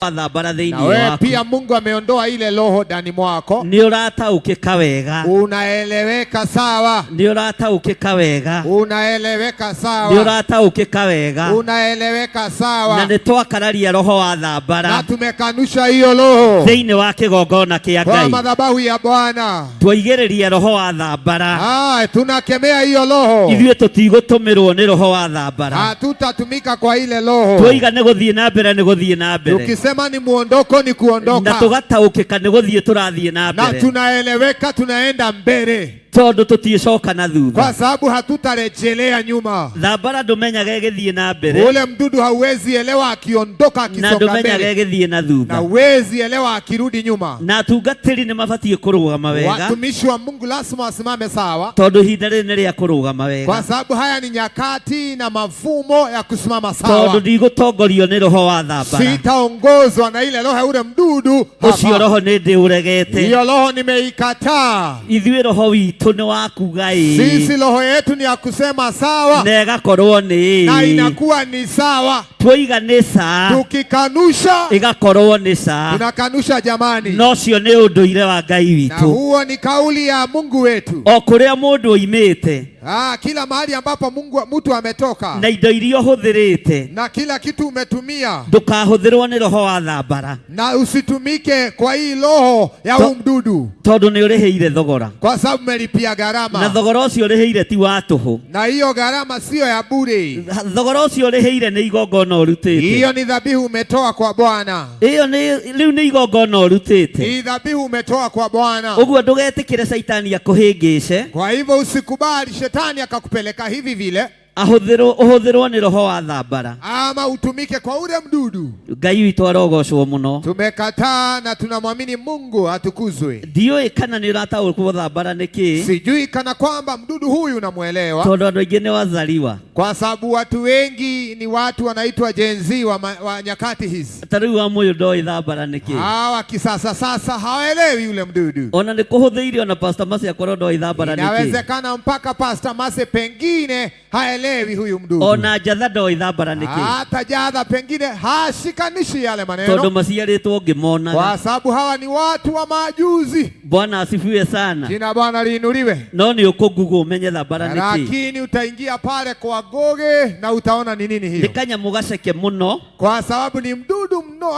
Wa thambara Na thĩinĩ wewe waku. pia Mungu ameondoa ile roho ndani mwako. Nĩ ũrataũkĩka wega. Unaeleweka sawa. Nĩ ũrataũkĩka wega. Unaeleweka Nĩ sawa. ũrataũkĩka wega. Unaeleweka Na sawa. nĩ twakararia roho wa thambara Na tumekanusha hiyo roho thĩinĩ wa kĩgongona kĩa kwa Ngai. madhabahu ya Bwana. Twaigĩrĩria roho wa thambara. Ah, tunakemea hiyo roho. Ithuĩ tũtigũtũmĩrwo nĩ roho wa thambara. Hatutatumika kwa ile roho. Twoiga nĩ gũthiĩ na mbere nĩ gũthiĩ na mbere. Tukisema ni muondoko ni Na kuondoka, tũgataũkĩka nĩ gũthiĩ tũrathiĩ na na mbere. tunaeleweka, tunaenda mbele Tondũ tũtiĩcoka na thutha. kwa sababu hatutarejelea nyuma. Thambara ndũmenyaga ĩgĩthiĩ na mbere Ule mdudu hauwezi elewa akiondoka na akisonga ndũmenyaga mbele, ĩgĩthiĩ na na thutha. huwezi elewa akirudi nyuma. Na atungatĩri nĩ mabatiĩ kũrũgama wega Watumishi wa Mungu lazima wasimame sawa, tondũ ihinda rĩrĩ nĩ rĩa kũrũgama kwa wega. sababu haya ni nyakati na mafumo ya kusimama Tondũ sawa. ndigũtongorio nĩ roho wa thambara. Sitaongozwa na ile roho ya ule mdudu Ũcio hapa. roho nĩ ndĩũregete. Hiyo roho nimeikataa. Ithuĩ roho witũ nĩ wa kuga ĩĩ Sisi roho yetu ni ya kusema sawa na ĩgakorwo nĩ na ĩĩ. inakuwa ni sawa. Twoiga nĩ ca Tukikanusha ĩgakorwo nĩ ca. tunakanusha jamani, Na ũcio nĩ ũndũire wa Ngai na witũ. huo ni kauli ya Mungu wetu. O kũrĩa mũndũ oimĩte Ah, kila mahali ambapo Mungu mtu ametoka na indo iria ũhũthĩrĩte na kila kitu umetumia, ndũkahũthĩrwo nĩ roho wa thambara na usitumike kwa hii roho ya huu mdudu, tondũ nĩ ũrĩhĩire thogora kwa sababu umelipia na gharama, thogora ũcio ũrĩhĩire ti wa tũhũ. na hiyo gharama siyo ya bure. Thogora ũcio ũrĩhĩire nĩ igongona ũrutĩte. Hiyo ni dhabihu umetoa kwa Bwana, Ĩyo nĩ rĩu nĩ igongona ũrutĩte. ni dhabihu umetoa kwa Bwana. Ũguo ndũgetĩkĩre caitani akũhĩngĩce Kwa hivyo usikubali shetani akakupeleka hivi vile, ahũthĩrwo ũhũthĩrwo nĩ roho wa thambara. ama utumike kwa ule mdudu. Ngai witũ arogocwo mũno. Tumekataa na tunamwamini Mungu atukuzwe. Ndiũĩ kana nĩ ũrataũkwo thambara nĩ kĩĩ Sijui kana kwamba mdudu huyu unamwelewa, tondũ andũ aingĩ nĩ wazaliwa. kwa sababu watu wengi ni watu wanaitwa Gen Z wa nyakati hizi. Ta rĩu wa mũyũ ndoĩ thambara nĩ kĩĩ. Hawa kisasa sasa hawaelewi yule mdudu. Ona nĩ kũhũthĩire ona Pastor Mercy akorwo ndoĩ thambara nĩ kĩĩ. Inawezekana mpaka Pastor Mase pengine haelewi huyu mdudu, Ona njatha ndoĩ thambara nĩ kĩĩ hata jadha pengine hashikanishi yale tondũ maneno, maciarĩtwo ngĩmonaga. kwa sababu hawa ni watu wa majuzi. Bwana asifiwe sana. Jina Bwana liinuliwe. No nĩ ũkũngugo ũmenye thambara nĩ kĩĩ. Lakini utaingia pale kwa Goge na utaona ni nini Nĩ hiyo, kanyamũ gaceke mũno kwa sababu ni mdudu mno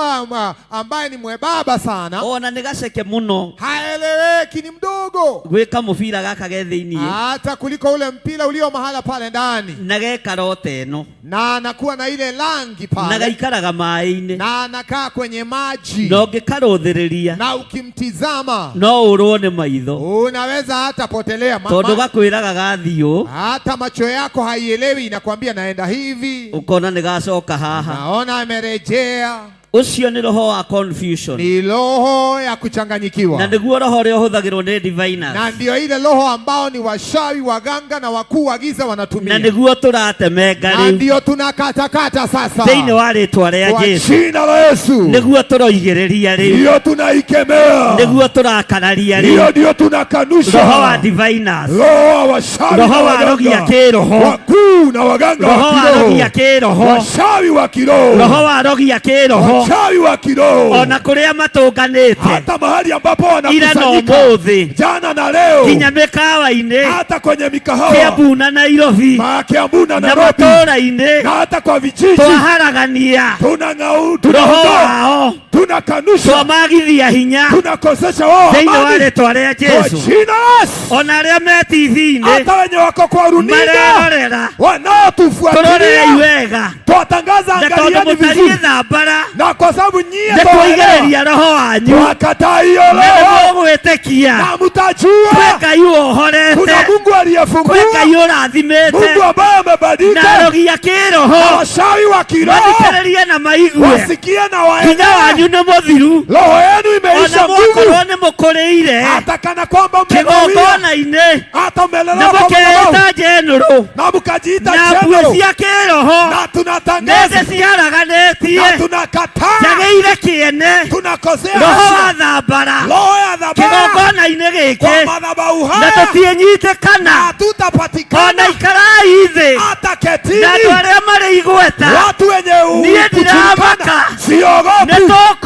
ambaye ni mwebaba sana, ona nĩ gaceke mũno haeleweki, ni mdogo gwĩ kamũbira gaka ge thĩiniĩ hata kuliko ule mpira ulio mahala pale ndani, na gekara ta ĩno na anakuwa na ile rangi na pale, gaikaraga maĩ-inĩ na anakaa kwenye maji, na ũngĩkarũthĩrĩria na ukimtizama no ũrwo nĩ maitho unaweza hata potelea tondũ gakwĩraga gathiĩ hata macho yako haielewi, inakwambia naenda hivi, ũkona nĩ gacoka haha. naona amerejea. Ũcio nĩ roho wa confusion Ni roho ya na kuchanganyikiwa, nĩguo roho ũrĩa ũhũthagĩrwo nĩ diviners na ndio ile roho ambao ni washawi, waganga na wakuu wa giza na wanatumia, nĩguo tũratemenga na rĩu ndio tunakatakata sasa thĩinĩ wa rĩtwa rĩa kwa Jesu jina la Yesu. nĩguo tũroigĩrĩria rĩu Hiyo tunaikemea, nĩguo tũrakararia hiyo rĩu ndio roho wa tunakanusha. diviners Roho wa washawi na roho wa rogia waganga kĩroho wakuu na waganga roho wa wa rogia kiroho, kĩroho washawi wa kiroho, roho wa rogia kĩroho washawi wa kiroho, ona kũrĩa matũnganĩte hata mahali ambapo ira na wanakusanyika ũmũthĩ jana na leo, nginya mĩkawa-inĩ hata kwenye mikahawa Kiambu na Nairobi Kiambu na na Nairobi matũũra-inĩ na hata kwa vijiji twaharagania tunang'au, roho tunaondoa, wao tunakanusha, twamagithia hinya tunakosesha wao thĩinĩ wa amani rĩtwa rĩa kwa Jesu jina la Yesu. ona arĩa me TV-inĩ Hata wenye wako kwa runinga marerorera tũrorei wanaotufuatilia, wega twatangaza, na tondũ angalieni mũtariĩ vizuri, thambara na kwa sababu nyie nĩ twaelewa, twaigĩrĩria roho wanyu twakataa hiyo na nĩ roho mũgwĩtĩkia na kwĩ mtajua Ngai wohorete kuna Mungu kwĩ aliyefungua, Ngai ũrathimĩte Mungu ambaye na amebadilika, rogia na kĩroho washawi wa kiroho mathikĩrĩrie na maigue wasikie na hinya waelewe. wanyu nĩ mũthiru Roho yenu ona imeisha nguvu, mwakorwo nĩ mũkũrĩire hata kana kwamba mmekawia, kĩgongona-inĩ hata na umelelewa kwa madhabahu mũkeĩta njenũrũ na mkajiita na mbue general, cia kĩroho na nĩ tunatangaza thĩ ciharaganĩtie na tunakataa, njagĩire kĩene tunakosea roho wa hasia, thambara roho ya dhabara kĩgongona-inĩ kwa gĩkĩ madhabahu na haya tũtiĩnyitĩkana hatutapatikana ona ikarai thĩ hata na ketini. andũ arĩa marĩ igweta Watu wenye Niĩ kujulikana, ndiramaka. siogopi. Nĩ tũkũ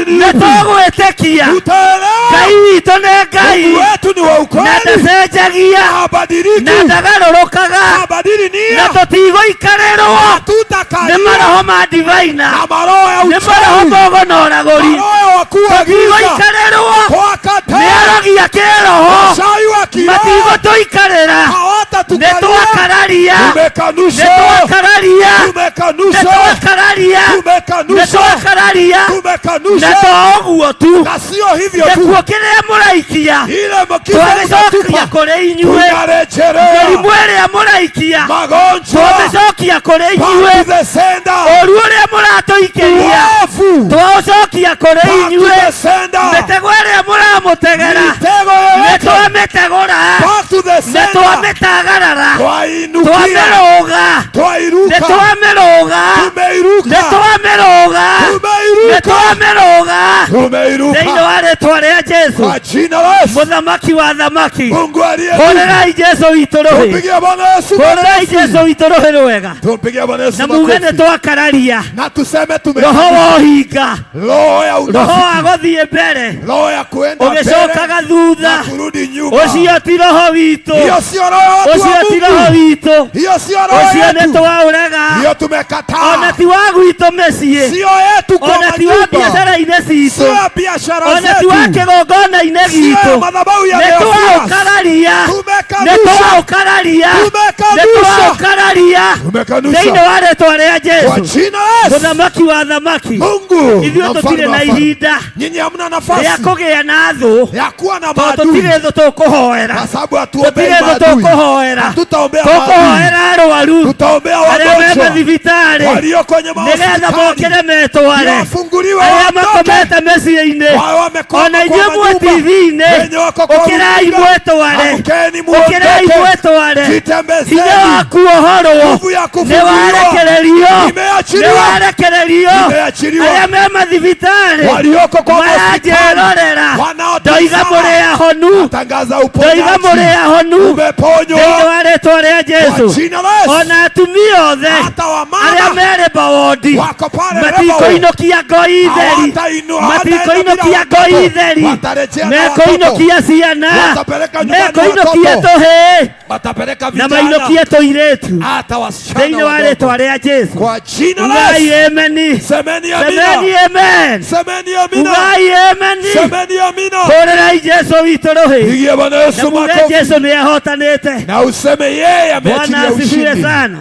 ni Nĩ yupi. tũgwĩtĩkia Tutaelewa Ngai witũ nĩ Ngai Mungu wetu ni wa na ukweli, ndacenjagia habadiliki, na ndagarũrũkaga habadili na nia, tũtigũikarĩrwo nĩ hatutakalia maroho ma divaina na maroho ya nĩ maroho uchawi, mogonoragũri maroho ya wakuu wa giza, tũtigũikarĩrwo nĩ twakataa arogi a kĩroho uchawi wa kiroho, matigũtũikarĩra nĩ hawatatukalia. twakararia nĩ Tumekanusha, twakararia nĩ tumekanusha, twakararia nĩ tumekanusha, twakararia na tumekanusha, to ũguo tu na sio hivyo tu, gĩkuũ kĩrĩa mũraikia ile mkifo twagĩcokia mnatupa kũrĩ inyuĩ tunarejelea mĩrimũ ĩrĩa mũraikia magonjwa twamĩcokia kũrĩ back inyuĩ to the sender, ũru ũrĩa mũratũikĩria uovu twaũcokia kũrĩ back to inyuĩ the sender, mĩtego ĩrĩa mũramũtegera mitego nĩ yoyote twamĩtegũra back to the nĩ sender, twamĩtagarara twainukia, twamĩrũga nĩ twairuka, twamĩrũga nĩ tumeiruka, twamĩrũga nĩ tumeiruka, twamĩrũga thĩinĩ tumeiruka wa rĩtwa rĩa Jesu kwa jina la Yesu. mũthamaki wa thamaki Mungu aliye juu. hũrĩrai Jesu witũ rũhĩ Tumpigie Bwana Yesu hũrĩrai makofi. Jesu witũ rũhĩ rwega Tumpigie Bwana Yesu na muge nĩ makofi. twakararia Na tuseme tume roho wa ũhinga roho ya roho unafiki, wa gũthiĩ mbere roho ya kuenda mbele ũgĩcokaga thutha na kurudi nyuma. ũcio ti roho witũ Hiyo sio roho ya watu wa ũcio ti roho Mungu. witũ Hiyo sio roho ũcio nĩ yetu. twaũrega Hiyo ona tumekataa. ti wa gwitũ mĩciĩ Sio yetu kwa ona ti wa manyumba, biacara-inĩ sio citũ ya biashara ona ti wa zetu, kĩgongona-inĩ sio ya gitũ madhabahu ya nĩ Theofilas. twaũkararia nĩ Tumekanusha, twaũkararia nĩ tumekanusha, twaũkararia thĩinĩ tumekanusha wa rĩtwa rĩa kwa Jesu jina la Yesu. mũthamaki wa thamaki Mungu ithuĩ na tũtirĩ mfalme na wa falme. ihinda Nyinyi hamna rĩa nafasi kũgĩa na thũ ya kuwa na tondũ maadui tũtirĩ thũ tũkũhoera kwa sababu hatuombei tũtirĩ thũ maadui, tũkũhoera hatutaombea maadui, tũkũhoera arwaru tutaombea arĩa me wagonjwa mathibitarĩ walio kwenye nĩgetha mahospitali, mokĩre metware wafunguliwe, arĩa waondoke, makomete mĩciĩ-inĩ wao wamekwama ona kwa inyuĩ mwĩ manyumba, TV-inĩ wenye wako kwa ũkĩrai runinga, mwetware amkeni ũkĩrai muondoke, mwetware hinya jitembezeni, wa kuohorwo nguvu ya nĩ kufunguliwa warekererio nĩ imeachiliwa, warekererio imeachiliwa. arĩa me mathibitarĩ Walioko kwa hospitali maranjĩrorera ndoiga wanaotazama, mũrĩ ahonu tangaza ndoiga uponyaji, mũrĩ ahonu thĩinĩ umeponywa wa rĩtwa rĩa kwa Jesu jina la Yesu. ona atumia othe Hata arĩa wamama merĩ bawondi wako pale leo matikoinũkia ngoi theri hawatainua, hawataenda bila matikoinũkia ngoi watoto, theri watarejea na mekoinũkia watoto, ciana watapeleka nyumbani mekoinũkia watoto, tũhĩĩ watapeleka na vijana, mainũkie tũirĩtu hata wasichana thĩinĩ wa wadogo. rĩtwa rĩa Jesu Kwa jina la ugai Yesu, emeni semeni semeni amina, amen semeni amina, ugai emeni semeni amina. hũrĩrai Jesu witũ rũhĩ Pigie Bwana na Yesu muge makofi Jesu nĩ ahotanĩte na useme yeye Bwana ameachilia asifiwe ushindi. sana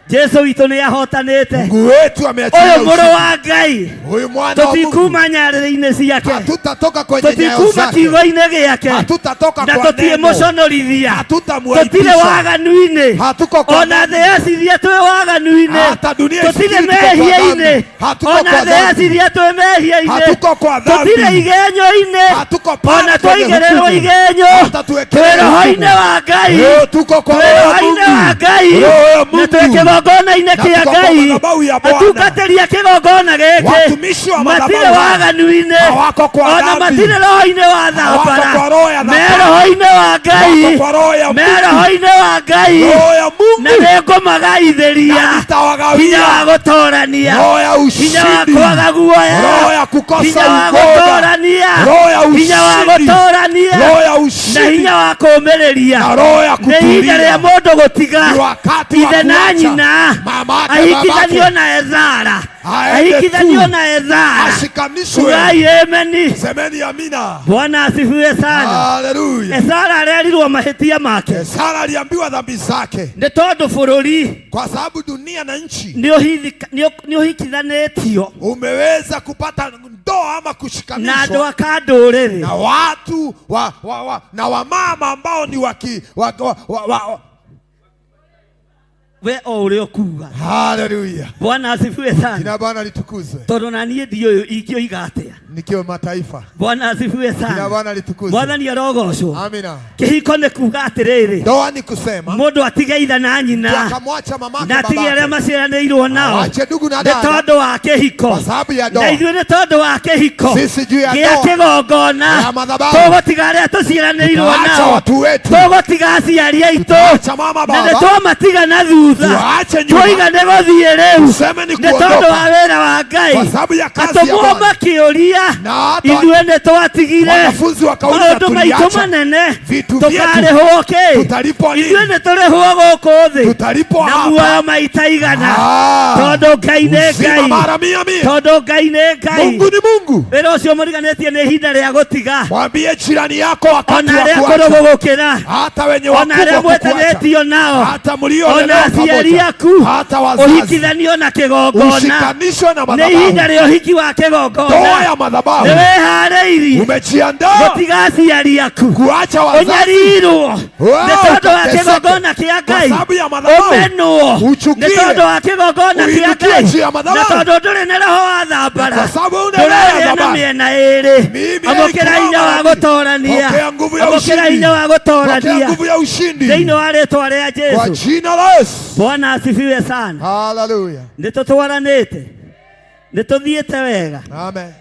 Jesu witũ nĩ ahotanĩte Mungu wetu ameachilia ũyũ mũrũ ushindi. wa Ngai Huyu mwana wa Mungu tũtikuma nyarĩrĩ-inĩ ciake Hatutatoka kwenye nyayo tũtikuma zake, kiugo-inĩ gĩake hatutatoka na kwa tũtirĩ neno, mũconorithia tũtirĩ Hatutamwaibisha, waganu-inĩ hatuko kwa ona thĩ yaciria twĩ waganu-inĩ hata dunia tũtirĩ ifikiri tuko kwa mehia-inĩ dhambi, hatuko ona kwa thĩ dhambi, yaciria twĩ mehia-inĩ hatuko kwa tũtirĩ dhambi, igenyo-inĩ hatuko pale ona kwenye twaigĩrĩrwo hukumu, igenyo hata twĩ tuwekelee roho-inĩ hukumu. wa Ngai Leo tuko kwa twĩ roho ya roho-inĩ wa Mungu, Ngai roho ya na twĩ Mungu, kĩgongona-inĩ na kĩa tuko kwa Ngai madhabahu ya Bwana. atungatĩri a kĩgongona gĩkĩ Watumishi wa matirĩ madhabahu haya waganu-inĩ hawako kwa ona dhambi, matirĩ roho-inĩ wa hawako thambara kwa roho ya me dhambi, roho-inĩ wa Ngai wako kwa roho ya me Mungu, roho-inĩ wa Ngai roho ya na Mungu, nĩ ngũmagaithĩria na hinya wa nitawagawia gũtorania roho ya hinya wa ushindi, kwaga guoya roho ya kukosa hinya wa uoga, gũtorania roho ya hinya wa ushindi, gũtorania roho ya na ushindi hinya wa kũũmĩrĩria na roho ya nĩ ihinda rĩa kutulia. mũndũ gũtiga Ni wakati wa ithe na kuacha nyina mamake ahikithanio babake, na Ezara aende ahikithanio tu na Ezara ashikanishwe. ugai emeni Semeni amina, Bwana asifiwe sana haleluya. Ezara arerirwo mahĩtia make Sara aliambiwa dhambi zake, nĩ tondũ bũrũri kwa sababu dunia na nchi nĩ ũhikithanĩtio umeweza kupata ndoa ama na andũ kushikanishwa a kandũrĩrĩ na watu wa na wamama ambao ni waki, wa, wa, wa, wa, we o ũrĩa ũkuga Haleluya, Bwana asifiwe sana jina la Bwana litukuzwe. tondũ na niĩ ndiũyũ ingĩoiga atĩa Nikiwa mataifa, Bwana asifiwe jina la sana Bwana litukuzwe. Mwathani arogocwo Amina. kĩhiko nĩ kuga atĩrĩrĩ Ndoa ni kusema mũndũ atige ithe na nyina akamwacha mamake na atige arĩa babake, maciaranĩirwo nao ache ndugu na nĩ dada tondũ wa kĩhiko kwa sababu ya na ndoa. ithuĩ nĩ tondũ wa kĩhiko Sisi juu ya gĩa ndoa kĩgongona ya madhabahu tũgũtiga arĩa tũciaranĩirwo acha nao watu wetu, tũgũtiga aciari aitũ acha mama na nĩ baba, twamatiga na thutha tuache nyuma, twoiga nĩ gũthiĩ rĩu tuseme ni nĩ tondũ wa kuondoka wĩra wa Ngai kwa sababu ya kazi ya atũmwo Bwana. makĩũria makĩũria Na hata ithuĩ nĩ twatigire wanafunzi wakauliza, maũndũ maitũ tuliacha manene vitu vyetu, tũkarĩhwo kĩ? tutalipwa Ithuĩ nini? nĩ tũrĩhwo gũkũ thĩ Tutalipwa na hapa. muoyo maita igana, Ah, tondũ Ngai nĩ uzima Ngai, mara mia mia. tondũ Ngai nĩ Ngai. Mungu ni Mungu. Wĩra ũcio mũriganĩtie nĩ ihinda rĩa gũtiga, Mwambie jirani yako wakati ona wa arĩa kuacha, akũrũ gũgũkĩra, hata wenye ona arĩa wakubwa kukuacha, mwetanĩtio nao, hata ona mliolelewa aciari pamoja, aku, hata wazazi, ũhikithanio na kĩgongona. ushikanishwe na Nĩ ihinda madhabahu, rĩa ũhiki wa ndoa kĩgongona. ya madhabahu. Nĩ wĩharĩirie Umejiandaa gũtiga aciari aku, kuacha wazazi ũnyarirwo Wow, nĩ tondũ wa utateseke. kĩgongona kĩa Kwa Ngai, sababu ya madhabahu. ũmenwo nĩ Uchukie. tondũ wa kĩgongona kĩa Uinukie Ngai, juu ya na madhabahu. tondũ ndũrĩ na roho wa thambara, Kwa sababu huna roho ya ndũrarĩa na thambara. mĩena ĩĩrĩ. Mimi Amũkĩra nilikuwa hinya wa mara mbili. gũtorania, Pokea nguvu ya amũkĩra ushindi. hinya wa Pokea gũtorania nguvu ya ushindi thĩinĩ wa rĩtwa rĩa kwa Jesu. jina la Yesu. Bwana asifiwe sana. Haleluya. Nĩ tũtwaranĩte, nĩ tũthiĩte wega. Amen.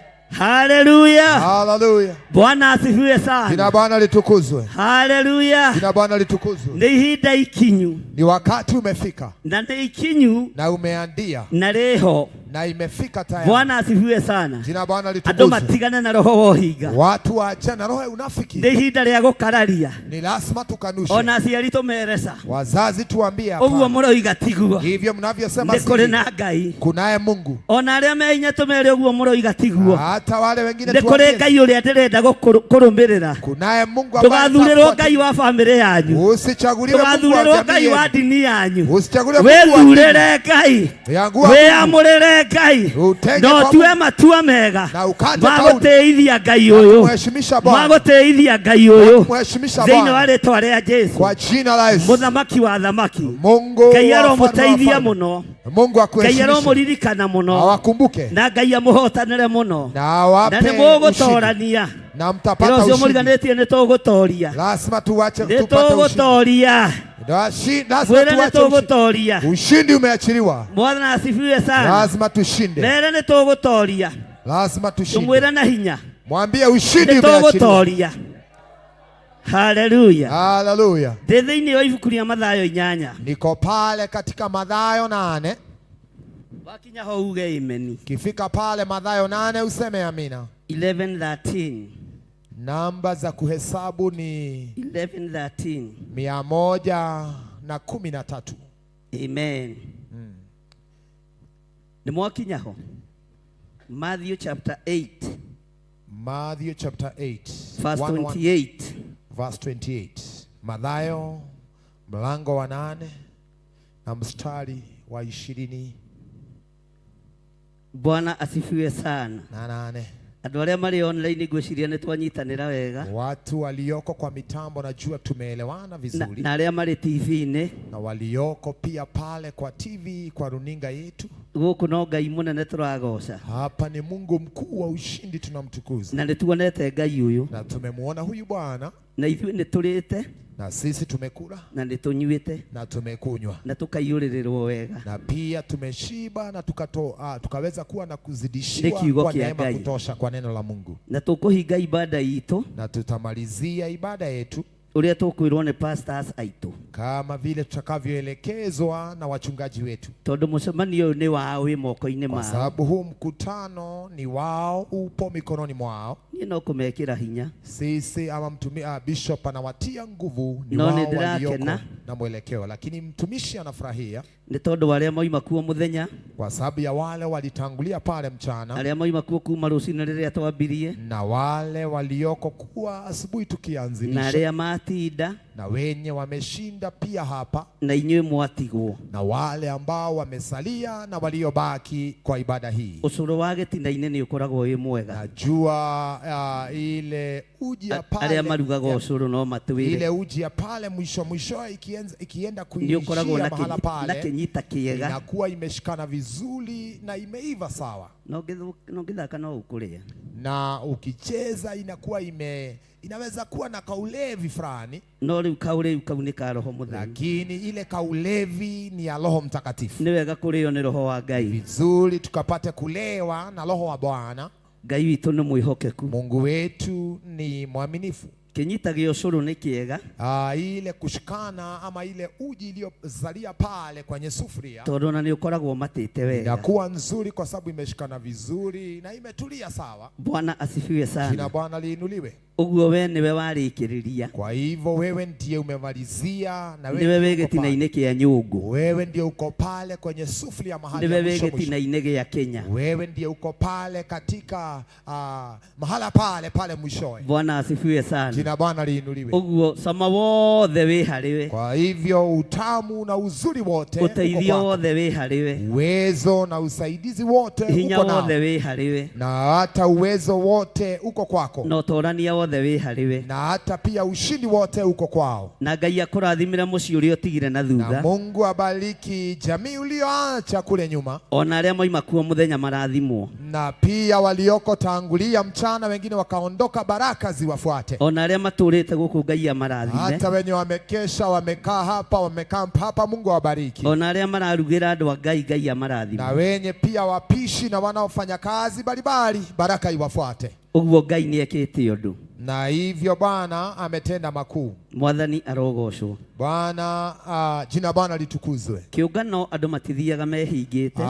Haleluya, Haleluya. Bwana asifiwe Jina sana. Bwana litukuzwe. Haleluya. Jina Bwana litukuzwe. Nĩ ihinda ikinyu, Ni wakati umefika na nĩ ikinyu na umeandia na rĩho. na imefika tayari. Bwana asifiwe sana. Jina Bwana Andũ litukuzwe. matigane na roho wa ũhinga. Watu waachane na roho ya unafiki. Nĩ ihinda rĩa gũkararia, Ni lazima tukanushe. ona aciari tũmeresa Wazazi tuambie ũguo hapana. mũroiga tiguo, Hivyo mnavyosema nĩ kũrĩ sivyo. na Ngai. Kunaye Mungu. Ona arĩa me hinya tũmere ũguo mũroiga tiguo, Hata wale wengine nĩ kũrĩ tuambie Ngai ũrĩa ndĩrenda kũrũmĩrĩra. kunaye Mungu ambaye Ndũgathurĩrwo atafuata. Ngai wa bamĩrĩ yanyu, Usichaguliwe Mungu wa ndũgathurĩrwo jamii Ngai wa yenu. ndini yanyu, Usichaguliwe Mungu wa dini. wĩthurĩre Ngai, Yangu wa Mungu. wĩamũrĩre Ngai, Utenge na kwa ũtue Mungu. matua mega Na ukate ma kauli. gũtĩithia Ngai ũyũ, Kumheshimisha ma Bwana. gũtĩithia Ngai ũyũ Kumheshimisha thĩinĩ wa Bwana. rĩtwa rĩa Jesu, Kwa jina la Yesu. mũthamaki wa thamaki. Mungu Ngai wa wafalme wa aromũteithia wafalme. mũno, Mungu Ngai akuheshimishe. aromũririkana mũno, Awakumbuke na Ngai amũhotanĩre mũno, na na awape nĩ ushindi. mũgũtorania. Na Ĩra mtapata ũcio ushindi. mũriganĩtie nĩ tũgũtoria, Lazima tuache nĩ tupate ushindi. tũgũtoria, Lazima mwĩre nĩ tuache ushindi. tũgũtoria. Ushindi umeachiliwa. Mwathani asifiwe sana. Lazima tushinde. Mere nĩ tũgũtoria, Lazima tushinde. tũmwĩre na hinya Mwambie ushindi nĩ umeachiliwa. tũgũtoria. Haleluya. Haleluya. Ndĩ thĩinĩ wa ibuku rĩa Mathayo 8. Niko pale katika Mathayo 8. Wakinya ho uge imeni. Kifika pale Mathayo 8 useme amina. 11:13. Namba za kuhesabu ni 11:13. 113. Amen. Nĩ mwakinya ho. Matthew chapter 8 Matthew chapter 8 verse 1, 1, 28. verse 28. Mathayo mlango wa 8 na mstari wa 28. Bwana asifiwe sana. Andũ arĩa marĩ online ngwĩciria nĩ twanyitanĩra wega, Watu walioko kwa mitambo najua tumeelewana na, vizuri, na arĩa marĩ TV-inĩ na walioko pia pale kwa TV kwa runinga yetu. gũkũ no Ngai mũnene tũragoca, Hapa ni Mungu mkuu wa ushindi tunamtukuza, na nĩ tuonete Ngai ũyũ, na tumemuona huyu Bwana, na ithuĩ nĩ tũrĩte na sisi tumekula na nĩ tũnyuĩte na tumekunywa na tũkaiyũrĩrĩrwo wega na pia tumeshiba na tukaweza kuwa na Nĩ kuzidishiwa kiugo kwa kĩa neema Ngai. kutosha kwa neno la Mungu, na tũkũhinga ibada itũ na tutamalizia ibada yetu ũrĩa tũkwĩrwo nĩ pastors aitũ, kama vile tutakavyoelekezwa na wachungaji wetu, tondũ mũcemanio ũyũ nĩ wao wĩ moko-inĩ kwa mao. sababu huu mkutano ni wao, upo mikononi mwao. Niĩ no kũmekĩra hinya. Sisi ama bishop anawatia nguvu, ni No, wao nĩ ndĩrakena. walioko na mwelekeo, lakini mtumishi anafurahia nĩ tondũ arĩa moima kuo mũthenya, kwa sababu ya wale walitangulia pale mchana arĩa moima kuo kuma rũcinĩ rĩrĩa twambirie, na wale walioko kuwa asubuhi na tukianzilisha, arĩa matinda, na wenye wameshinda pia hapa, na inyuĩ mwatigwo. na wale ambao wamesalia na waliobaki kwa ibada hii. Ũcũrũ wa gĩtina-inĩ nĩ ũkoragwo wĩ mwega. Najua ile uji ya Arĩa pale marugaga ũcũrũ no matwĩre ile uji ya pale mwisho mwisho ikienda nĩ ũkoragwo kuishia na mahala na pale kĩnyita kĩega, inakuwa imeshikana vizuri na imeiva sawa, no ũngĩthaka no ũkũrĩa. na ukicheza inakuwa inaweza kuwa na kaulevi fulani, No rĩu kaũrĩu kau nĩ ka Roho Mũtheru. lakini ile kaulevi ni ya Roho Mtakatifu. Nĩ wega kũrĩo nĩ Roho wa Ngai. Vizuri tukapate kulewa na Roho wa Bwana. Ngai witũ nĩ mwĩhokeku Mungu wetu ni mwaminifu, Kĩnyita gĩa ũcũrũ nĩ kĩega. Ile kushikana ama ile uji iliyozalia pale kwenye sufuria tondũ ona nĩ ũkoragwo matĩte wega, inakuwa nzuri kwa sababu imeshikana vizuri na imetulia sawa. Bwana asifiwe sana. Jina Bwana liinuliwe. Ũguo we nĩwe warĩkĩrĩria. Kwa hivyo wewe ndiye umemalizia na wewe nĩwe wĩ gĩtina-inĩ kĩa nyũngũ. Wewe ndiye uko pale kwenye sufuria mahali nĩwe wĩ gĩtina-inĩ gĩa Kenya. Wewe ndiye uko pale katika mahala pale pale mwishowe. Bwana asifiwe sana. Jina Bwana liinuliwe. Ũguo cama wothe wĩ harĩwe. Kwa hivyo utamu na uzuri wote ũteithio wothe wĩ harĩwe. Uwezo na usaidizi wote hinya uko nao. Wothe wĩ harĩwe. Na hata uwezo wote uko kwako. Na ũtorania wothe wĩ harĩwe. Na hata pia ushindi wote uko kwao. Na Ngai akũrathimĩre mũciĩ ũrĩa ũtigire na thutha. Na Mungu abariki jamii ulioacha kule nyuma. Ona arĩa moima kuo mũthenya marathimwo. Na pia walioko tangulia mchana wengine wakaondoka, baraka ziwafuate. Ona arĩa matũrĩte gũkũ Ngai amarathime. Hata wenye wamekesha wamekaa hapa wamekaa hapa, Mungu awabariki. Ona arĩa mararugĩra andũ a Ngai, Ngai amarathime. Na wenye pia wapishi na wanaofanya kazi mbalimbali, baraka iwafuate. Ũguo Ngai nĩekĩte ũndũ. Na hivyo Bwana ametenda makuu. Mwathani arogocwo. Bwana, jina Bwana litukuzwe. Kĩũngano andũ matithiaga mehingĩte.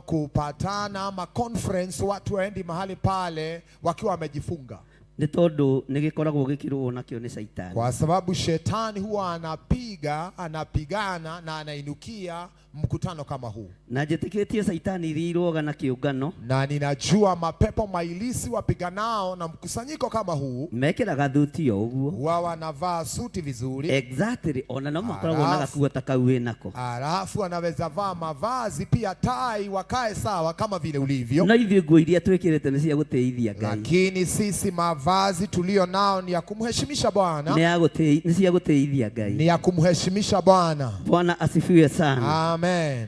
Kupatana ama conference watu waendi mahali pale wakiwa wamejifunga. Nĩ tondũ nĩ gĩkoragwo gĩkĩrũo nakĩo nĩ Shaitani. Kwa sababu shetani huwa anapiga, anapigana na anainukia mkutano kama huu. Na njĩtĩkĩtie Shaitani iria irũaga na kĩũngano. Na ninajua mapepo mailisi wapiganao na mkusanyiko kama huu. Mekĩraga thuti o ũguo. Huwa wanavaa suti vizuri. Exactly, ona no makoragwo na gakuo ta kau wĩnako. Alafu anaweza vaa mavazi pia tai wakae sawa kama vile ulivyo. No ithuĩ nguo iria twĩkĩrĩte nĩ cia gũtĩithia Ngai. Lakini sisi mavazi tulio nao ni ya kumheshimisha Bwana. Nĩ cia gũtĩithia Ngai. Ni ya kumheshimisha Bwana. Bwana asifiwe sana. Amen.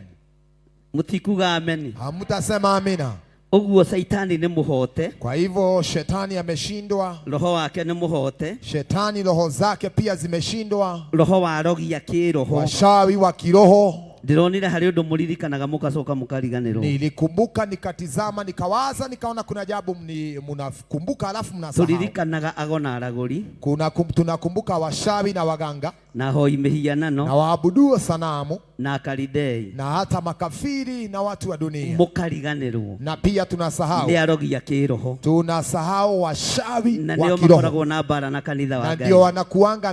Mutikuga ameni. Hamutasema amina. Ũguo Shaitani nĩ mũhote. Kwa hivyo shetani ameshindwa. Roho wake nĩ mũhote. Shetani roho zake pia zimeshindwa. Roho wa rogia kĩroho. Washawi wa kiroho. Ndĩronire harĩ ũndũ mũririkanaga mũkacoka mũkariganĩrwo. Nilikumbuka nikatizama nikawaza nikaona kuna jambo mnakumbuka alafu mnasahau. Turirikanaga ago na aragũri. Tunakumbuka washawi na waganga. Na hoi mĩhianano. Na waabuduo sanamu. Na akaridei. Na hata makafiri na watu wa dunia. Mũkariganĩrwo. Na pia tunasahau. Nĩ arogia kĩroho. Tunasahau washawi na wa nĩo kiroho. makoragwo na bara na kanitha wa Na Ngai. ndio wanakuanga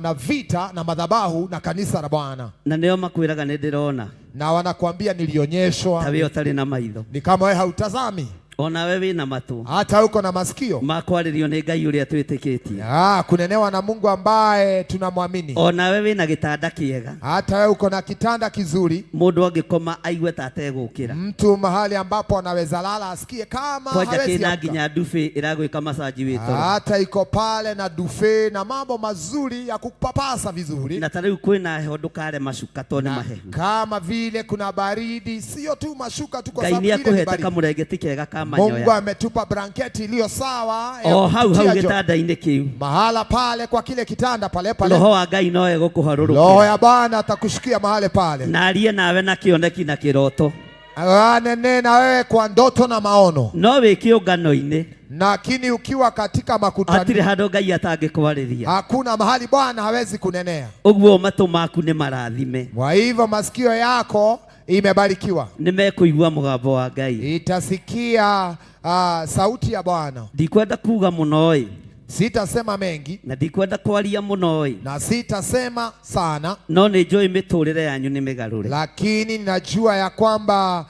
na vita na madhabahu na kanisa la Bwana. Na nĩo makwĩraga nĩ ndĩrona. Na wanakuambia nilionyeshwa. Ta wewe ũtarĩ na maitho. Ni kama wewe hautazami. Ona wewe wĩna matũ. Hata uko na masikio. Makwarĩrio nĩ Ngai ũrĩa twĩtĩkĩtie. Kunenewa na Mungu ambaye tunamwamini. Ona wewe wĩna gĩtanda kĩega. Hata wewe uko na kitanda kizuri. Mũndũ angĩkoma aigue ta ategũkĩra. Mtu mahali ambapo anaweza lala asikie kama Kwanja hawezi kĩna amka. nginya dufe ĩragwĩka masaji wĩ toro. Hata iko pale na dufe na mambo mazuri ya kupapasa vizuri. Na ta rĩu kwĩna heho ndũkare macuka tondũ nĩ mahehu. Kama vile kuna baridi, sio tu mashuka tu kwa Ngai sababu nĩ ile ni akũhete baridi. kamũrengeti kega ka Mungu manyoya. ametupa blanketi iliyo sawa ya O hau hau kutia joto. gĩtanda-inĩ kĩu. Mahala pale kwa kile kitanda pale pale. Roho wa Ngai no egũkũharũrũkĩra. Roho ya Bwana atakushikia mahali pale. Na arie nawe na kĩoneki na kĩroto. Anene na wewe kwa ndoto na maono. No wĩ kĩũngano-inĩ. Lakini ukiwa katika makutano, hatirĩ handũ Ngai atangĩkwarĩria. Hakuna mahali Bwana hawezi kunenea. Ũguo matũ maku nĩ marathime. Kwa hivyo masikio yako imebarikiwa. Nĩmekũigua mũgambo wa Ngai. Itasikia sauti ya Bwana. Ndikwenda kuga mũno ĩ. Sitasema mengi. Na ndikwenda kwaria mũno ĩ. Na sitasema sana. No nĩ njũĩ mĩtũrĩre yanyu nĩ mĩgarũre. Lakini ninajua ya kwamba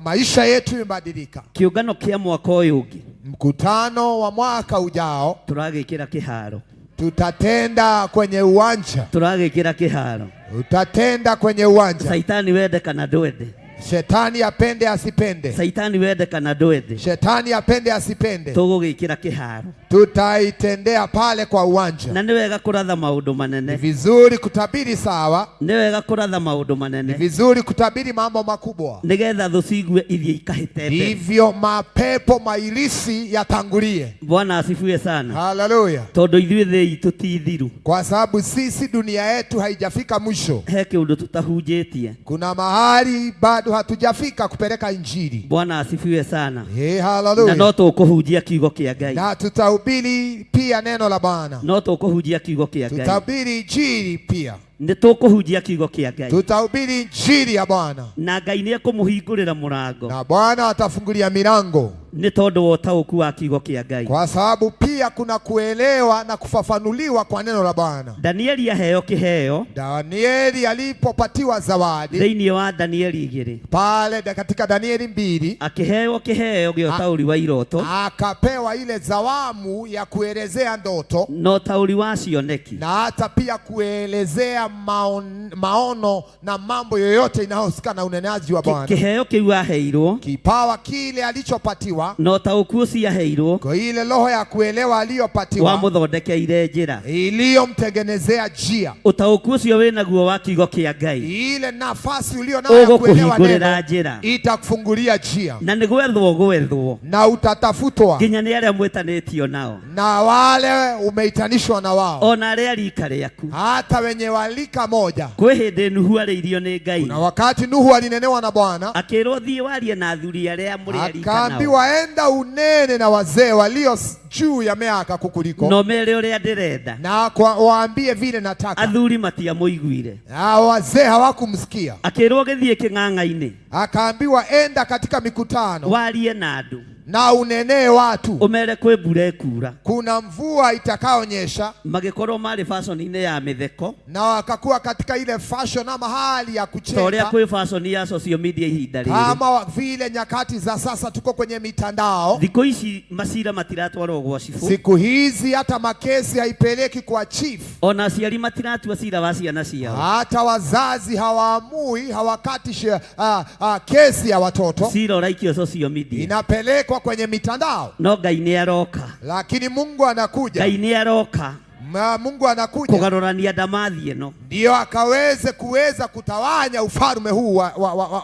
maisha yetu imebadilika. Kĩũngano kĩa mwaka ũyũ ũngĩ. Mkutano wa mwaka ujao. Tũragĩkĩra kĩharo. Tutatenda kwenye uwanja. Tũragĩkĩra kĩharo. Utatenda kwenye uwanja. Saitani wende kana ndwende. Shetani apende asipende. Saitani wende kana ndwende. Shetani apende asipende. Tũgũgĩkĩra kĩharo. Tutaitendea pale kwa uwanja. Na nĩ wega kũratha maũndũ manene. Ni vizuri kutabiri sawa. Nĩ wega kũratha maũndũ manene. Ni vizuri kutabiri mambo makubwa. Nĩgetha thũ ciigue ithiĩ ikahĩte mbere. Hivyo mapepo mailisi yatangulie. Bwana asifiwe sana. Haleluya. Tondũ ithuĩ thĩ itũ ti thiru. Kwa sababu sisi dunia yetu haijafika mwisho. He kĩũndũ tũtahunjĩtie. Kuna mahali bado bado hatujafika kupeleka injili. Bwana asifiwe sana. Hey, haleluya. Na no tũkũhunjia kiugo kĩa Ngai. Na tutahubiri pia neno la Bwana. No tũkũhunjia kiugo kĩa Ngai. Tutahubiri injili pia. Nĩ tũkũhunjia kiugo kĩa Ngai. Tutahubiri injili ya Bwana. Na Ngai nĩ ekũmũhingũrĩra mũrango. Na Bwana atafungulia milango. Nĩ tondũ wa ũtaũku wa kiugo kĩa Ngai. Kwa sababu pia kuna kuelewa na kufafanuliwa kwa neno la Bwana. Danieli aheo kiheo. Danieli alipopatiwa zawadi. Thĩinĩ wa Danieli 2. Pale katika Danieli 2. Akiheo kiheo gĩa ũtaũri wa iroto. Akapewa ile zawamu ya kuelezea ndoto. Na ũtaũri wa cioneki. Na hata pia kuelezea maono na mambo yoyote inayohusika na unenaji wa Bwana. Kiheo kiu aheirwo. Kipawa kile alichopatiwa. Na ũtaũku ũcio aheirwo. Kwa ile roho ya kuelewa aliyopatiwa. Wamũthondekeire njĩra. Iliyomtengenezea njia. Ũtaũku ũcio wĩnaguo wa kiugo kĩa Ngai. Ile nafasi ulio nayo ya kuelewa neno njĩra. Itakufungulia njia. Na nĩ gwethwo gwethwo. Na utatafutwa. Nginya nĩ arĩa mwĩtanĩtio nao. Na wale umeitanishwa na wao. Ona arĩa rika rĩaku. Hata wenye walika moja. Kwĩ hĩndĩ Nuhu arĩirio nĩ Ngai. Kuna wakati Nuhu alinenewa na Bwana. Akĩrwo thiĩ warie na athuri arĩa mũrĩ a rika nao. Akaambiwa enda unene na wazee walio juu ya miaka kukuliko. No mere ũrĩa ndĩrenda. Na kwa waambie vile nataka. Athuri matiamũiguire. Na wazee hawakumsikia. Akĩrwo gĩthiĩ kĩng'ang'a-inĩ. Akaambiwa enda katika mikutano. Warie na andũ. Na unenee watu. Umere kwĩ mbura ĩkura. Kuna mvua itakaonyesha. Magĩkorwo marĩ fashion-inĩ ya mĩtheko. Na wakakuwa katika ile fashion ama hali ya kucheka. Ta ũrĩa kwĩ fashion ya social media ihinda rĩrĩ. Kama vile nyakati za sasa tuko kwenye mitandao. Thikũ ici macira matiratwarwo gwa cibũ. Siku hizi hata makesi haipeleki kwa chief. Ona aciari matiratua cira wa ciana ciao. Hata wazazi hawaamui, hawakati kesi ya watoto. Cira ũraikio social media. Inapelekwa kwenye mitandao. No Ngai nĩ aroka. Lakini Mungu anakuja. Ngai nĩ aroka. Mungu anakuja. Kũgarũrania ndamathi ĩno. Ndio akaweze kuweza kutawanya ufalme huu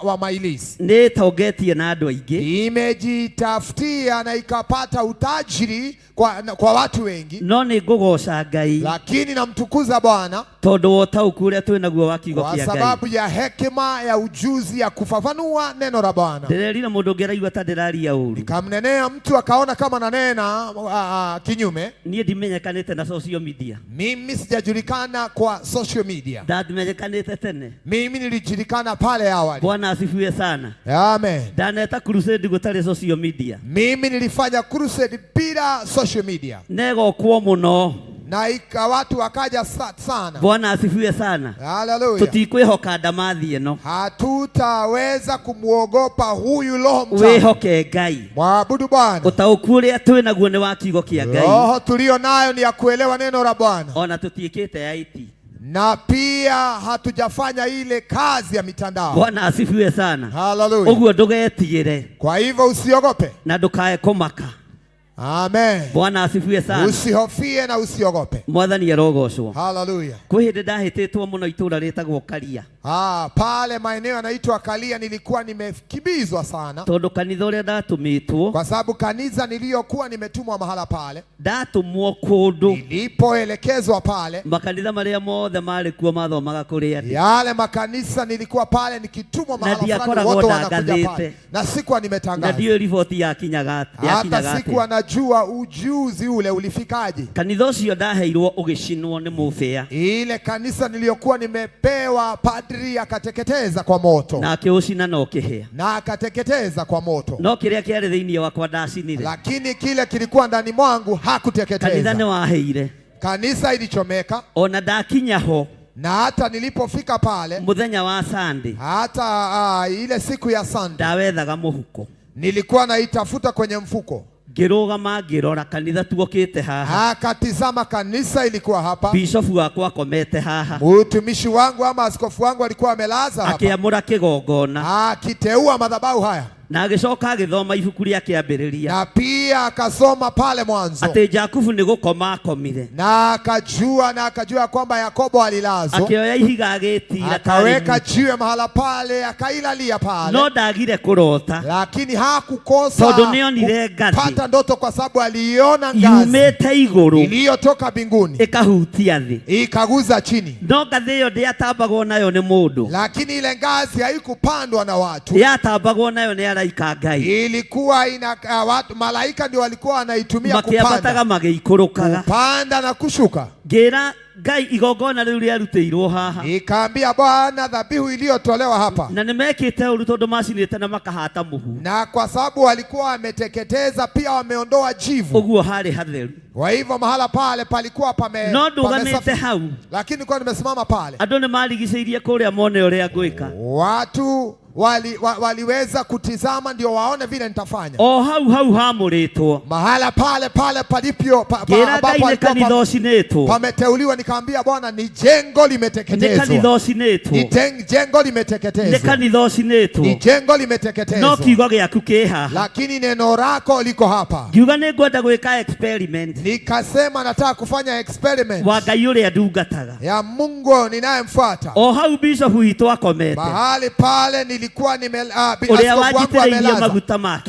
wa mailisi. Nĩ ĩtongetie na andũ aingĩ. Imejitafutia na ikapata utajiri kwa watu wengi. No nĩ ngũgoca Ngai. Lakini namtukuza Bwana. Tondũ wa ũtaũku ũrĩa twĩ naguo wa kiugo kĩa Ngai. Kwa sababu ya hekima ya ujuzi ya kufafanua neno la Bwana. Ndĩrerire mũndũ ũngĩ araigua ta ndĩraria ũru. Nikamnenea mtu akaona kama nanena kinyume. Niĩ ndimenyekanĩte na social media. Mimi sijajulikana kwa social media. Ndamenyekanĩte tene. Mimi nilijulikana pale awali. Bwana asifiwe sana. Amen. Ndaneta crusade gũtarĩ social media. Mimi nilifanya crusade bila social media. Negokwo mũno. Na watu wakaja sana. Bwana asifiwe sana. Haleluya. Tutikwĩhoka ndamathi ĩno. Hatutaweza kumuogopa huyu roho mchafu. Wĩhoke Ngai. Mwabudu Bwana. Ũtaũku ũrĩa twĩ naguo nĩ wa kiugo kĩa Ngai. Roho tulio nayo ni ya kuelewa neno la Bwana. Ona tutiĩkĩte IT. Na pia hatujafanya ile kazi ya mitandao. Bwana asifiwe sana. Haleluya. Ũguo ndũgetigĩre. Kwa hivyo usiogope. Na ndũkae kũmaka. Amen. Bwana asifiwe sana. Usihofie na usiogope. Mwathani arogocwo. Haleluya. Kwĩ hĩndĩ ndahĩtĩtwo mũno itũra rĩtagwo Karia. Pale maeneo yanaitwa Kalia nilikuwa nimekimbizwa sana. Tondũ kanitha ũrĩa ndatumĩtwo. Kwa sababu kanisa niliyokuwa nimetumwa mahala pale. Ndatumwo kũndũ. Nilipoelekezwa pale. Makanitha marĩa mothe marĩ kuo mathomaga kũrĩ andũ. Yale makanisa nilikuwa pale nikitumwa mahala fulani wote wanakuja pale. Na sikuwa nimetangaza. Na ndiyo ripoti yakinyaga. Hata sikuwa najua ujuzi ule ulifikaje. Kanitha ũcio ndaheirwo ũgĩcinwo nĩ mũbĩa. Ile kanisa niliyokuwa nimepewa padri akateketeza kwa moto. Na akĩũcina na ũkĩhĩa. Na akateketeza kwa moto. No kĩrĩa kĩarĩ thĩinĩ wakwa ndacinire. Lakini kile kilikuwa ndani mwangu hakuteketeza. Kanitha nĩ waheire. Kanisa ilichomeka. Ona ndakinya ho. Na hata nilipofika pale muthenya wa Sunday, hata ile siku ya Sunday, ndawethaga mũhuko. Nilikuwa naitafuta kwenye mfuko. Ngĩrũgama ngĩrora kanitha tuokĩte haha. Akatizama kanisa ilikuwa hapa. Bishop wakwa akomete haha. Mtumishi wangu ama askofu wangu alikuwa amelaza hapa. Akiamũra kĩgongona. Akiteua madhabahu haya. Na agĩcoka agĩthoma ibuku rĩa kĩambĩrĩria. Na pia akasoma pale mwanzo. Atĩ Jakubu nĩ gũkoma akomire. Na akajua kwamba Yakobo alilazwa. Akĩoya ihiga agĩtira. Akaweka jiwe mahala pale, akailalia pale. No ndagire kũrota. Lakini hakukosa. Tondũ nĩonire ngathĩ. Pata ndoto kwa sababu aliona ngazi. Yumĩte igũrũ. Iliyotoka mbinguni. Ĩkahutia thĩ. Ikaguza chini. No ngathĩ ĩyo ndĩatambagwo nayo nĩ mũndũ. Lakini ile ngazi haikupandwa na watu. Yatambagwo nayo nĩ araika Ngai. Ilikuwa ina watu, malaika ndio walikuwa wanaitumia kupanda. Magĩikũrũkaga. Kupanda na kushuka. Ngĩra Ngai igongona rĩu rĩarutĩirwo haha. Nikaambia Bwana dhabihu iliyotolewa hapa. Na nĩmekĩte ũru tondũ macinĩte na makahata mũhu. Na kwa sababu walikuwa wameteketeza pia wameondoa jivu. Ũguo harĩ hatheru. Kwa hivyo mahala pale palikuwa pame. No ndũgamĩte hau. Lakini kwa nimesimama pale. Andũ nĩmarigicĩirie kũrĩa mone ũrĩa ngwĩka. Watu waliweza kutizama ndio waone vile nitafanya. O hau hau hamũrĩtwo. Mahala pale pale palipio ambapo alikuwa pameteuliwa, nikaambia Bwana ni jengo limeteketezwa. Ni jengo limeteketezwa. Ni jengo limeteketezwa. No kiugo gĩaku kĩ haha. Lakini neno lako liko hapa. Ngiuga nĩngwenda gwĩka experiment. Nikasema nataka kufanya experiment. Wa Ngai ũrĩa ndungataga. Ya Mungu ninayemfuata. O hau bishop witũ akomete. Mahali pale nilikuwa askofu wangu amelaza,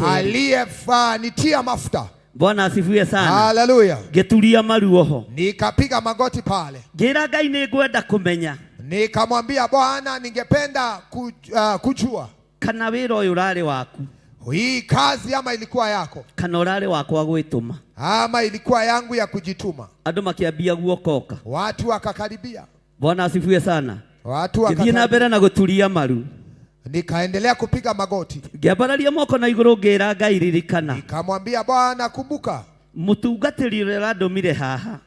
aliyenitia mafuta. Bwana asifiwe sana. Haleluya. Ngĩturia maru oho. Nikapiga magoti pale. Ngĩra Ngai nĩngwenda kũmenya. Nikamwambia Bwana ningependa kujua kana wĩra ũyũ ũrarĩ waku. Hii kazi ama ilikuwa yako. Kana ũrarĩ wakwa gwĩtũma. Ama ilikuwa yangu ya kujituma. Andũ makĩambia guokoka. Watu wakakaribia. Bwana asifiwe sana. Watu wakakaribia. Ngĩthiĩ na mbere na gũturia maru. Nikaendelea kupiga magoti. Ngĩambararia moko na igũrũ ngĩra Ngai ririkana. Nikamwambia Bwana kumbuka. Mũtungatĩri ũrĩa ũrandũmire haha.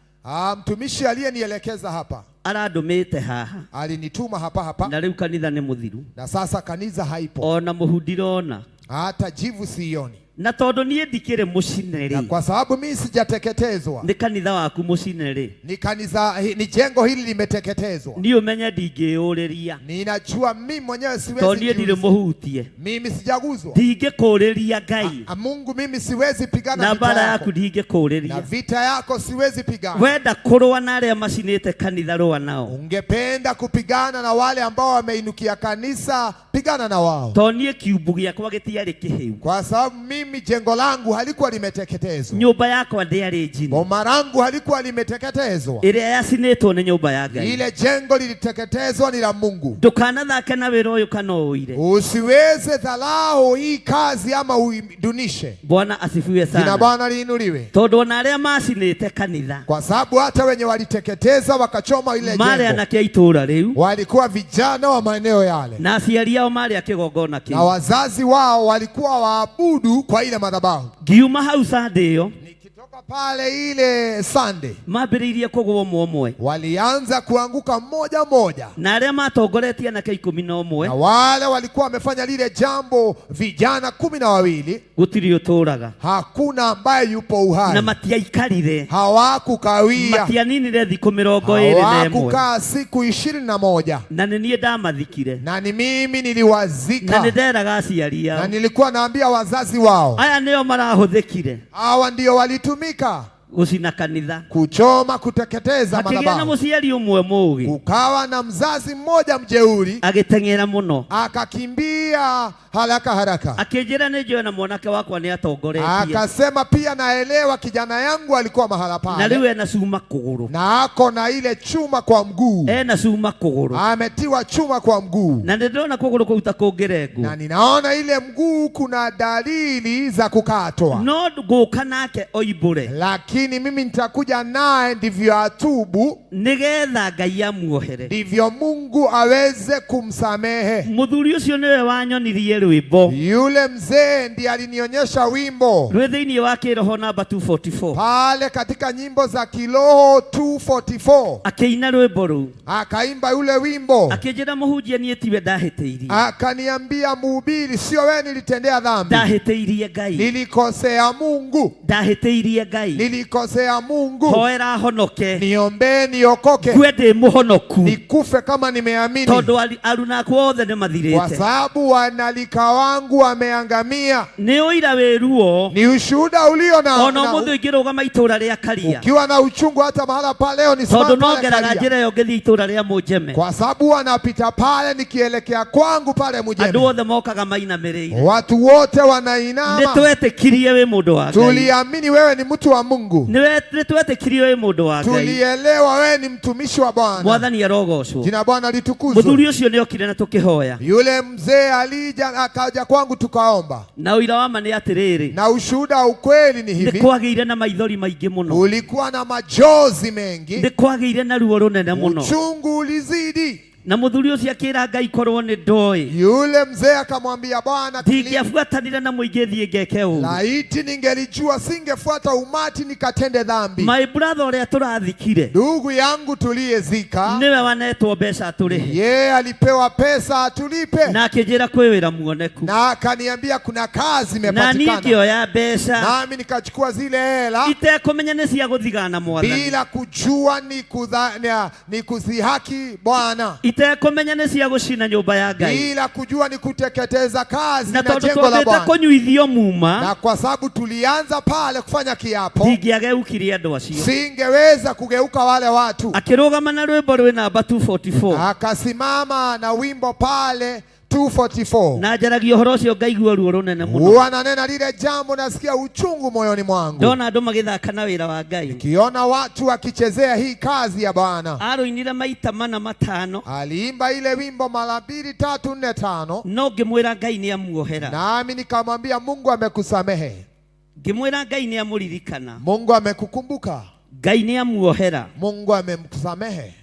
Mtumishi aliyenielekeza hapa. Arandũmĩte haha. Alinituma hapa hapa. Na rĩu kanitha nĩ mũthiru. Na sasa kanitha haipo. Ona mũhu ndirona. Hata jivu sioni. Na tondũ niĩ ndikĩrĩ mũcine rĩ. Na kwa sababu mimi sijateketezwa. Nĩ kanitha waku mũcine rĩ. Ni kanitha, ni jengo hili limeteketezwa. Niĩ ũmenye ndingĩyũrĩria. Ninajua mimi mwenyewe siwezi. Tondũ niĩ ndirĩ mũhutie. Mimi sijaguzwa. Ndingĩkũrĩria Ngai. Mungu mimi siwezi pigana na vita mbara yako. Yaku ndingĩkũrĩria. Na vita yako siwezi pigana. Wenda kũrũa na arĩa macinĩte kanitha rũa nao. Ungependa kupigana na wale ambao wameinukia kanisa, pigana na wao. Tondũ niĩ kiumbu gĩakwa gĩtiarĩ kĩhĩu. Kwa sababu mimi jengo langu halikuwa limeteketezwa. Nyumba yakwa ndĩarĩ njine. Boma langu halikuwa limeteketezwa. Ĩrĩa yacinĩtwo nĩ nyumba ya Ngai. Ile jengo liliteketezwa ni la Mungu. Ndũkanathake na wĩra ũyũ kana ũire. Usiweze dharau hii kazi ama uidunishe. Bwana asifiwe sana. Jina Bwana liinuliwe. Tondũ ona arĩa macinĩte kanitha. Kwa sababu hata wenye waliteketeza wakachoma ile jengo. Marĩ anake a itũũra rĩu. Walikuwa vijana wa maeneo yale. Na aciari ao marĩ a kĩgongona kĩu. Na wazazi wao walikuwa waabudu kwa ile madhabahu. Ngiuma hau Sunday ĩyo. Nikitoka pale ile Sunday. Mambĩrĩirie kũgũa ũmwe ũmwe. Walianza kuanguka mmoja mmoja. Na arĩa matongoretie anake 11. Na wale walikuwa wamefanya lile jambo vijana 12. Gũtirĩ ũtũraga. Hakuna ambaye yupo uhai. Na matiaikarire. Hawakukawia. Matianinire thikũ 21. Hawakukaa siku 21. Na nĩ niĩ ndamathikire. Na ni mimi niliwazika. Na nĩ nderaga aciari ao. Na nilikuwa naambia wazazi wao. Aya nĩo marahũthĩkire. Hawa ndio walitumika gũcina kanitha, kuchoma, kuteketeza Hakĩgĩa na madhabahu. mũciari ũmwe mũũgĩ. Kukawa na mzazi mmoja mjeuri. Agĩteng'era mũno. Akakimbia haraka haraka. Akĩnjĩra nĩ njũĩ na mwanake wakwa nĩ atongoretie. Akasema pia naelewa kijana yangu alikuwa mahala pale. Na rĩu ena cuma kũgũrũ. Na ako na ile chuma kwa mguu. Ena cuma kũgũrũ. Ametiwa chuma kwa mguu. Na nĩ ndĩrona kũgũrũ kũu ta kũngĩrengwo. Na ninaona ile mguu kuna dalili za kukatwa. No ngũka nake oimbũre. Lakini mimi nitakuja naye ndivyo atubu, nigetha Ngai amuohere, ndivyo Mungu aweze kumsamehe. Mũthuri ũcio nĩwe wanyonirie rwĩmbo. Yule mzee ndiye alinionyesha wimbo rwĩ thĩinĩ wa kĩroho namba 244. Pale katika nyimbo za kiroho 244. Akĩina rwĩmbo rũu. Akaimba yule wimbo. Akĩnjĩra mũhunjia niĩ tiwe ndahĩtĩirie. Akaniambia mhubiri, sio wewe nilitendea dhambi. Ndahĩtĩirie Ngai. Nilikosea Mungu. Ndahĩtĩirie Ngai. Nilikosea Mungu. Hoera honoke. Niombe niokoke. Ngue ndĩ mũhonoku. Nikufe kama nimeamini. Tondũ aruna akwa othe nĩmathirĩte. Kwa sababu sababu wanalika wangu wameangamia. Nĩ ũira wĩ ruo. Ni ushuhuda ulio na, Ona ũmũthĩ ũngĩrũgama itũra rĩa Karia, ukiwa na uchungu hata mahala pale leo ni tondũ no ngeraga njĩra ĩyo ngĩthiĩ itũra rĩa Mũnjeme, kwa sababu wanapita pale nikielekea kwangu pale andũ Mujeme, othe mokaga mainamĩrĩire. Watu wote wanainama. Nĩ twetĩkirie wĩ mũndũ wa Ngai. Tuliamini wewe ni mtu wa Mungu. Nĩ twetĩkirie wĩ mũndũ wa Ngai. Tulielewa wewe ni mtumishi wa Bwana. Mwathani arogocwo. Jina Bwana litukuzwe. Mũthuri ũcio nĩ okire na tũkĩhoya. Yule mzee alija akaja kwangu tukaomba. Na ũira wa ma nĩ atĩrĩrĩ, Na ushuhuda ukweli ni hivi, nĩ kwagĩire na maithori maingĩ mũno, ulikuwa na majozi mengi, nĩ kwagĩire na ruo rũnene mũno, uchungu ulizidi. Na mũthuri ũcio akĩra Ngai korwo nĩ ndoĩ, Yule mzee akamwambia Bwana, ndingĩabuatanire na mũingĩ thiĩ ngeke ũru. Laiti ningelijua singefuata umati nikatende dhambi. My brother ũrĩa tũrathikire, ndugu yangu tuliyezika, nĩwe wanetwo mbeca tũrĩhe, yeye alipewa pesa atulipe, na akĩnjĩra kwĩ wĩra muoneku, na akaniambia kuna kazi na niĩ imepatikana, ngĩoya mbeca nami nikachukua zile hela itekũmenya nĩ cia gũthigana Mwathani, bila kujua ni kuzihaki Bwana, itekũmenya nĩ cia gũcina nyũmba ya Ngai, bila kujua ni kuteketeza kazi na na tondũ jengo la twambĩte Bwana. kũnyuithio muma, Na kwa sababu tulianza pale kufanya kiapo, ndingĩageukirie andũ acio. singeweza kugeuka wale watu. Akĩrũgama na rwĩmbo rwĩ namba 244, Akasimama na wimbo pale 244. Na njaragia ũhoro ũcio ngaigua ruo rũnene mũno. Huwa nanena lile jambo, nasikia uchungu moyoni mwangu Ndona andũ magĩthaka na wĩra wa Ngai. Kiona watu wakichezea hii kazi ya Bwana. Arũinire maita mana matano, Aliimba ile wimbo mara 2 3 4 5. No ngĩmwĩra Ngai nĩ amuohera. Nami nikamwambia Mungu amekusamehe. Ngĩmwĩra Ngai nĩ amũririkana. Mungu amekukumbuka. Ngai nĩ amuohera. Mungu amemsamehe.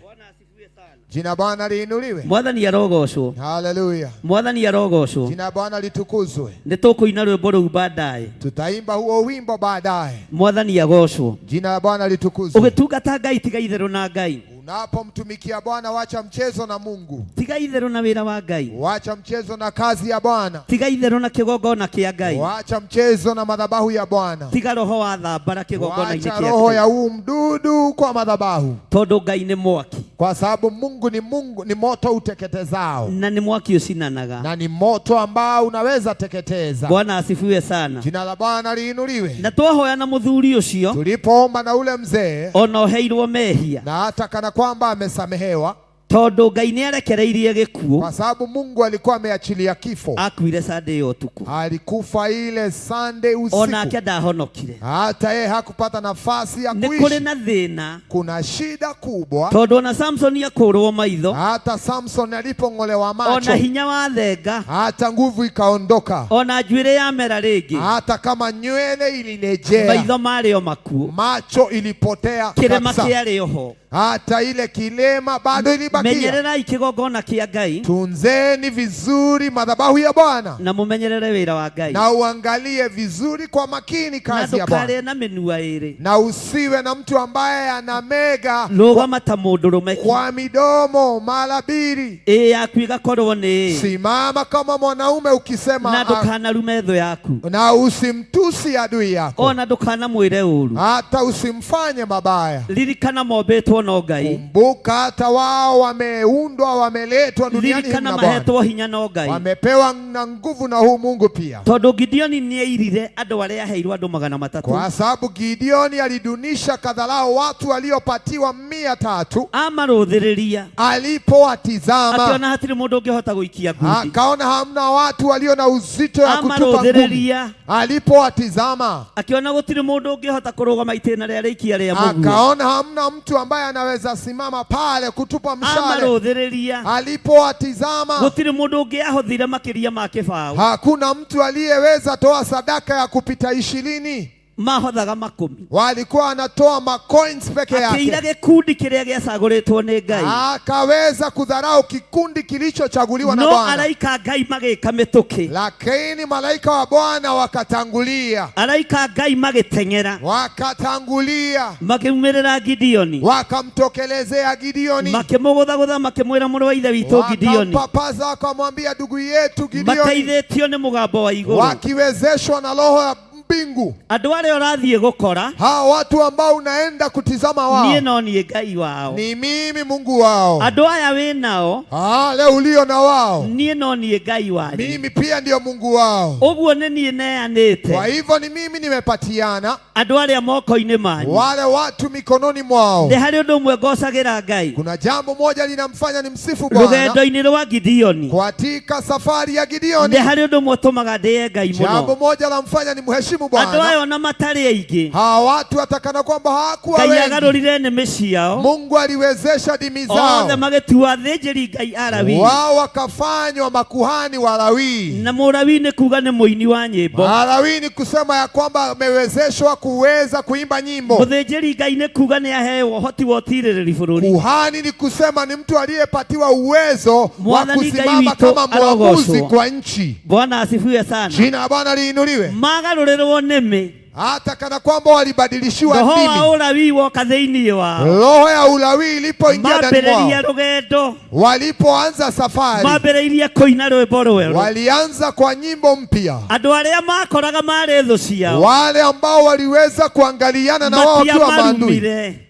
Jina Bwana liinuliwe. Mwathani arogocwo. Haleluya. Mwathani arogocwo. Jina Bwana litukuzwe. Nĩ tũkũina rwĩmbo rũu baadaye. Tutaimba huo wimbo baadaye. Mwathani agocwo. Jina la Bwana litukuzwe. Ũgĩtungata Ngai tiga itherũ na Ngai. Unapomtumikia Bwana wacha mchezo na Mungu. Tiga itherũ na wĩra wa Ngai. Wacha mchezo na kazi ya Bwana. Tiga itherũ na kĩgongona kĩa Ngai. Wacha mchezo na madhabahu ya Bwana. Tiga roho wa thambara kĩgongona-inĩ Wacha kĩa roho Ngai. ya huu mdudu kwa madhabahu. Tondũ Ngai nĩ mwaki. Kwa sababu Mungu ni Mungu, ni moto uteketezao. Na ni mwaki ucinanaga. Na ni moto ambao unaweza teketeza. Bwana asifiwe sana. Jina la Bwana liinuliwe. Na twahoya na mũthuri ũcio, Tulipoomba na ule mzee, ona oheirwo mehia, na hata kana kwamba amesamehewa, tondũ Ngai nĩ arekereirie gĩkuũ, kwa sababu Mungu alikuwa ameachilia kifo. Akuire Sunday ya ũtukũ. Alikufa ile Sunday usiku. Onake ndahonokire. Hata yeye hakupata nafasi ya Nĩ kũrĩ kuishi. na thĩna. Kuna shida kubwa. Tondũ ona Samson akũrwo maitho, Hata Samson alipong'olewa macho, ona hinya wa thenga, hata nguvu ikaondoka, ona njuĩrĩ yamera rĩngĩ, hata kama nywele ilirejea, maitho marĩ o makuũ, macho ilipotea kĩrema kabisa. kĩarĩ oho. Hata ile kilema bado ilibakia. Menyererai kĩgongona kĩa Ngai, Tunzeni vizuri madhabahu ya Bwana, na mũmenyerere wĩra wa Ngai, na uangalie vizuri kwa makini na kazi ya Bwana, ndũkarĩe na mĩnua ĩrĩ. na usiwe na mtu ambaye anamega Rũgama ta mũndũrũme kwa midomo mara mbili. Ĩ yaku ĩgakorwo nĩ ĩ. Simama kama mwanaume ukisema, Na ndũkanarume thũ yaku, na usimtusi adui yako, ona ndũkanamwĩre ũru. hata usimfanye mabaya. Ririkana mombĩtwo no Ngai. Kumbuka hata wao wameundwa, wameletwa duniani Ririkana na Bwana, mahetwo hinya no Ngai, wamepewa na nguvu na huu Mungu pia. tondũ Gideoni nĩeirire andũ arĩa aheirwo andũ 300. Kwa sababu Gideoni alidunisha kadhalao watu waliopatiwa 300. Amarũthĩrĩria, Alipowatizama akiona hatirĩ mũndũ ũngĩhota gũikia ngundi. akaona hamna watu walio na uzito ya kutupa ngumi. Amarũthĩrĩria, Alipowatizama akiona gũtirĩ mũndũ ũngĩhota kũrũgama itĩna rĩa rĩikia rĩa mũguĩ. akaona hamna mtu ambaye anaweza simama pale kutupa mshale. Amarũthĩrĩria, Alipowatizama gũtirĩ mũndũ ũngĩahothire makĩria ma kĩbaũ. hakuna mtu aliyeweza toa sadaka ya kupita 20. Mahothaga makũmi. Walikuwa wanatoa macoins peke yake. Akĩira gĩkundi kĩrĩa gĩacagũrĩtwo nĩ Ngai. Akaweza kudharau kikundi kilichochaguliwa na No Bwana. araika Ngai magĩka mĩtũkĩ. Lakini malaika wa Bwana wakatangulia. Araika Ngai magĩteng'era. Wakatangulia. Makĩumĩrĩra Gideoni. Wakamtokelezea Gideoni. Makĩmũgũthagũtha makĩmwĩra mũrũ wa ithe witũ Gideoni. Wakampapaza wakamwambia ndugu yetu Gideoni. Mateithĩtio nĩ mũgambo wa igũrũ. Wakiwezeshwa na roho ya mbingu. Andũ arĩa ũrathiĩ gũkora, Hawa watu ambao unaenda kutizama niĩ wao, no niĩ Ngai wao. ni mimi Mungu wao. Andũ aya wĩ nao, Leo ulio na wao, niĩ no niĩ Ngai wanyu. mimi pia ndiyo Mungu wao. Ũguo nĩ niĩ neanĩte Kwa hivyo ni mimi nimepatiana andũ arĩa moko-inĩ manyu. wale watu mikononi mwao. Nĩ harĩ ũndũ ũmwe ngocagĩra Ngai Kuna jambo moja linamfanya nimsifu Bwana rũgendo-inĩ rwa Gideoni. katika safari ya Gideoni. Nĩ harĩ ũndũ ũmwe ũtũmaga ndĩe Ngai Jambo mũno. moja lamfanya nimheshimu Andũ Bwana. aya ona matarĩ aingĩ, Hawa watu hatakana kwamba hawakuwa Ngai wengi, agarũrire nĩmĩ ciao Mungu aliwezesha dimi othe zao, magĩtua athĩnjĩri Ngai Alawii. wao wakafanywa makuhani wa Lawi. Na Mũlawii nĩ kuga nĩ mũini wa nyĩmbo. Lawi ni kusema ya kwamba amewezeshwa kuweza kuimba nyimbo. Mũthĩnjĩri Ngai nĩ kuga nĩ aheo ũhoti wa ũtirĩrĩri bũrũri. Kuhani ni kusema ni mtu aliyepatiwa uwezo wa Mwathani Ngai kusimama witũ kama mwamuzi arogocwo. kwa nchi. Bwana asifiwe sana. Jina la Bwana liinuliwe. Magarũrĩrwo nĩmĩ, Hata kana kwamba walibadilishiwa roho wa ndimi, ũlawii woka thĩinĩ wao, roho ya ulawii ilipoingia ndani mambĩrĩria mwao, rũgendo, walipoanza safari, mambĩrĩirie kũina rwĩmbo rwerũ. walianza kwa nyimbo mpya. Andũ arĩa makoraga marĩ thũ ciao Wale ambao waliweza kuangaliana na wao wakiwa maadui matiamarumire,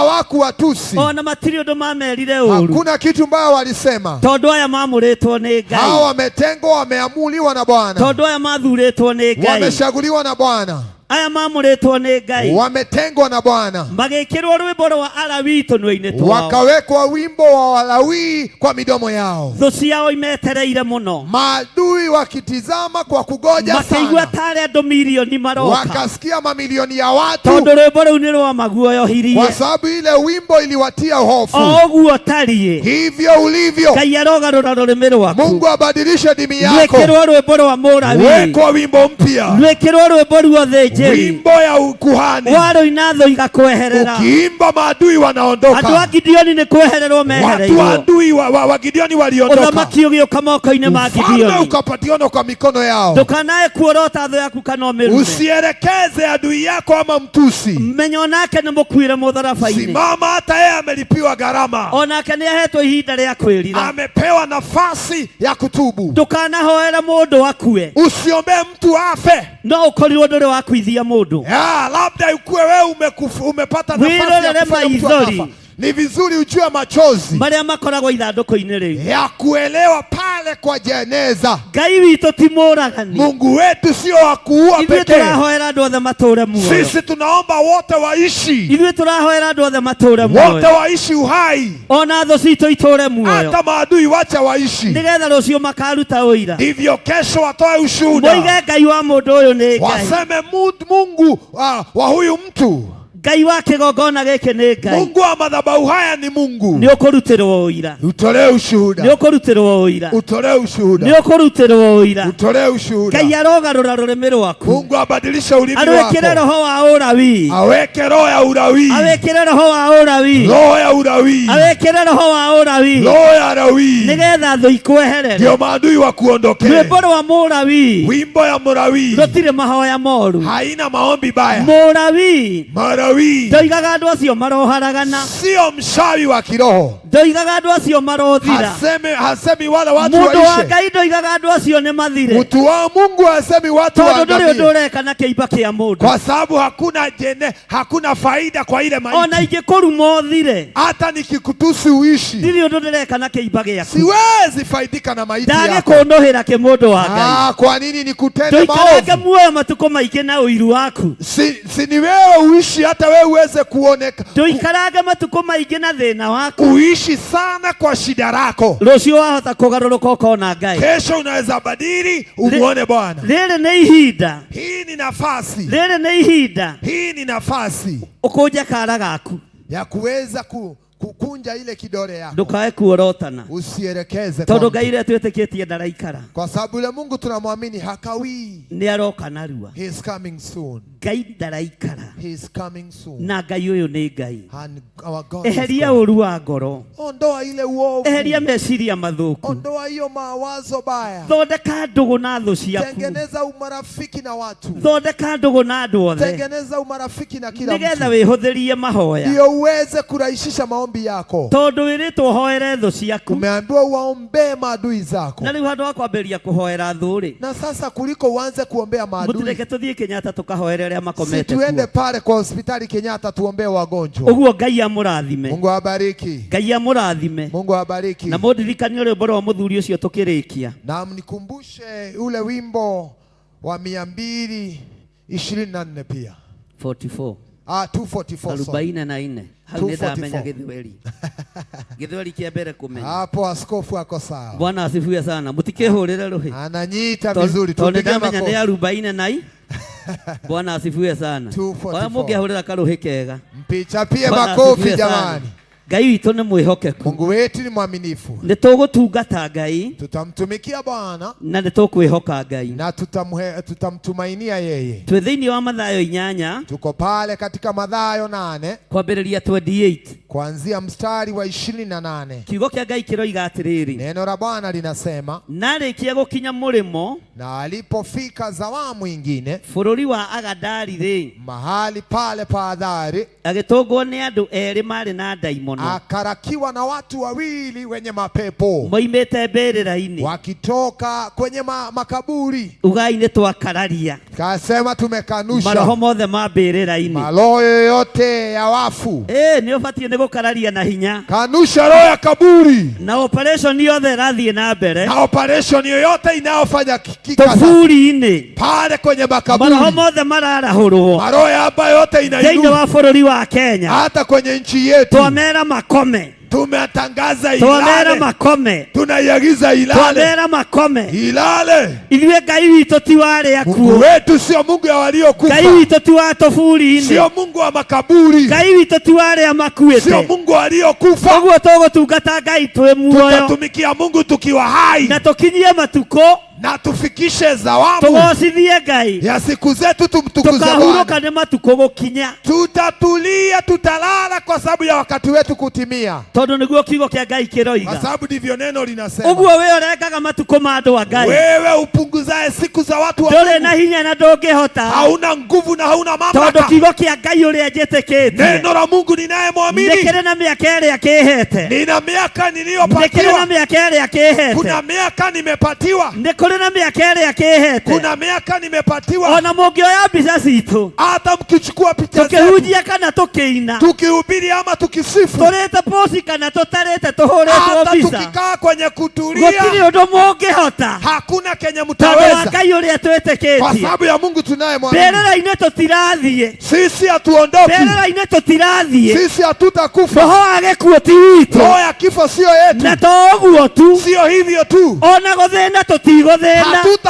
hawakuwatusi, ona matirĩ ũndũ mamerire ũru, hakuna kitu mbaya walisema. tondũ aya mamũrĩtwo nĩ Hawa Ngai, wametengwa, wameamuliwa na Bwana, tondũ aya mathurĩtwo nĩ Ngai, wamechaguliwa na Bwana, aya mamũrĩtwo nĩ Ngai, wametengwa na Bwana, magĩkĩrwo rwĩmbo rwa Alawii tũnua-inĩ twao. wakawekwa wimbo wa Walawii kwa midomo yao, Thũ ciao imetereire mũno, maadui wakitizama kwa kugoja makĩigua sana, tarĩ andũ mirioni maroka, wakasikia mamilioni ya watu, tondũ rwĩmbo rũu nĩ rwamaguoyohirie. kwa sababu ile wimbo iliwatia hofu. O ũguo ũtariĩ, Hivyo ulivyo, Ngai arogarũra rũrĩmĩ rwaku, Mungu abadilishe dimi yako, rwĩkĩrwo rwĩmbo rwa Mũlawii, Wekwa wimbo mpya, rwĩkĩrwo rwĩmbo ruothe njeri, wimbo ya ukuhani. warũina thũ igakweherera. Ukiimba maadui Andũ a wanaondoka. Gideoni nĩ kwehererwo Watu wa mehereirwo, adui wa Gideoni waliondoka, ũthamaki ũgĩũka moko-inĩ ma ufalme Gideoni. ukapatiana kwa mikono yao. Ndũkanae kuorota thũ yaku kana ũmĩrume, Usielekeze adui yako ama mtusi. menya onake nĩ mũkuire mũtharaba-inĩ, Simama, hata yeye amelipiwa gharama, onake nĩ ahetwo ihinda rĩa kwĩrira. amepewa nafasi ya kutubu. Ndũkanahoere mũndũ akue, Usiombee mtu afe. no ũkorirwo ndũrĩ wakuithia mũndũ. Ya, labda ukuwe wewe umepata nafasi ya Wirorere kufanya mtu maithori. akafa. Ni vizuri ujue machozi marĩa makoragwo ithandũkũ-inĩ rĩu. ya kuelewa pale Kwa jeneza, Ngai witũ ti mũragani, Mungu wetu sio wa kuua ithuĩ pekee. tũrahoera andũ othe matũũre muoyo, Sisi tunaomba wote waishi, ithuĩ tũrahoera andũ othe matũũre wote muoyo, waishi uhai, ona thũ citũ itũũre muoyo, hata maadui wacha waishi, nĩgetha rũciũ makaruta ũira, ndivyo kesho watoe ushuhuda, moige Ngai wa mũndũ ũyũ nĩ Ngai, waseme Mungu wa huyu mtu, Ngai wa kĩgongona gĩkĩ nĩ Ngai. Mungu wa madhabahu haya ni Mungu. Nĩ ũkũrutĩrwo ũira, Utolee nĩ ushuhuda, ũkũrutĩrwo ũira, utolee nĩ ushuhuda, ũkũrutĩrwo ũira. utolee ushuhuda. Ngai arogarũra rũrĩmĩ rwaku, Mungu abadilishe ulimi arwĩkĩre wako, roho wa ũrawii, aweke roho ya urawii, awĩkĩre roho wa ũrawii, roho ya urawii, awĩkĩre roho wa ũrawii, roho ya rawii, nĩgetha thũ ikweherere. ndio maadui wakuondokee. Rwĩmbo rwa Mũlawii Wimbo ya Mrawii rũtirĩ mahoya moru. haina maombi baya. Mũlawii Mrawii ndoigaga andũ acio maroharagana, sio mshawi wa kiroho, ndoigaga andũ acio marothira. hasemi wala watu Mũndũ wa waishe. Ngai ndoigaga andũ acio nĩ mathire, Mtu wa Mungu hasemi watu tondũ ndũrĩ ũndũ waangamie, ũreka na kĩimba kĩa mũndũ. kwa sababu hakuna jene, hakuna faida kwa ile Ona maiti. ingĩkũruma ũthire, Hata nikikutusi uishi, ndirĩ ũndũ ndĩreka na kĩimba gĩaku. siwezi faidika na maiti yako. Ndagĩkũnũhĩra kĩ mũndũ wa Ngai. Kwa nini nikutende Ndũikarange maovu? muoyo matukũ maingĩ na ũiru waku. Si ni wewe uishi, hata wewe uweze kuoneka, Ndũikarange matukũ maingĩ na thĩna waku. uishi sana kwa shida lako. Rũciũ wahota kũgarũrũka ũkona Ngai. Kesho unaweza badili umuone Bwana. Rĩrĩ nĩ ihinda, Hii ni nafasi, rĩrĩ nĩ ihinda hii ni nafasi ũkũnje kara gaku, ya kuweza kukunja ile kidole yako, ndũkae kuorotana, usielekeze kwa tondũ mtu. Ngai ũrĩa twĩtĩkĩtie ndaraikara, Kwa sababu yule Mungu tunamwamini hakawii. nĩ aroka narua. He is coming soon. Ngai ndaraikara, He is coming soon. na Ngai ũyũ nĩ Ngai. And our God is Eheria God. ũru wa ngoro, Ondoa ile uovu, eheria meciria mathũku, ondoa hiyo mawazo baya, thondeka ndũgũ na thũ ciaku, tengeneza umarafiki na watu, thondeka ndũgũ na andũ othe, tengeneza umarafiki na kila nĩgetha mtu, wĩhũthĩrie mahoya. ndio uweze kurahisisha maombi. maombi yako. Tondũ wĩrĩtwo ũhoere thũ ciaku. Umeambiwa uwaombee maadui zako. Na rĩu handũ ha kwambĩrĩria kũhoera thũ rĩ, Na sasa kuliko uanze kuombea maadui, mũtireke tũthiĩ Kenyatta tũkahoere arĩa si makomete tuende kuo. pale kwa hospitali Kenyatta tuombee wagonjwa. Ũguo Ngai amũrathime. Mungu awabariki. Ngai amũrathime. Mungu awabariki. Na mũndirikanie rwĩmbo rwa mũthuri ũcio tũkĩrĩkia. Na mnikumbushe ule wimbo wa 224 pia. 44. 244, sorry. 44. Hau nĩ ndamenya 244. Gĩthweri. Gĩthweri kĩa mbere kũmenya. Hapo askofu ako sawa. Bwana asifiwe sana. Mũtikĩhũrĩre rũhĩ. Ananyita vizuri. Tondũ Tupige ndamenya nĩ makofi. arobaini na i. Bwana asifiwe sana. 244. Oya mũngĩahũrĩra karũhĩ kega. Mpichapie Bwana makofi asifiwe sana. jamani. Ngai witũ nĩ mwĩhokeku. Mungu wetu ni mwaminifu. Nĩ tũgũtungata Ngai Tutamtumikia Bwana na nĩ tũkwĩhoka Ngai. na tutamtumainia yeye. Twĩ thĩinĩ wa Mathayo 8 Tuko pale katika Mathayo 8 kwambĩrĩria 28. kuanzia mstari wa 28. Kiugo kĩa Ngai kĩroiga atĩrĩrĩ, Neno la Bwana linasema, na arĩkia gũkinya mũrĩmo na alipofika zawamu ingine bũrũri wa Agadari rĩ, mahali pale pa Adhari, agĩtũngwo nĩ andũ erĩ marĩ na ndaimono akarakiwa na watu wawili wenye mapepo moimĩte mbĩrĩra-inĩ. wakitoka kwenye makaburi. Ugai nĩ twakararia Kasema tumekanusha maroho mothe ma mbĩrĩra-inĩ. maroho yoyote ya wafu. Nĩ ũbatiĩ nĩ gũkararia na hinya. Kanusha roho ya kaburi Na operation yothe ĩrathiĩ na mbere na operation yoyote inayofanya kika tũburi-inĩ, pale kwenye makaburi, maroho mothe mararahũrwo maroho ya ambayo yote thĩinĩ inainua wa bũrũri wa Kenya. hata kwenye nchi yetu. Twamera makome, Tumetangaza twamera ilale, makome, tunaiagiza ilale, twamera makome. ilale. Ithuĩ Ngai witũ ti wa arĩa Mungu akuũ, wetu sio Mungu ya waliokufa, Ngai witũ ti wa tũburi-inĩ, sio Mungu wa makaburi, Ngai witũ ti wa arĩa sio makuĩte. Mungu waliokufa. Ũguo tũgũtungata Ngai twĩ muoyo Tutatumikia Mungu tukiwa hai na tũkinyie matukũ, na tufikishe zawamu tũgocithie Ngai, ya siku zetu, tumtukuze tũkahurũka Bwana. nĩ matukũ gũkinya, Tutatulia, tutalala kwa sababu ya wakati wetu kutimia, tondũ nĩguo kiugo kĩa Ngai kwa kĩroiga. sababu ndivyo neno linasema. Ũguo we ũrengaga matukũ ma andũ a Ngai, Wewe upunguzae siku za watu wa ndũrĩ na Mungu, hinya na ndũngĩhota, hauna nguvu na hauna tondũ mamlaka. kiugo kĩa Ngai ũrĩa njĩtĩkĩtie Neno la Mungu ninayemwamini, nĩ kĩrĩ na mĩaka ĩrĩa kĩhete, nina miaka nĩ kĩrĩ na niliyopatiwa, mĩaka ĩrĩa kĩhete, kuna miaka nimepatiwa, nĩ kũrĩ na mĩaka ĩrĩa kĩhete. kuna miaka nimepatiwa. Ona mũngĩoya mbica citũ Hata mkichukua picha zetu tũkĩhunjia kana tũkĩina, tukihubiri ama tukisifu, tũrĩte poci kana tũtarĩte tũhũrĩtwo hata mbica, tukikaa kwenye kutulia, gũtirĩ ũndũ mũngĩhota, hakuna kenye tondũ wa mtaweza, Ngai ũrĩa kwa twĩtĩkĩtie. sababu ya Mungu tunayemwamini. Mbĩrĩra-inĩ tũtirathiĩ, Sisi hatuondoki, mbĩrĩra-inĩ tũtirathiĩ. sisi hatutakufa. Roho wa gĩkuũ ti witũ, Roho ya kifo sio yetu, na to ũguo tu, sio hivyo tu, ona gũthĩna tũtigũthĩna,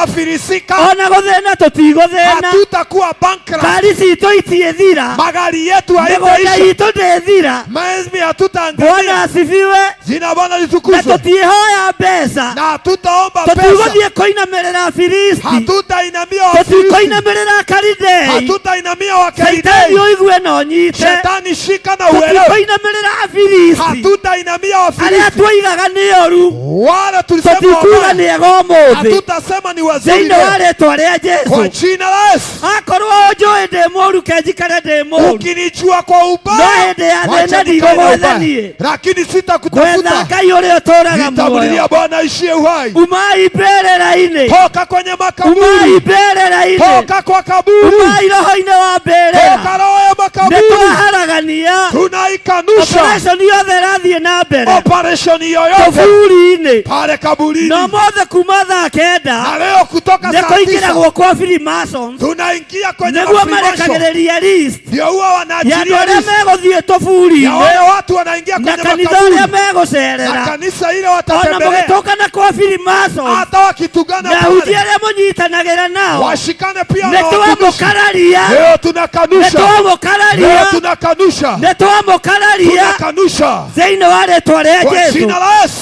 hatutafirisika, ona gũthĩna tũtigũthĩna. hatutakuwa bankrupt, Ngari citũ itiĩthira, magari yetu mĩgũnda haitaisha, itũ ndĩthira. maezmi Bwana hatutaangamia. asifiwe. Jina Bwana Na litukuzwe. tũtiĩhoya mbeca, Na hatutaomba pesa, tũtigũthiĩ kũinamĩrĩra Afilisti, hatutainamia Wafilisti, tũtikũinamĩrĩra Akalidei. hatutainamia Shaitani Wakalidei. ũigue na ũnyite, Shetani shika na uelewe, tũtikũinamĩrĩra Afilisti hatutainamia arĩa Wafilisti tuoigaga nĩ oru, wala tulisema tũtikuga wabaya, nĩ ega ũmũthĩ hatutasema ni wazuri thĩinĩ wa leo. rĩtwa rĩa Kwa Jesũ. jina la Yesu. Akorwo ũnjũĩ ndĩ mũũru, ke njikare ndĩ mũũru, Ukinijua kwa no ubaya, hĩndĩ ya wacha thĩna nikae na ndigũgwetha ubaya, niĩ, lakini gwetha sitakutafuta. Ngai ũrĩa ũtũũraga muoyo. Nitamlilia Bwana aishie uhai. Umai mbĩrĩra-inĩ, Toka kwenye umai makaburi, mbĩrĩra-inĩ, toka kwa kaburi, umai roho-inĩ wa mbĩrĩra. toka roho ya Nĩ makaburi. twaharagania Tunaikanusha operation yothe ĩrathiĩ na mbere operation yoyote tũburi-inĩ, pale kaburini. na ũmũthĩ kuma thaa kenda Na leo kutoka nĩ saa 9 kũingĩragwo kwa Freemasons tunaingia kwenye nĩguo mafrimasho, marekagĩrĩria list ndio huwa ya andũ wanaachilia arĩa list megũthiĩ ya tũburi-inĩ wale watu wanaingia na kwenye kanitha makaburi ũrĩa na megũcerera, kanisa ile ona watatembelea, mũgĩtũngana kwa Freemasons hata wakitugana na ahunjia pale arĩa mũnyitanagĩra nao, washikane pia nĩ na watumishi. twamũkararia, Leo nĩ tunakanusha, leo twamũkararia, tunakanusha, nĩ twamũkararia tunakanusha thĩinĩ wa rĩtwa rĩa kwa Jesũ. jina la Yesu.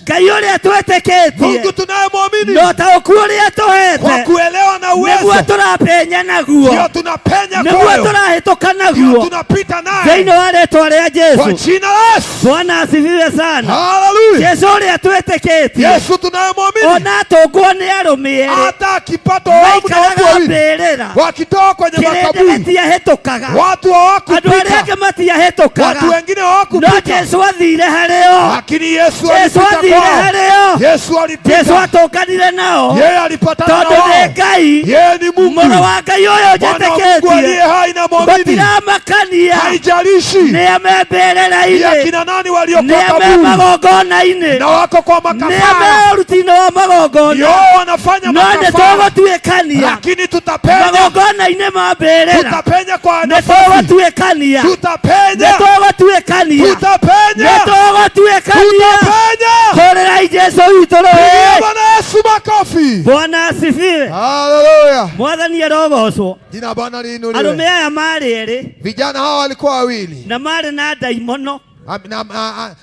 Ngai ũrĩa twĩtĩkĩtie Mungu tunayemwamini na ũtaũku ũrĩa kwa tũhete kuelewa na Hawana Nĩguo uwezo. tũrapenya naguo. Ndio tunapenya Nĩguo kwayo, tũrahĩtũka ndio naguo tunapita naye thĩinĩ wa rĩtwa rĩa kwa Jesu. jina la Yesu. Bwana asifiwe sana. Haleluya! Jesu ũrĩa twĩtĩkĩtie, Yesu tunayemwamini, ona atũngwo nĩ arũme erĩ hata akipatwa wavu na watu maikaraga wawili mbĩrĩra, wakitoka kwenye kĩrĩndĩ makaburi, gĩtiahĩtũkaga, watu andũ arĩa hawakupita, angĩ matiahĩtũkaga, watu wengine no hawakupita, Jesu athire harĩo. lakini Yesu Jesu alipita athire kwao. harĩo. Yesu Jesu alipita, atũnganire nao yeye alipatana na tondũ nĩ wao. Ngai, Yeye ni Mungu, mũrũ wa Ngai ũyũ Mwana wa Mungu aliye njĩtĩkĩtie, hai na mwamini, gũtiramakania haijalishi nĩ ame ni mbĩrĩra-inĩ, akina nani walio nĩ kwa ame kaburi magongona-inĩ, na wako kwa nĩ ame makafara, ũruti-inĩ wa magongona, ndio wanafanya no nĩ makafara, tũgũtuĩkania lakini tutapenya, magongona-inĩ ma mbĩrĩra, tutapenya kwa nĩ nafasi, tũgũtuĩkania, nĩ tutapenya, tũgũtuĩkania, nĩ tutapenya, tũgũtuĩkania. tutapenya. Hũrĩrai Jesu witũ Pigia rũĩ. Bwana Yesu makofi. Bwana asifiwe. Haleluya. Mwathani arogocwo. Jina la Bwana Arũme liinuliwe. aya marĩ erĩ Vijana hawa walikuwa wawili. na marĩ na ndaimono.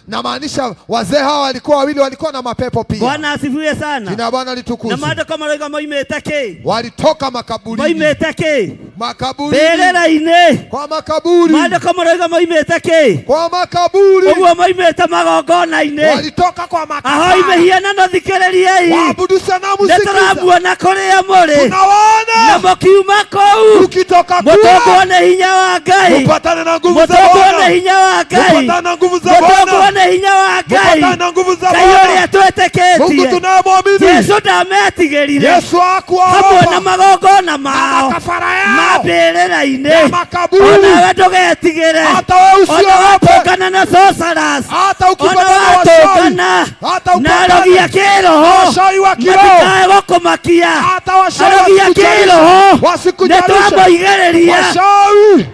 Namaanisha wazee hawa walikuwa wawili, walikuwa na mapepo pia. Bwana asifiwe sana. Jina la Bwana Na litukuzwe. maandĩko maroiga moimĩte kĩ? Walitoka makaburini, Moimĩte kĩ? makaburini, Mbĩrĩra-inĩ. kwa makaburi, Maandĩko maroiga moimĩte kĩ? kwa makaburi. Ũguo moimĩte magongona-inĩ. Walitoka kwa Ahoi makafara, mĩhianano thikĩrĩriai. waabudu sanamu, Nĩ sikiza, tũramuona kũrĩa mũrĩ na tunawaona mũkiuma kũu ukitoka mũtũngwo kule, nĩ hinya wa Ngai, upatane na nguvu za mũtũngwo nĩ Bwana, hinya wa Ngai, upatane na nguvu za mũtũngwo Bwana, nĩ hinya wa Ngai. upatane na nguvu za Ngai ũrĩa Bwana, Mungu twĩtĩkĩtie, tunayemwamini. Jesu ndametigĩrire Yesu hamwe na hakuwaogopa magongona na mao makafara ma yao mbĩrĩra-inĩ. ya makaburi. Onawe ndũgetigĩre, Hata wewe ona usiogope, watũngana na sorcerers, hata ona ukipatana na washauri, watũngana hata na arogi a ukipatana kĩroho, washauri wa kiroho, matikae gũkũmakia. hata washauri Arogi a kĩroho nĩ wasikujarishe, twamoigĩrĩria. washauri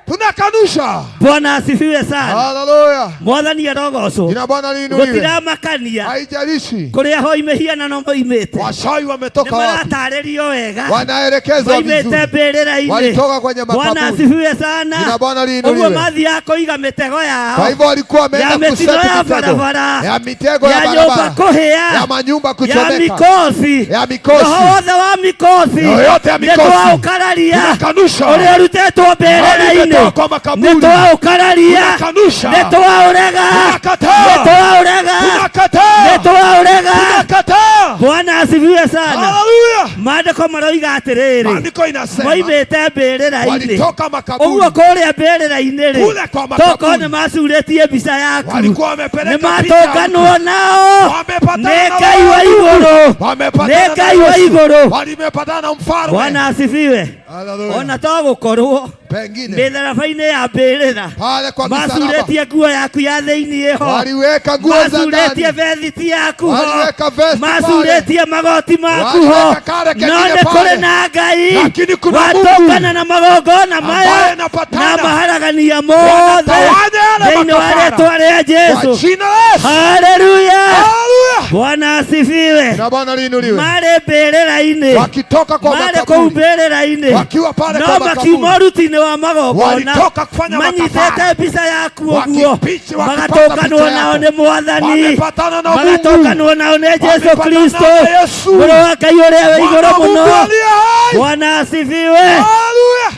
tunakanusha. Bwana asifiwe sana. Haleluya. Mwathani arogocwo. Jina la Bwana liinuliwe. Gũtiramakania Haijalishi kũrĩa hoi mĩhianano moimĩte, Washauri nĩ wametoka wapi? maratarĩrio wega, wanaelekezwa moimĩte vizuri, mbĩrĩra-inĩ. walitoka kwenye Bwana makaburi. asifiwe sana. Jina la Bwana Ũguo liinuliwe. mathiaga kũiga mitego Kwa yao hivyo walikuwa ya wameenda mĩtino kuseti ya mitego barabara, ya mitego ya ya nyũmba barabara, kũhĩa, ya manyumba ya kuchomeka, mikosi, ya mikosi roho wothe wa mikosi Roho yote ya nĩ mikosi. twaũkararia Tunakanusha. ũrĩa ũrutĩtwo mbĩrĩra-inĩ, Wametoka kwa makaburi. nĩ twaũkararia, Tunakanusha. nĩ twaũrega, Tunakataa. nĩ twaũrega, nĩ Tunakataa. twaũrega. Tunakataa. Bwana asifiwe sana. Haleluya. Maandĩko maroiga atĩrĩrĩ, Maandiko inasema moimĩte mbĩrĩra-inĩ. walitoka Ũguo makaburi, kũrĩa mbĩrĩra-inĩ rĩ, Kule kwa tokorwo makaburi. nĩ macurĩtie mbica yaku, walikuwa nĩ wamepeleka picha ya mtu. matũnganwo nao Wamepatana nĩ na Ngai wa Mungu. igũrũ, Wamepatana nĩ na Ngai wa Yesu. igũrũ. Walimepatana na mfalme. Bwana asifiwe. Haleluya. Ona to gũkorwo Pengine mĩtharaba-inĩ ya mbĩrĩra pale kwa misalaba macurĩtie nguo yaku ya thĩiniĩ ho, waliweka nguo za macurĩtie ndani, vethiti yaku ho, waliweka vesti pale, macurĩtie magoti maku ho, waliweka kale no kengine nĩ kũrĩ pale, na Ngai Lakini kuna Mungu watũngana na magongona ambaye maya anapatana na maharagania mothe Wanatawanya yale thĩinĩ wa makafara. rĩtwa rĩa kwa Jesu. jina la Yesu. Haleluya! Haleluya. Bwana asifiwe. na Bwana liinuliwe. Marĩ mbĩrĩra-inĩ, Wakitoka kwa marĩ kũu makaburi, mbĩrĩra-inĩ, wakiwa pale no kwa makiuma makaburi, ũruti-inĩ wa magongona Walitoka kufanya manyitĩte makafara. mbica yaku ũguo, Wakipicha, wakipata magatũnganwo picha nao yako. nĩ Mwathani, Wamepatana na Mungu. magatũnganwo nao nĩ Jesu Wamepatana Kristo, na Yesu. mũrũ wa Ngai ũrĩa wĩ igũrũ Mwana wa Mungu mũno. aliye hai. Bwana asifiwe. Haleluya.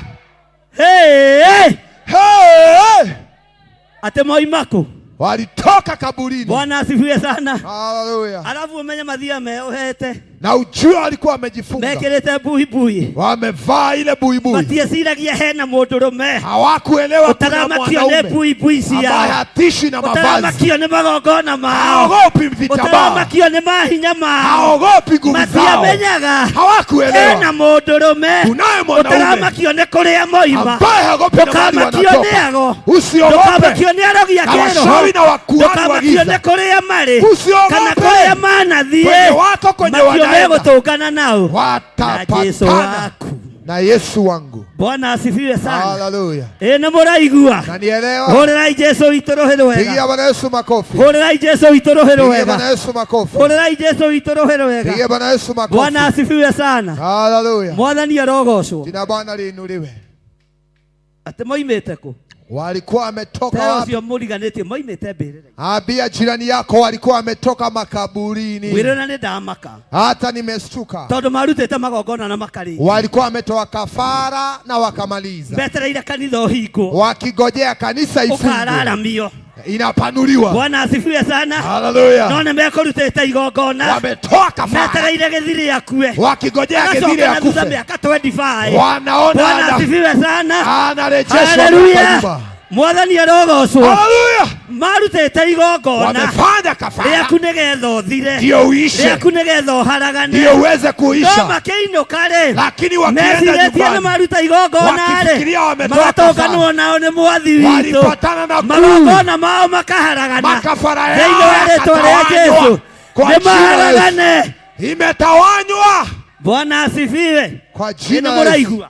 Hey, hey. Hey, hey. Atĩ moima kũ? walitoka kaburini. Bwana asifiwe sana. Haleluya. Alafu umenye mathiaga meohete, Na ujue walikuwa wamejifunga, mekĩrĩte buibui, wamevaa ile buibui, matieciragia hena mũndũrũme hawakuelewa kuna ũtaramakio nĩ mwanaume buibui ambaye ciao, hatishwi na mavazi, ũtaramakio nĩ magongona mao, Haogopi vitambaa. ũtaramakio nĩ mahinya mao, Haogopi nguvu zao. matiamenyaga hena Hawakuelewa mũndũrũme kunaye mwanaume ũtaramakio nĩ kũrĩa moima, ambaye haogopi na mahali ndũkamakio nĩ wanatoka. ago, Usiogope ndũkamakio nĩ arogi a na kĩroho, washauri na wakuhani wa ndũkamakio nĩ giza. kũrĩa marĩ kana Usiogope kũrĩa manathiĩ, kwenye wako kwenye makio wanaenda, megũtũngana nao na Jesu watapatana waku. na Yesu wangu. Bwana asifiwe sana. Haleluya. Ĩ nĩ mũraigua? Na nielewa. Hũrĩrai Jesu witũ rũhĩ rwega. Pigia Bwana Yesu makofi. Hũrĩrai Jesu witũ rũhĩ Pigia rwega. Bwana Yesu makofi. Hũrĩrai Jesu witũ rũhĩ rwega. Pigia Bwana Yesu Bwana makofi. asifiwe sana. Haleluya. Mwathani arogocwo. Jina la Bwana liinuliwe. Atĩ moimĩte kũ? Walikuwa wametoka Teo wapi? ũcio mũriganĩtie moimĩte mbĩrĩra. Ambia jirani yako, walikuwa wametoka makaburini. Mwĩre na nĩ ndamaka. Hata nimestuka. Tondũ marutĩte magongona na makarĩkia. Walikuwa wametoa kafara na wakamaliza, Metereire kanitha ũhingwo. wakigojea kanisa ifungwe, Ũkararamio. inapanuliwa. Bwana asifiwe sana. Haleluya! No nĩ mekũrutĩte igongona. Wametoa kafara Metereire gĩthiri akue. wakigojea githire Agacoka na thutha akufe, mĩaka 25. wanaona Bwana asifiwe sana. anarejeshwa miaka Haleluya. nyuma. Mwathani arogocwo. Haleluya! Marutĩte igongona Wamefanya kafara rĩaku nĩgetha ũthire, ndio uishe, rĩaku nĩgetha ũharagane. ndio uweze No kuisha, makĩinũka rĩ, lakini wakienda mecirĩtie nĩ nyumbani maruta igongona rĩ, wakifikiria wametoa magatũnganwo kafara, nao nĩ mwathi witũ, walipatana na kuu, magongona mao makaharagana makafara thĩinĩ yao wa rĩtwa rĩa Jesũ, yakatawanywa kwa nĩ jina la Yesu. maharagane. Imetawanywa Bwana asifiwe. kwa Nĩ jina la Yesu. mũraigua?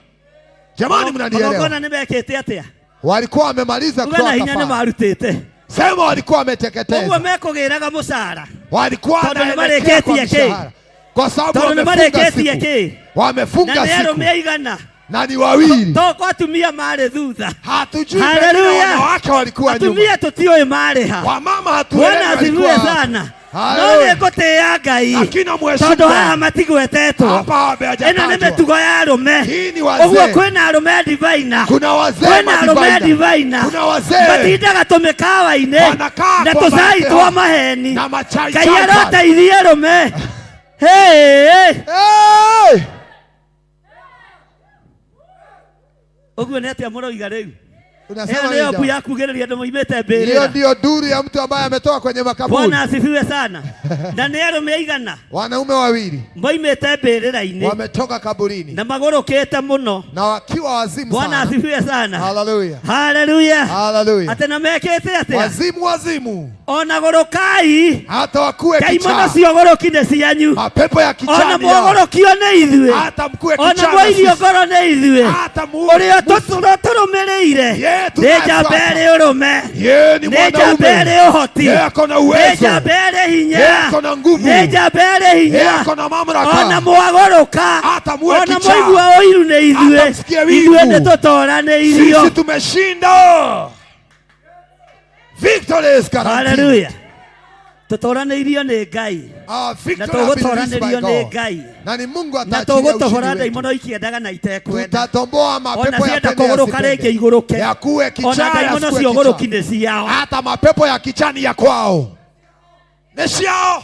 Jamani, mnanielewa? Magongona nĩ mekĩte atĩa? Walikuwa wamemaliza Uga na kutoa hinya nĩ kafara, marutĩte, sema walikuwa ũguo wameteketeza, mekũgĩraga mũcara walikuwa Tondũ nĩ wanaelekea kwa marĩkĩtie kĩ? mshahara, kwa sababu tondũ nĩ wamefunga marĩkĩtie siku, kĩ? Na wamefunga nĩ siku arũme aigana? na ni wawili, To kwa atumia marĩ thutha. hatujui pengine Haleluya. wanawake walikuwa nyuma, Atumia tũtiũĩ marĩ ha. wamama hatuelewi Bwana walikuwa asifiwe wapi. sana. No Haleluya. nĩ ngũtĩĩa Ngai Lakini namheshimu tondũ haha Bwana. matigwetetwo. Hapa Ĩno nĩ hawajatajwa. mĩtugo ya arũme. Hii ni Ũguo wazee, kwĩna arũme divaina, kuna wazee kwĩna arũme madivaina, divaina kuna wazee matindaga tũmĩkawa-inĩ wanakaa na kwa tũcai mabehewa twa maheni. na machai Ngai chai pale. aroteithie arũme. Hey, Hey! ũguo nĩ atĩa mũroiga rĩu? Ĩyo Unasema nĩyo nini mbu jamani? ya kugĩrĩria andũ moimĩte Hiyo mbĩrĩra. ndio duru ya mtu ambaye ametoka kwenye makaburi. Bwana asifiwe sana. Na nĩ arũme aigana Wanaume wawili moimĩte mbĩrĩra-inĩ wametoka kaburini na magũrũkĩte mũno. na wakiwa wazimu Bwana sana. asifiwe sana. Haleluya, Haleluya. haleluya! Atĩ na mekĩte atĩa? Wazimu, wazimu, Ona gũrũkai hata wakuwe ndaimono kichaa, cia ũgũrũki nĩ cianyu. mapepo ya Ona kichaa ni yao, mwagũrũkio nĩ ithuĩ. hata mkuwe Ona kichaa na mwairio sisi, ngoro nĩ ithuĩ. hata mu Ũrĩa tũrũmĩrĩire Yeye nĩ tunayefuata. njamba ĩrĩ ũrũme, Yeye ni nĩ njamba mwanaume, ĩrĩ ũhoti, yeye ako na nĩ uwezo, njamba ĩrĩ hinya, yeye ako na nguvu, nĩ njamba ĩrĩ yeye hinya. ako na Ona mamlaka, mwagũrũka, hata muwe ona kichaa, mwaigua ũiru nĩ ithuĩ, hata msikie wivu. ithuĩ nĩ tũtoranĩirio. Sisi tumeshinda. Victory is guaranteed. Haleluya. Tũtoranĩirio nĩ Ngai Our na victory has been released by tũgũtoranĩrio nĩ God. Ngai Na ni Mungu na ataachilia ushindi tũgũtohora wetu. ndaimono ikĩendaga na itekwenda. Tutatomboa Ona mapepo ya cienda pende kũgũrũka rĩngĩ yasipende, igũrũke, yakuwe ona kichaa ndaimono yasikuwe cia ũgũrũki kichaa. nĩ ciao. Hata mapepo ya kichaa ni ya kwao, ni ciao,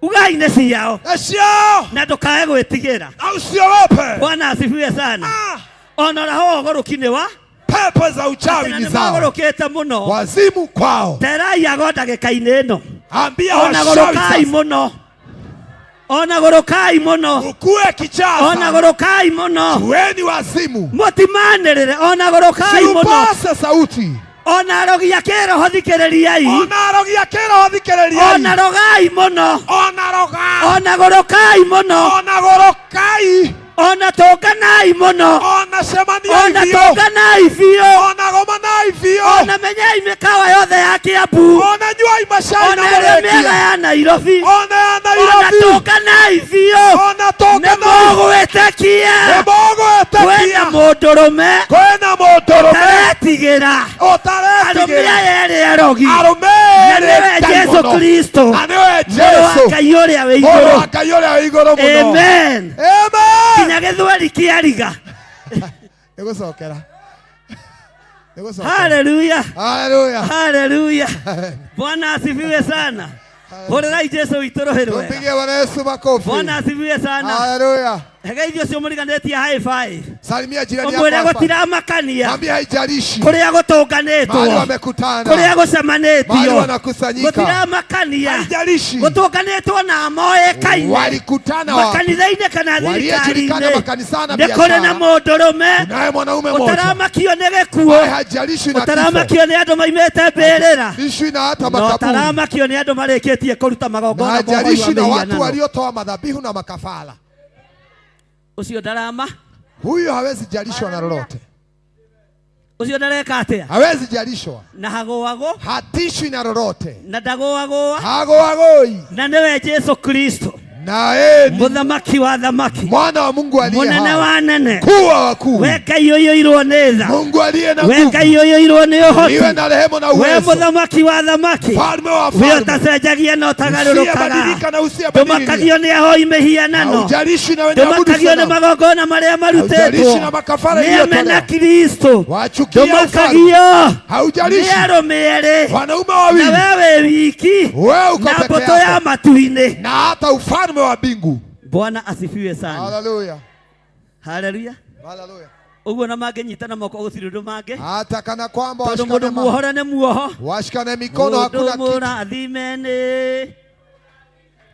Ugai nĩ ciao ni ciao, na ndũkae gwĩtigĩra. na usiogope. Bwana asifiwe sana. Ah, Ona ũraho ũgũrũki nĩ wa pepo za uchawi na ni nĩ zao, magũrũkĩte mũno. wazimu kwao. Terai ago ndagĩka-inĩ ĩno. Ambia Ona washawi gũrũkai sasa, mũno, ona gũrũkai mũno, ukuwe kichaa ona sana, gũrũkai mũno, kuweni wazimu, mũtimanĩrĩre, ona gũrũkai mũno, siupase sauti. ona arogi a kĩroho thikĩrĩriai, Ona arogi a kĩroho thikĩrĩriai, ona rogai mũno, ona roga, ona gũrũkai mũno, ona gũrũkai, ona tũnganai mũno, ona cemaniai ona biũ, tũnganai biũ, ona gomanai biũ, ona menyai mĩkawa yothe ya Kĩambu, ona nyuai macai ona na ĩrĩa mĩega mũrĩkia, ya Nairobi, ona ya ona Nairobi, tũnganai biũ, ona nĩ tũnganai, mũgwĩtĩkia nĩ kwĩna mũgwĩtĩkia mũndũrũme kwĩna mũndũrũme ũtaretigĩra arũme ũtaretigĩra, aya erĩ arogi arũme na erĩ nĩwe Jesu ndaimono, Kristo na nĩwe mũrũ wa Jesu Ngai ũrĩa wĩ mũrũ igũrũ. wa Ngai ũrĩa wĩ igũrũ mũno. Amen. Amen. Nginya gĩthweri kĩariga. Nĩgũcokera, nĩgũcokera. Haleluya, Haleluya. haleluya. Bwana asifiwe sana. Hũrĩrai Jesu witũ rũhĩ rwega. Tumpigie Bwana Yesu makofi. Bwana asifiwe sana. Haleluya. Hegeithio ũcio mũriganĩtie high five. Salimia jirani yako Ũmwĩre hapa. gũtiramakania Mwambie haijalishi kũrĩa mahali gũtũnganĩtwo, wamekutana, kũrĩa mahali gũcemanĩtio, wanakusanyika, gũtiramakania haijalishi gũtũnganĩtwo na moĩkaine walikutana wapi, makanitha-inĩ kana waliojulikana thirikari-inĩ, makanisani na nĩ kũrĩ na biashara. mũndũrũme Kunaye mwanaume mmoja ũtaramakio nĩ ambaye gĩkuũ, hajalishwi na kifo, ũtaramakio nĩ andũ maimĩte mbĩrĩra, lishwi na hata na makaburi, ũtaramakio nĩ andũ marĩkĩtie kũruta na magongona mohoi wa hajalishwi na watu mĩhianano. waliotoa madhabihu na makafara. Ũcio ndarama, Huyo hawezi jalishwa na lolote, ũcio ndareka atĩa? hawezi jalishwa, Na hagũagwo hatishwi na lolote, na ndagũagũa, hagoagoi na nĩwe Jesu Kristo. Na yeye ni Muthamaki wa thamaki, mwana wa Mungu aliye munene hai, wa anene, mkuu wa wakuu, we Ngai ũiyũirwo nĩ tha, Mungu aliye na we nguvu, Ngai ũiyũirwo nĩ ũhoti, iwe na rehema na we uwezo, muthamaki wa thamaki, mfalme wa we wafalme, ũtacenjagia na ũtagarũrũkaga, usiyebadilika na usiyebadilika, ndũmakagio nĩ ahoi mĩhianano, haujalishi na wenye abudu ndũmakagio nĩ sanamu, magongona marĩa haujalishi marutĩtwo na makafara nĩ amena iliyotolewa, Kristo, wachukia ufalme, ndũmakagio nĩ haujalishi arũme erĩ wanaume na wawili, wewe wiki wewe uko na peke mbũtũ ya yako matu-inĩ. na hata ufalme wa mbingu. Bwana asifiwe sana. Haleluya, Haleluya. haleluya. Ũguo na mangĩnyitana moko gũtirĩ ũndũ mangĩ, Hata kana kwamba tondũ mũndũ washikane, muohore nĩ muoho, washikane mikono, mũndũ hakuna kitu. mũrathime nĩ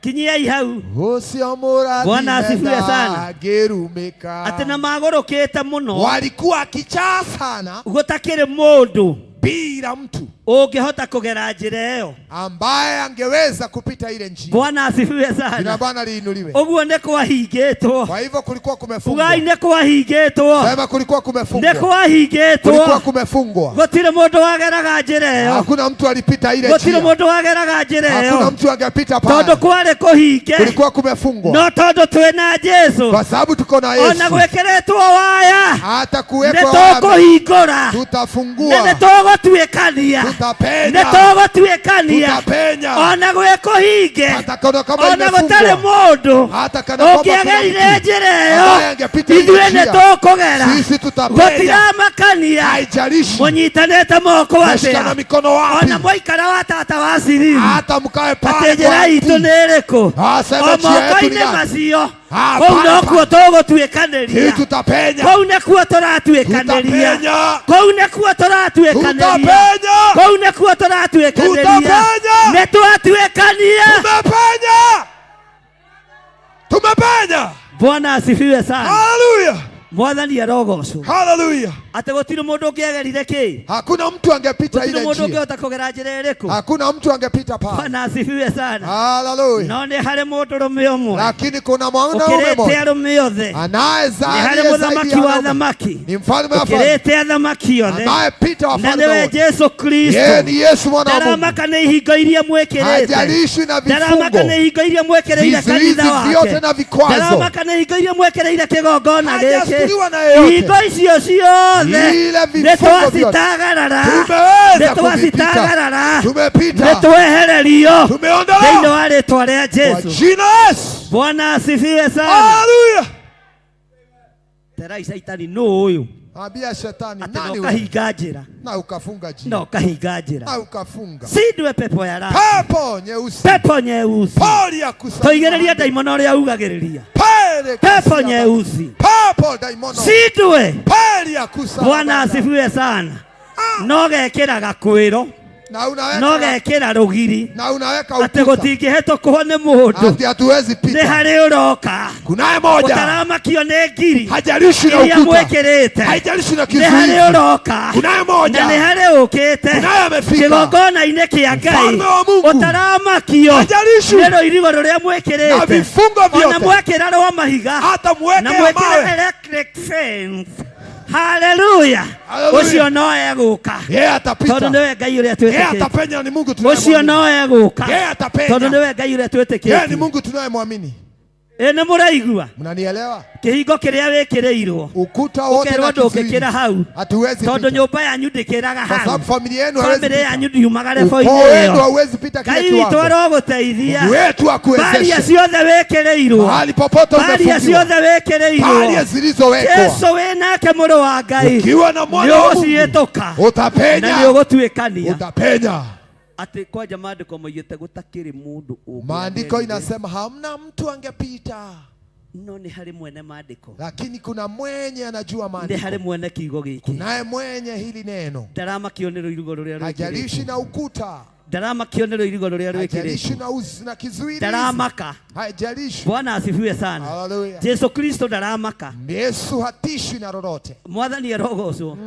kinyiai hau. Ucio mũrathime Bwana asifiwe sana. ndangĩrumĩka. Atĩ na magũrũkĩte mũno Walikuwa kichaa sana gũtakĩrĩ mũndũ bila mtu ũngĩhota kũgera njĩra ĩyo. ambaye angeweza kupita ile njia. Bwana asifiwe Jina sana. Bwana liinuliwe. Ũguo nĩ kwahingĩtwo, Kwa hivyo kulikuwa kumefungwa. ugai nĩ kwahingĩtwo, Sema kulikuwa nĩ kumefungwa. kwahingĩtwo. Kulikuwa kumefungwa. Gũtirĩ mũndũ wageraga njĩra ĩyo, Hakuna mtu alipita ile gũtirĩ njia. mũndũ wageraga njĩra Hakuna ĩyo, mtu angepita tondũ pale. kwarĩ kũhinge. Kulikuwa kumefungwa. No tondũ twĩna Jesũ, Kwa sababu tuko na ona Yesu. gwĩkĩrĩtwo waya Hata nĩ kuwekwa wame, tũkũhingũra, nĩ tutafungua. tũgũtuĩkania, nĩ Tutapenya. tũgũtuĩkania, Tutapenya. ona gwĩ kũhinge, Hata kana kama ona gũtarĩ imefungwa. mũndũ Hata kana kwamba kuna ũngĩagerire mtu njĩra ĩyo, ambaye angepita ile ithuĩ nĩ njia. tũkũgera, Sisi tutapenya. gũtiramakania Haijalishi mũnyitanĩte moko meshikana atĩa, mikono wapi, ona mwaikara wa tata wa Siriri, hata mkae atĩ pale njĩra kwa itũ mti. nĩ ĩrĩkũ? Asema O njia yetu ni moko-inĩ gani? macio, Ah, kũu pale nokuo tũgũtuĩkanĩria, Sisi tutapenya, kũu nĩkuo tũratuĩkanĩria, tutapenya, kũu nĩkuo tũratuĩkanĩria, tutapenya, kũu nĩkuo tũratuĩkanĩria, Tutapenya. nĩ twatuĩkania. tumepenya, tumepenya. Bwana asifiwe sana. Haleluya, Mwathani arogocwo. haleluya. Atĩ gũtirĩ mũndũ ũngĩagerire kĩ, Hakuna mtu angepita gũtirĩ ile mũndũ njia, ũngĩhota kũgera njĩra ĩrĩkũ. hakuna mtu angepita pale. Bwana asifiwe sana. Haleluya. No nĩ harĩ mũndũrũme ũmwe Lakini kuna mwanaume ũkĩrĩte mmoja arũme othe, anayezaa nĩ harĩ aliye zaidi mũthamaki ya wa wanaume, thamaki ni mfalme wa wafalme ũkĩrĩte athamaki othe, anayepita na wafalme nĩwe wote. Jesu Yeye Kristo. ni Yesu mwana wa Mungu, Ndaramaka nĩ ihingo iria mwĩkĩrĩte, hajalishwi na ndaramaka vifungo nĩ ihingo iria mwĩkĩrĩire vizuizi kanitha vyote wake, na vikwazo, ndaramaka nĩ ihingo iria mwĩkĩrĩire kĩgongona gĩkĩ. hajasturiwa na yeyote. Ihingo icio ciothe Ile nĩ vifungo vyote twacitagarara, nĩ tumeweza kuvipita, twacitagarara, nĩ tumepita, twehererio thĩinĩ tumeondolewa wa rĩtwa rĩa kwa Jesu. jina la Yesu. Bwana asifiwe sana. Haleluya! Terai Shaitani nũ ũyũ Ambia shetani, atĩ na nani wewe? ũkahinga njĩra, Na ukafunga na njia, ũkahinga njĩra, na ukafunga sindwe pepo ya laana, pepo nyeusi, pepo nyeusi, pori ya kusanya tũigĩrĩrie ndaimono ũrĩa ugagĩrĩria, pere pepo kusia- nyeusi pepo daimono sindwe. peri ya kusanya Bwana asifiwe sana. No gekĩraga kwĩro, na no unaweka gekĩra rũgiri na unaweka atĩ ukuta gũtingĩhĩtũkwo nĩ mũndũ, ati hatuwezi nĩ pita. harĩ ũroka Kunaye moja ũtaramakio nĩ ngiri hajalishwi na iria ukuta, mwĩkĩrĩte, haijalishi na nĩ harĩ kizuizi. ũroka Kunaye na nĩ moja, harĩ ũkĩte kunaye amefika, kĩgongona-inĩ kĩa Ngai Mfalme wa Mungu. ũtaramakio hajalishwi nĩ rũirigo rũrĩa na mwĩkĩrĩte, vifungo ona vyote, mwekĩra rwa mahiga hata mweke na ya mwĩkĩre mawe, electric fence. Haleluya, Haleluya. ũcio no egũka yeye tondũ atapita, nĩwe Ngai ũrĩa yeye twĩtĩkĩtie. atapenya. Ni Mungu Ũcio tunayemwamini, no egũka yeye tondũ atapenya, nĩwe Ngai ũrĩa yeye ni twĩtĩkĩtie. Mungu tunayemwamini. Ĩ nĩ mũraigua Mnanielewa? kĩhingo kĩrĩa wĩkĩrĩirwo Ukuta wote ũkerwo na kizuizi ndũngĩkĩra hau hatuwezi tondũ pita, nyũmba yanyu ndĩkĩraga kwa hau, sababu familia yenu haiwezi bamĩrĩ pita, yanyu ndiumaga ukoo rebo-inĩ wenu ĩyo. hauwezi pita kile Ngai witũ kiwango. arogũteithia. Mungu wetu Baria akuwezeshe ciothe wĩkĩrĩirwo, mahali popote baria umefungiwa, ciothe wĩkĩrĩirwo, baria zilizowekwa, Jesu wĩ nake mũrũ wa Ngai, ukiwa na nĩ mwana wa Mungu ũgũciĩtũka na nĩ utapenya, ũgũtuĩkania. utapenya. Atĩ kwanja maandĩko maugĩte gũtakĩrĩ mũndũ Maandiko ũngĩagerire, inasema hamna mtu angepita, no nĩ harĩ mwene maandĩko, lakini kuna mwenye anajua nĩ maandiko, harĩ mwene kiugo gĩkĩ. kunaye mwenye hili neno, Ndaramakio nĩ rũirigo rũrĩa hajalishi rwĩkĩrĩtwo, na ukuta, ndaramakio nĩ rũirigo rũrĩa hajalishi rwĩkĩrĩtwo, na na kizuizi, ndaramaka. haijalishi. Bwana asifiwe sana. Haleluya. Jesu Kristo ndaramaka. Yesu hatishwi na lolote. Mwathani arogocwo.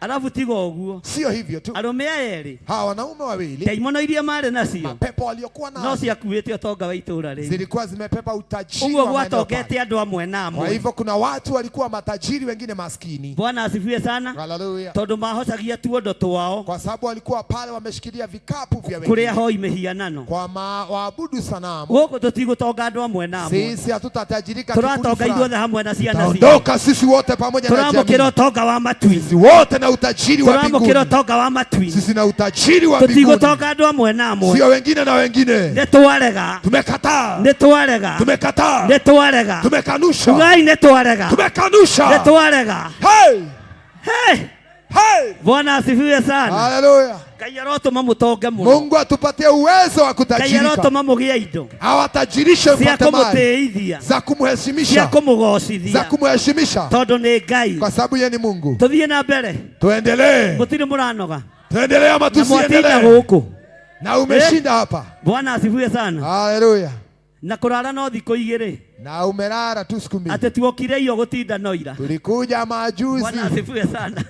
Arabu tiga ũguo. Sio hivyo tu, Arũme aya erĩ, hawa wanaume wawili, ndaimono iria marĩ nacio mapepo waliokuwa no nazo ciakuĩte ũtonga wa itũũra rĩu. zilikuwa zimepepa utajiri Ũguo wa maeneo pale. gwatongete andũ amwe na Kwa amwe. hivyo kuna watu walikuwa matajiri, wengine maskini. Bwana asifiwe sana. Haleluya! Tondũ mahocagia tuondo twao Kwa sababu walikuwa pale wameshikilia vikapu vya kũrĩa wengine hoi mĩhianano. kwa waabudu sanamu. Gũkũ tũtigũtonga andũ amwe na amwe. Sisi hatutatajirika kikundi Tũratonga fulani. ithuothe hamwe na ciana citũ. Tutaondoka sisi wote pamoja na Tũramũkĩra jamii, ũtonga wa matu-inĩ. sisi wote na utajiri wa Tũramũkĩra mbinguni, ũtonga wa matu-inĩ. sisi na utajiri wa mbinguni, Tũtigũtonga andũ amwe na amwe. sio wengine na wengine. Nĩ twarega. Tumekataa, Nĩ twarega. tumekataa, Nĩ twarega. tumekanusha, Ugai nĩ twarega. Nĩ tumekanusha. twarega. Hey, Hey! hey! Bwana asifiwe sana. Haleluya! Ngai arotũma mũtonge mũno. Mungu atupatie uwezo wa Ngai kutajirika, arotũma mũgĩe indo awatajirishe cia mpate mali kũmũtĩithia, za cia kumheshimisha, za kũmũgocithia, kumheshimisha, tondũ nĩ Ngai. kwa sababu yeye ni Mungu. Tũthiĩ na mbere, Tuendelee, mũtirĩ mũranoga tuendelee ama na mwatinda tusiendelee? gũkũ. Na umeshinda hapa. Bwana asifiwe sana. Haleluya! Na kũrara no thikũ igĩrĩ, Na umelala tu siku mbili. atĩ tuokire iyo gũtinda no ira. Tulikuja majuzi, Bwana asifiwe sana.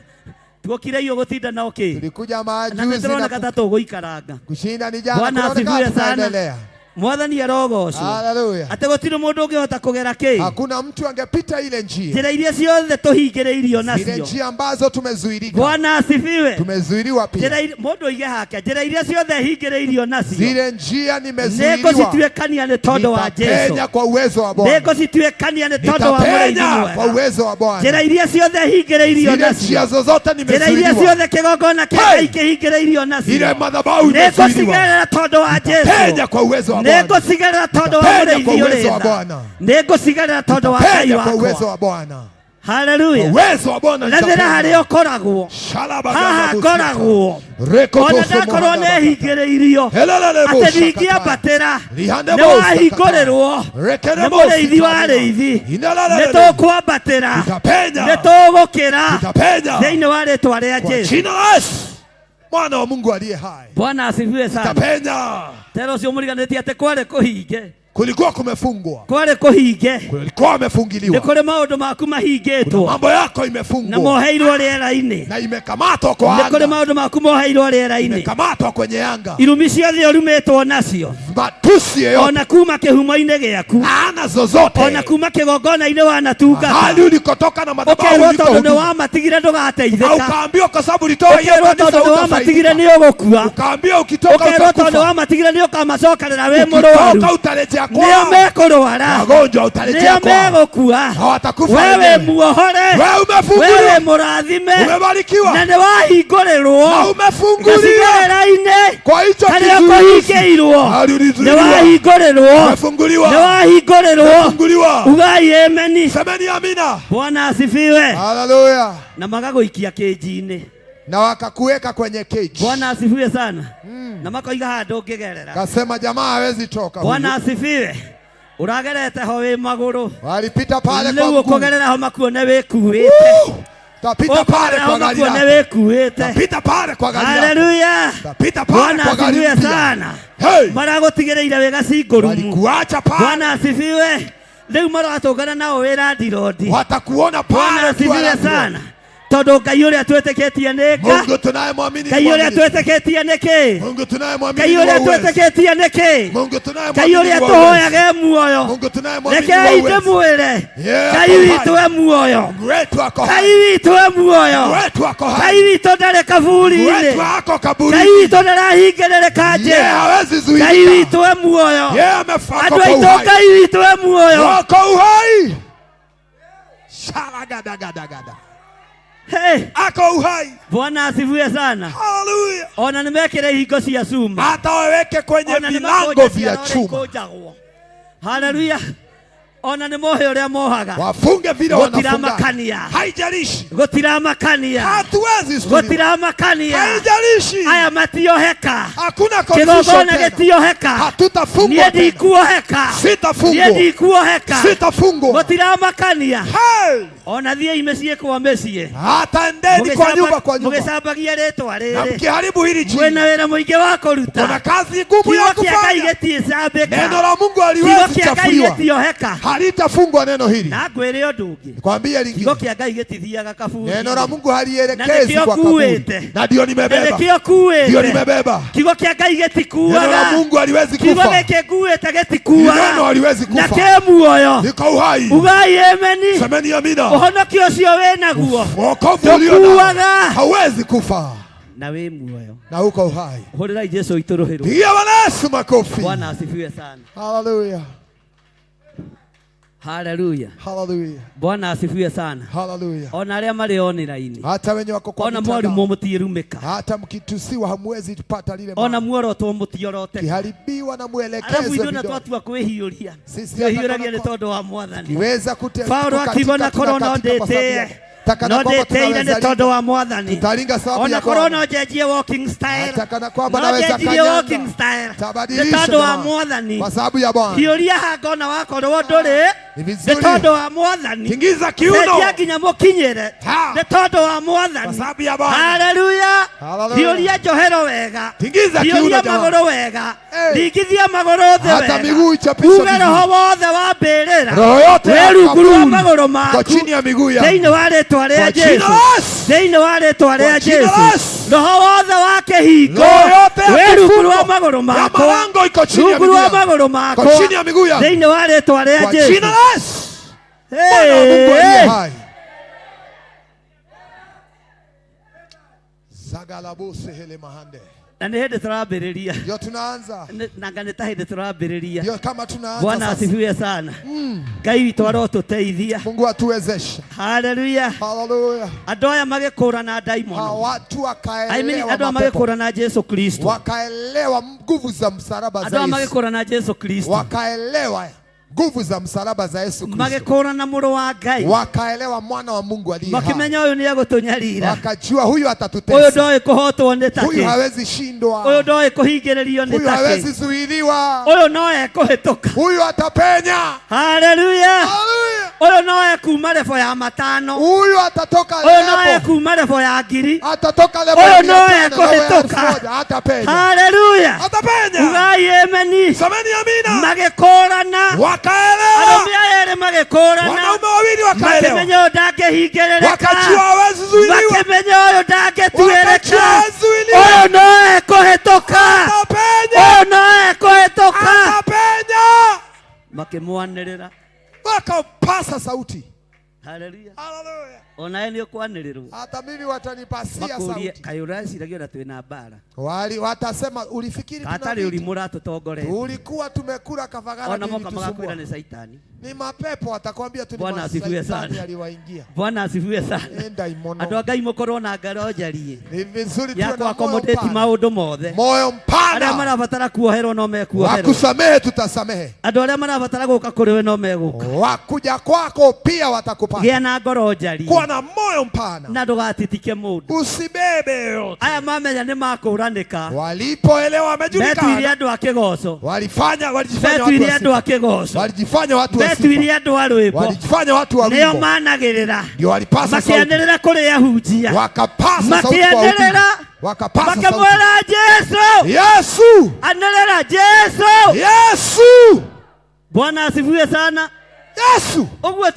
Tuokire iyo gũtinda no kĩ, tulikuja na majuzi nĩ tũroneka na ta tũgũikaranga. kushinda ni jana, Bwana kunaonekana asifiwe sana. tunaendelea. Mwathani arogocwo. Haleluya! Atĩ gũtirĩ mũndũ ũngĩhota kũgera kĩ, Hakuna mtu angepita ile njia, njĩra iria ciothe tũhingĩrĩirio zile nacio. njia ambazo tumezuilika, Bwana asifiwe. tumezuiliwa pia. Njĩra mũndũ oige hake, njĩra iria ciothe hingĩrĩirio nacio Zile njia nimezuiliwa, nĩngũcituĩkania nĩ tondũ wa Jesũ. nitapenya kwa uwezo wa Bwana, Nĩngũcituĩkania nĩ tondũ wa mũrĩithi nitapenya kwa mwega. uwezo wa Bwana. Njĩra iria ciothe hingĩrĩirio Zile nacio, njia zozote njĩra iria nimezuiliwa, ciothe kĩgongona kĩa Hey! Ngai kĩhingĩrĩirio nacio, ile madhabahu imezuiliwa, nĩngũcigerera tondũ wa Jesũ. penya kwa uwezo wa Bwana, Nĩngũcigerera tondũ wa Nitapenya mũrĩithi kwa uwezo ũrĩ wa tha. Bwana. Nĩngũcigerera tondũ wa Ngai penya kwa uwezo wakwa. wa Bwana, Haleluya. uwezo wa Bwana. Rethera nitapenya. harĩa ũkoragwo, Shalaba haha gadabusia. ngoragwo, Rekoto ona ndakorwo somohada nĩ hingĩrĩirio Helelele atĩ bosa ndingĩambatĩra, Lihande nĩ bosa wahingũrĩrwo Rekere nĩ bosa mũrĩithi wa kataya. arĩithi, Inalalele. nĩ tũkwambatĩra, Tutapenya. nĩ tũgũkĩra Tutapenya thĩinĩ wa rĩtwa rĩa kwa Jesũ. jina la Yesu, mwana wa Mungu aliye hai. Bwana asifiwe sana. Tutapenya. Tera ũcio mũriganĩtie atĩ kwarĩ kũhinge, Kulikuwa kumefungwa, kwarĩ kũhinge, kulikuwa nĩ amefungiliwa, kũrĩ maũndũ maku mahingĩtwo mambo yako na imefungwa moheirwo rĩera-inĩ, na imekamatwa kwa nĩ kũrĩ anga, maũndũ maku moheirwo rĩera-inĩ, imekamatwa kwenye anga, irumi ciothe ũrumĩtwo nacio, matusi yeyote, ona kuma kĩhumo-inĩ gĩaku, laana zozote, ona kuma kĩgongona-inĩ wanatungata, hali ulikotoka na madhabahu ũkerwo tondũ nĩ ulikohudumu, wamatigire na ndũgateithĩka, ukaambiwa kwa sababu ulitoa hiyo ũkerwo kanisa tondũ nĩ wamatigire hutafaidika, nĩ ũgũkua, ukaambiwa ukitoka ũkerwo tondũ utakufa, wamatigire nĩ ũkamacokerera wĩ mũrwaru, ukitoka utarejea nĩo kwao, mekũrwara, wagonjwa utarejea nĩo kwao, megũkua, hawatakufa wewe wenyewe. muohore, Wewe wewe umefunguliwa, mũrathime, na umebarikiwa nĩ na wahingũrĩrwo umefunguliwa gacigĩrĩra-inĩ kwa hicho karĩa kizuizi. kũhingĩirwo, Hali nĩ ulizuiliwa, wahingũrĩrwo, umefunguliwa, nĩ wahingũrĩrwo. umefunguliwa. Ugai ameni. Semeni amina. Bwana asifiwe. Haleluya. Na magagũikia kĩnji-inĩ. Na wakakuweka kwenye cage. Bwana asifiwe sana. Na makoiga haha ndũngĩgerera. Kasema jamaa hawezi toka huyu. Bwana asifiwe. Ũragerete ho wĩ magũrũ, Walipita pale kwa rĩu mguu. ũkũgerera ho makuone wĩkuĩte, Tapita pale ũkũgerera kwa ho gari makuone lako. wĩkuĩte. Tapita pale kwa gari lako. Haleluya. Tapita pale Bwana kwa gari asifiwe mpya. sana. Hey! Maragũtigĩrĩire wĩ gacingũrumu. Walikuacha pale. Bwana asifiwe. Rĩu maratũngana nao wĩ landirondi. Watakuona Bwana pale ukiwa asifiwe landlord. sana. Tondũ Ngai ũrĩa twĩtĩkĩtie nĩ nga, Mungu tunayemwamini ni Ngai ũrĩa mwaminifu. twĩtĩkĩtie nĩ kĩ? Mungu tunayemwamini Ngai ni wa ũrĩa uwezo. twĩtĩkĩtie nĩ kĩ? Mungu Ngai tunayemwamini ũrĩa ni wa uwezo. tũhoyaga e muoyo. Mungu tunayemwamini ni wa Rekei uwezo. ndĩmwĩre, Yeah, Ngai ako hai. witũ e muoyo. Mungu wetu ako Ngai hai. witũ e muoyo. Mungu wetu ako Ngai hai. witũ ndarĩ Mungu kaburi-inĩ. wetu ako Ngai kaburini. witũ ndarahingĩrĩrĩka Yeye njĩra. hawezi Ngai zuilika. witũ e muoyo. Yeye amefa Andũ ako kwa aitũ uhai. Ngai witũ e muoyo. Wako uhai. Shalagadagadaga. Hey, Ako uhai. Bwana asifiwe sana. Haleluya. Ona nĩmekĩre ihingo cia cuma. Hata waweke kwenye Ona vilango nĩmakũnja vya ciara ũrĩa chuma, ikũnjagwo. Haleluya. Ona nĩ mohe ũrĩa mohaga. wafunge vile wanafunga, Gũtiramakania. haijalishi, Gũtiramakania. hatuwezi zuiliwa, Gũtiramakania. haijalishi, Aya matioheka. hakuna confusion Kĩgongona tena, gĩtioheka. hatutafungwa Niĩ tena, ndikuoheka. Niĩ sitafungwa, ndikuoheka. sitafungwa. Gũtiramakania. Hey! Ona thiĩi mĩciĩ kwa mĩciĩ. Hata endeni kwa nyumba kwa nyumba Mũgĩcambagia rĩtwa na rĩrĩ. mkiharibu hili Mwĩna jina, wĩra mũingĩ wa kũruta. kuna kazi ngumu Kiugo ya kĩa Ngai kufanya. gĩtiĩcambĩka. Neno la Mungu Kiugo haliwezi kĩa Ngai chafuliwa, gĩtioheka. Halitafungwa neno hili. Na ngwĩre ũndũ ũngĩ. Nikwambie lingine. Kiugo kĩa Ngai gĩtithiaga kaburi. Neno la Mungu Na halielekezwi nĩkĩo kwa kaburi. kuĩte. Na ndio Na nimebeba. nĩkĩo kuĩte. Ndio nimebeba. Kiugo kĩa Ngai Neno la gĩtikuaga. Mungu haliwezi Kiugo kufa. gĩkĩ nguĩte gĩtikuaga. Neno haliwezi Na kufa. kĩ muoyo. Liko uhai. Ugai ameni. Semeni amina. Ũhonokio ũcio wĩnaguo. Wokovu ulio nao Ndũkuaga. hauwezi kufa Na wĩ muoyo. na uko uhai. Hũrĩrai Jesu witũ rũhĩ. Pigia Bwana Yesu makofi. Bwana asifiwe sana. Haleluya. Haleluya. Haleluya. Bwana asifiwe sana. Haleluya. Ona arĩa marĩ online. Hata wenye wako kwa Ona mitandao. mwarimwo mũtiĩrumĩka. Hata mkitusiwa hamwezi pata lile Ona maana. muorotwo mũtioroteka. Kiharibiwa na Arabu mwelekezo ithuĩ na vidole. twatua kwĩhiũria. Sisi hata Twĩhiũragia kana nĩ kwa- tondũ wa Mwathani. Kiweza kute Paulo kukatika, akiuga na korwo no tunakatika kwa sababu ya- ndĩtĩe. Takana No kwamba ndĩtĩire tunaweza nĩ tondũ wa Mwathani. Tutalinga sababu Ona ya korwo Bwana. no njenjie walking style. Hata kana kwamba No naweza njenjirie kanyanga. walking style. Nĩ Tabadilisha tondũ wa jamaa. Mwathani. Kwa sababu ya Bwana. Hiũria hangona wakorwo ndũrĩ. Ni Nĩ vizuri. tondũ wa Mwathani. Tingiza kiuno. Cenjia nginya mũkinyĩre. Ha. Nĩ tondũ wa Mwathani. Kwa sababu ya Bwana. Haleluya. Haleluya. Hiũria njohero wega. Tingiza kiuno Hiũria jamaa. magũrũ wega. Hey. Ringithia magũrũ thĩ Hata wega. miguu ichapishe Uge vizuri. roho wothe wa mbĩrĩra. Roho yote ya Wĩ rungu rwa kaburi magũrũ kwa maku. chini ya miguu yangu. Thĩinĩ wa rĩtwa rĩa Kwa jina Jesu. la Yesu. Thĩinĩ wa rĩtwa rĩa Kwa jina la Jesu. Yesu. Roho wothe wa kĩhingo. Roho yote ya Wĩ rungu rwa kifungo magũrũ ya makwa. malango iko chini ya Rungu miguu rwa yangu. magũrũ makwa. Kwa chini ya miguu yangu. Thĩinĩ wa rĩtwa rĩa Kwa Jesu. jina la Yesu. Bwana wa Mungu aliye Hey. hai. Zagalabose hele mahande. Na nĩ hĩndĩ tũrambĩrĩria. Ndio tunaanza. Nanga nĩ ta hĩndĩ tũrambĩrĩria. Ndio kama tunaanza Bwana sasa. asifiwe sana. Ngai witũ arotũteithia. Mungu atuwezeshe. Haleluya. Haleluya. Andũ aya magĩkũrana ndaimono. Hawa watu I mean, wakaelewa andũ aya mapepo. magĩkũrana Jesu Kristo. Wakaelewa nguvu za msalaba Andũ za aya Yesu. magĩkũrana Jesu Kristo. Wakaelewa nguvu za msalaba za Yesu Kristo. Magĩkũrana mũrũ wa Ngai. Wakaelewa mwana wa Mungu aliye hai. Makĩmenya ũyũ nĩ egũtũnyarira. Wakajua huyu Ũyũ atatutesa. ndoĩ kũhotwo nĩ Huyu takĩ. hawezi Ũyũ shindwa. ndoĩ kũhingĩrĩrio nĩ Huyu hawezi takĩ. zuiliwa. Ũyũ no ekũhĩtũka. Huyu atapenya. Haleluya. Haleluya. Ũyũ no ekuma lebo ya matano. Huyu atatoka Ũyũ no lebo. ekuma lebo ya ngiri. Atatoka lebo Huyu ya no 500, lebo ya ekuhĩtũka. 1000. Atapenya. Haleluya. Atapenya. Ugai ameni. Semeni amina. Magĩkũrana. Wakaelewa. Arũme aya erĩ magĩkũrana. Wanaume wawili wakaelewa. Makĩmenya ũyũ ndangĩhingĩrĩrĩka. Wakajua hawezi zuiliwa. Makĩmenya ũyũ ndangĩtuĩrĩka. Wakajua hawezi zuiliwa. Ũyũ no ekũhĩtũka. Atapenya. Ũyũ no ekũhĩtũka. Atapenya. Makĩmwanĩrĩra. Wakapasa sauti. Haleluya. Haleluya. Onawe nĩ ũkwanĩrĩrwo. Hata mimi watanipasia Makũrie sauti. kaĩ ũreciragia ona twĩna mbara. Wali watasema ulifikiri tuna Katarĩ vita. ũrimũ ũratũtongoretie. Ulikuwa tumekula kavagara Ona moka magakwĩra nilitusumbua. nĩ Saitani. Ni mapepo atakwambia tu ni Bwana asifiwe masaitani sana. aliwaingia. Bwana asifiwe sana. Enda Andũ imono. a Ngai mũkorwo na ngoro njariĩ Ni vizuri ya tuwe na moyo kũ-accommodate mpana. maũndũ mothe. Moyo Arĩa mpana. marabatara kuoherwo no mekuoherwo. Wakusamehe tutasamehe. Andũ arĩa marabatara gũka kũrĩ we no megũka. Wakuja kwako pia watakupata. Gĩa na ngoro njariĩ Kuwa na moyo mpana. na ndũgatitike mũndũ. Usibebe yoyote. Aya mamenya nĩ makũranĩka. Walipoelewa Metuire Wamejulikana. andũ a kĩgoco. walifanya walijifanya watu Metuire wa andũ a sifa. kĩgoco. Walijifanya watu wa sifa. Metuire andũ a rwĩmbo. Walijifanya watu wa Nĩo wimbo. managĩrĩra. Ndio walipasa sauti. Makĩanĩrĩra kũrĩ ahunjia. Wakapasa sauti kwa wahubiri. Makĩanĩrĩra. Wakapasa sauti. Makĩmwĩra Jesu. Yesu! Anĩrĩra Jesu. Yesu! Bwana asifiwe sana. Yesu! Ũguo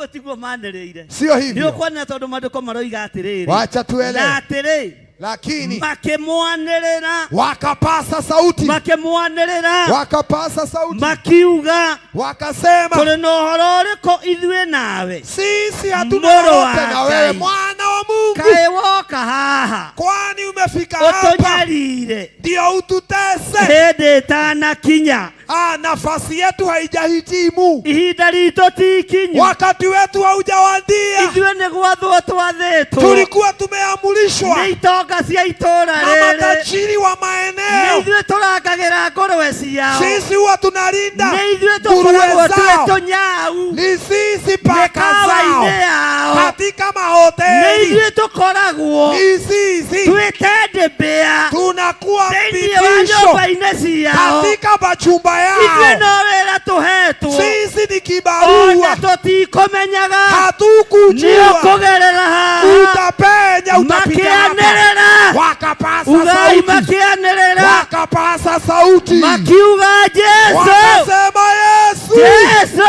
tiguo manĩrĩire. Sio Nĩ hivyo. ũkwanĩrĩra tondũ maandĩko maroiga atĩrĩrĩ. Wacha tuelewe. Na atĩrĩ Lakini makĩmwanĩrĩra wakapasa sauti. makĩmwanĩrĩra Wakapasa sauti. makiuga Wakasema tũrĩ na ũhoro ũrĩkũ ithuĩ nawe Sisi hatuna Mũrũ lolote wa na wewe Ngai. mwana wa Mungu. Kaĩ woka haha Kwani umefika hapa ũtũnyarire ndio ututese? hĩndĩ ĩtanakinya. Ah, nafasi yetu haijahitimu. Ihinda ritũ ti ikinyu. Wakati wetu haujawadia. Ithuĩ nĩ gwathwo twathĩtwo Tulikuwa tumeamrishwa nĩ itonga cia itũũra na rĩrĩ. matajiri wa Nĩ maeneo. ithuĩ tũrangagĩra ngũrwe ciao. Sisi huwa tunalinda Nĩ ithuĩ nguruwe tũkoragwo twĩ zao, tũnyau ni sisi paka mĩkawa-inĩ zao yao. katika Nĩ mahoteli, ithuĩ tũkoragwo ni sisi twĩ tendĩ-mbĩa tunakuwa thĩinĩ wa vitisho nyũmba-inĩ ciao. katika machumba Ithuĩ yao. no wĩra tũhetwo Sisi ni ona kibarua, tũtikũmenyaga nĩ hatukujua. ũkũgerera haha. Utapenya, utapita hapa. Makĩanĩrĩra Wakapasa ugai sauti, makĩanĩrĩra wakapasa sauti, makiuga Jesu wakasema Yesu, Jesu.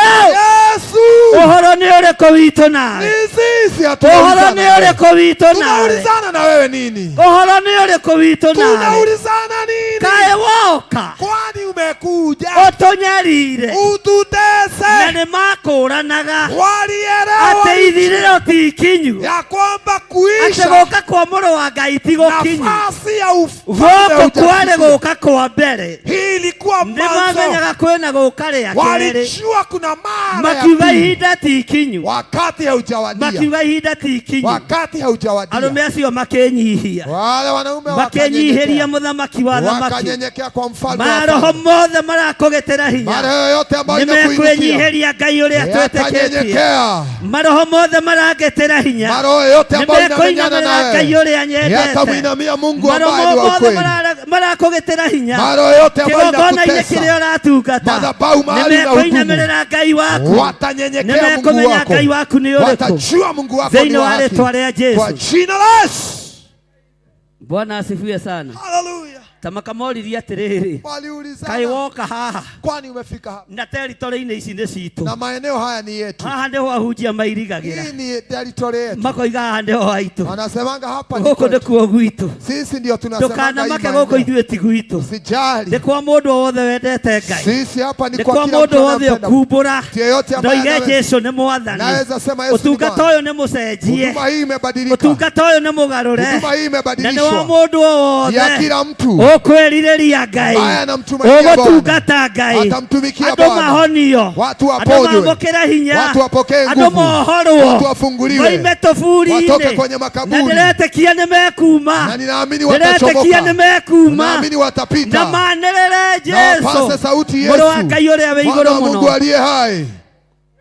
Ũrĩkũ witũ nawe? Ni sisi Ũhoro hatunaulizana nĩ na wewe. ũrĩkũ witũ nawe? Tunaulizana na wewe nini? Ũhoro nĩ ũrĩkũ witũ nawe? Tunaulizana nini? Kaĩ woka Kwani umekuja ũtũnyarire na ututese? nĩ makũranaga Walielewa atĩ ithirĩro ti ikinyu, ya kwamba atĩ kuisha gũka kwa mũrũ wa Ngai ti gũkinyu. nafasi ya ufalme Gũkũ kwarĩ haujafikia. gũka kwa mbere, Hii ilikuwa nĩ mwanzo. mamenyaga kwĩna gũka rĩa kerĩ, Walijua kuna mara ya makiuga pili. ihinda ti ikinyu, Wakati haujawadia, makiuga ihinda ti ikinyu. wakati haujawadia. Arũme acio makĩnyihia, Wale wanaume makĩnyihĩria wakanyenyekea, mũthamaki wa thamaki. wakanyenyekea kwa mfalme wa Maroho wafalme. mothe marakũgĩtĩra hinya Maroho yote ambayo inakuinukia nĩmekwĩnyihĩria Ngai ũrĩa twĩtĩkĩtie. yatanyenyekea. Maroho mothe marangĩtĩra hinya Maroho yote ambayo inamenyana nĩmekũinamĩrĩra Ngai nawe ũrĩa nyendete. yatamwinamia Mungu Maroho ambaye ni wa mothe ukweli. marakũgĩtĩra hinya Maroho yote ambayo kĩgongona-inĩ inakutesa kĩrĩa ũratungata madhabahu mahali na hudumu nĩmekũinamĩrĩra Ngai waku, watanyenyekea Mungu nĩmekũmenya wako, Ngai waku nĩ ũrĩkũ watajua Mungu wako ni thĩinĩ wa wa haki rĩtwa rĩa kwa Jesu. jina la Yesu. Bwana asifiwe sana. Haleluya. Ta makamoririe atĩrĩrĩ, kaĩ Waliulizana, woka haha kwani umefika hapa na teritorĩ-inĩ ici nĩ citũ, na maeneo haya ni yetu, haha nĩho ahunjia mairigagĩra, hii ni territory yetu. makoiga haha nĩho haitũ, Wanasemanga hapa ni gũkũ kwetu, nĩkuo gwitũ, sisi ndio tunasemanga hii ndũkanamake gũkũ maeneo. ithuĩ ti gwitũ, nĩ Usijali, kwa mũndũ o wothe wendete Ngai, sisi hapa ni nĩ kwa kwa kila mũndũ mtu wothe anayempenda. ũkumbũra Mtu yeyote ambaye ndoige anaweza, Jesu nĩ mwathani. naweza sema Yesu ni Ũtungata Bwana. ũyũ nĩ mũcenjie, Huduma hii imebadilika, ũtungata ũyũ nĩ mũgarũre, huduma hii na nĩ wa imebadilishwa mũndũ o ya wothe kila mtu ũkwĩrirĩria Ngai, ambaye anamtumainia Bwana, ũgũtungata Ngai, atamtumikia andũ Bwana. mahonio, Watu andũ waponywe, mamũkĩre hinya, watu wapokee andũ nguvu, mohorwo, watu wafunguliwe, moime tũburi-inĩ, watoke kwenye na makaburi, ndĩretĩkia nĩ mekuma, na ninaamini ndĩretĩkia watachomoka, nĩ mekuma, naamini na watapita, manĩrĩre na wapase Jesu sauti mũrũ wa Yesu, Ngai ũrĩa wĩ mwana igũrũ wa Mungu mũno. aliye hai.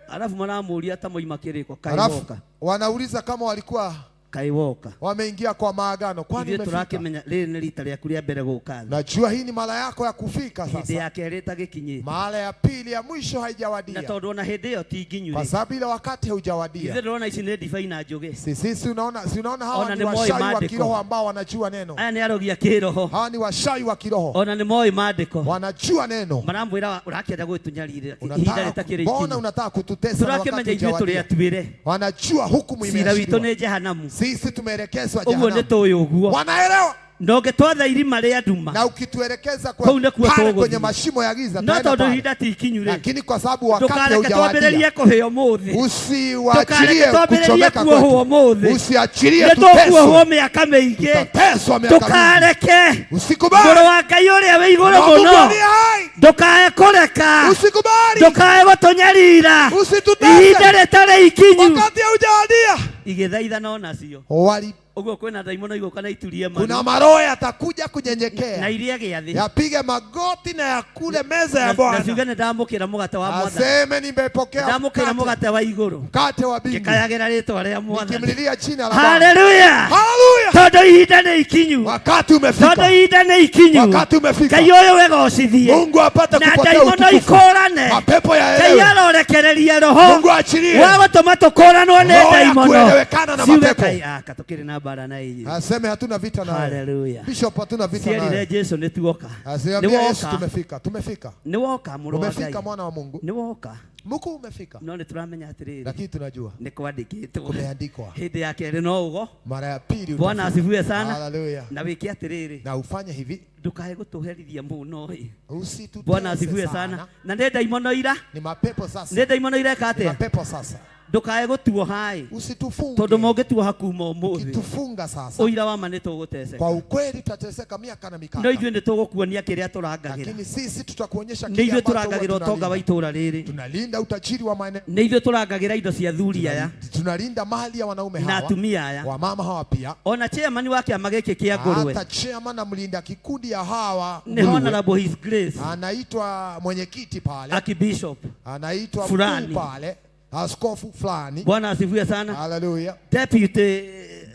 Alafu maramũria ta moima kĩrĩko, kaĩ Halafu woka, wanauliza kama walikuwa kaĩ woka. wameingia kwa maagano, kwani Ithuĩ umefika? tũrakĩmenya rĩrĩ nĩ rita rĩaku rĩa mbere gũka thĩ, Najua hii ni mara yako ya kufika hĩndĩ sasa, ya kerĩ ĩtagĩkinyĩte, mara ya pili ya mwisho na haijawadia, tondũ ona hĩndĩ ĩyo ti nginyu kwa rĩ, sababu ile wakati ithuĩ haujawadia. ndĩrona ici nĩ ndibei na njũgĩ, Si sisi unaona, si unaona hawa Ona ni ni moĩ washawi wa maandĩko. kiroho ambao wanajua neno. aya nĩ arogi a kĩroho, Hawa ni washawi wa kiroho, ona nĩ moĩ maandĩko, wanajua neno. maramwĩra ũrakĩenda gwĩtũnyarira ihinda Unataka, rĩtakĩrĩ mbona ikinyu, unataka kututesa na wakati tũrakĩmenya ithuĩ tũrĩ hujawadia? atuĩre, Wanajua hukumu cira witũ imeashiriwa. nĩ jehanamu, Sisi tumeelekezwa ũguo nĩ jehanamu. tũĩ ũguo, Wanaelewa, na ũngĩtwatha irima rĩa nduma na ukituelekeza Kũu kwa nĩkuo pale tũgũthiĩ. kwenye mashimo ya giza no taenda tondũ pale, ihinda ti ikinyu rĩ, lakini kwa sababu wakati ndũkareke haujawadia, twambĩrĩrie kũhĩa ũmũthĩ, usiwaachilie ndũkareke twambĩrĩrie kuchomeka kuohwo kwetu, ũmũthĩ, usiachilie nĩ tũkuohwo tuteswe, mĩaka mĩingĩ, tutateswa miaka mingi. ndũkareke mũrũ Usikubali wa Ngai ũrĩa wĩ igũrũ na Mungu mũno, aliye hai, ndũkae kũreka, usikubali, ndũkae gũtũnyarira ihinda usitutese rĩtarĩ ikinyu. wakati haujawadia. Igĩthaithana onacio Wali, ũguo kwĩna ndaimono igũka na iturie kuna maru maroho yatakuja na kunyenyekea irie gĩathĩ yapige magoti na yakule meza ya na Bwana, ciuge nĩ ndamũkĩra mũgate wa mwathani, aseme nimepokea ndamũkĩra mkate, mũgate wa igũrũ, mkate wa mbingu, ngĩkayagĩra rĩtwa rĩa mwathani. nikimlilia jina la Bwana. Haleluya! Haleluya! Tondũ ihinda nĩ ikinyu, Wakati tondũ umefika, ihinda nĩ ikinyu, wakati umefika. Ngai ũyũ wegocithie Mungu apate na kupokea ndaimono utukufu, ikũrane, mapepo Ngai yaelewe, arorekereria roho Mungu aachilie wa gũtũma tũkũranwo nĩ roho ya ndaimono kuelewekana na ciuge mapepo. Ngai aka tũkĩrĩ na mbara na inyuĩ. Aseme hatuna vita nawe. Haleluya! Bishop, hatuna vita Cierire nawe. Jesu nĩ tuoka, nĩ Asiambia Yesu woka, tumefika, tumefika, nĩ woka mũrũ wa umefika Ngai, mwana wa Mungu, nĩ woka, Mungu umefika, no nĩ tũramenya atĩrĩrĩ, lakini tunajua nĩ kwandĩkĩtwo kumeandikwa hĩndĩ ya kerĩ no ũgo. mara ya pili Bwana utafika. asifiwe sana. Haleluya. Na wĩke atĩrĩrĩ, Na ufanye hivi, ndũkae gũtũherithia mũno ĩ. Bwana usitutese asifiwe sana. sana. Na nĩ ndaimono ira, Ni mapepo sasa, nĩ ndaimono ireka ni atĩa? mapepo sasa, Ndũkae gũtuoha ĩ, tondũ usitufunge. mũngĩtuoha kuma ũmũthĩ, Ukitufunga sasa, ũira wa ma nĩ tũgũteceka. kwa ukweli tutateseka miaka na No mikaka, ithuĩ nĩ tũgũkuonia kĩrĩa tũrangagĩra. lakini sisi tutakuonyesha Nĩ kile ithuĩ ambacho huwa tũrangagĩra ũtonga wa tunalinda. itũũra rĩrĩ. Tunalinda utajiri wa maeneo, Nĩ ithuĩ tũrangagĩra indo cia athuri aya tunalinda mali ya wanaume na hawa, atumia aya. wamama hawa pia, Ona chairman wa kĩama gĩkĩ kĩa ngũrwe hata chairman na mlinda kikundi ya hawa nĩ nguruwe, Honorable His Grace anaitwa mwenyekiti pale, Archbishop. anaitwa Fulani. mkuu pale, askofu fulani. Bwana asifiwe sana. Haleluya. Deputy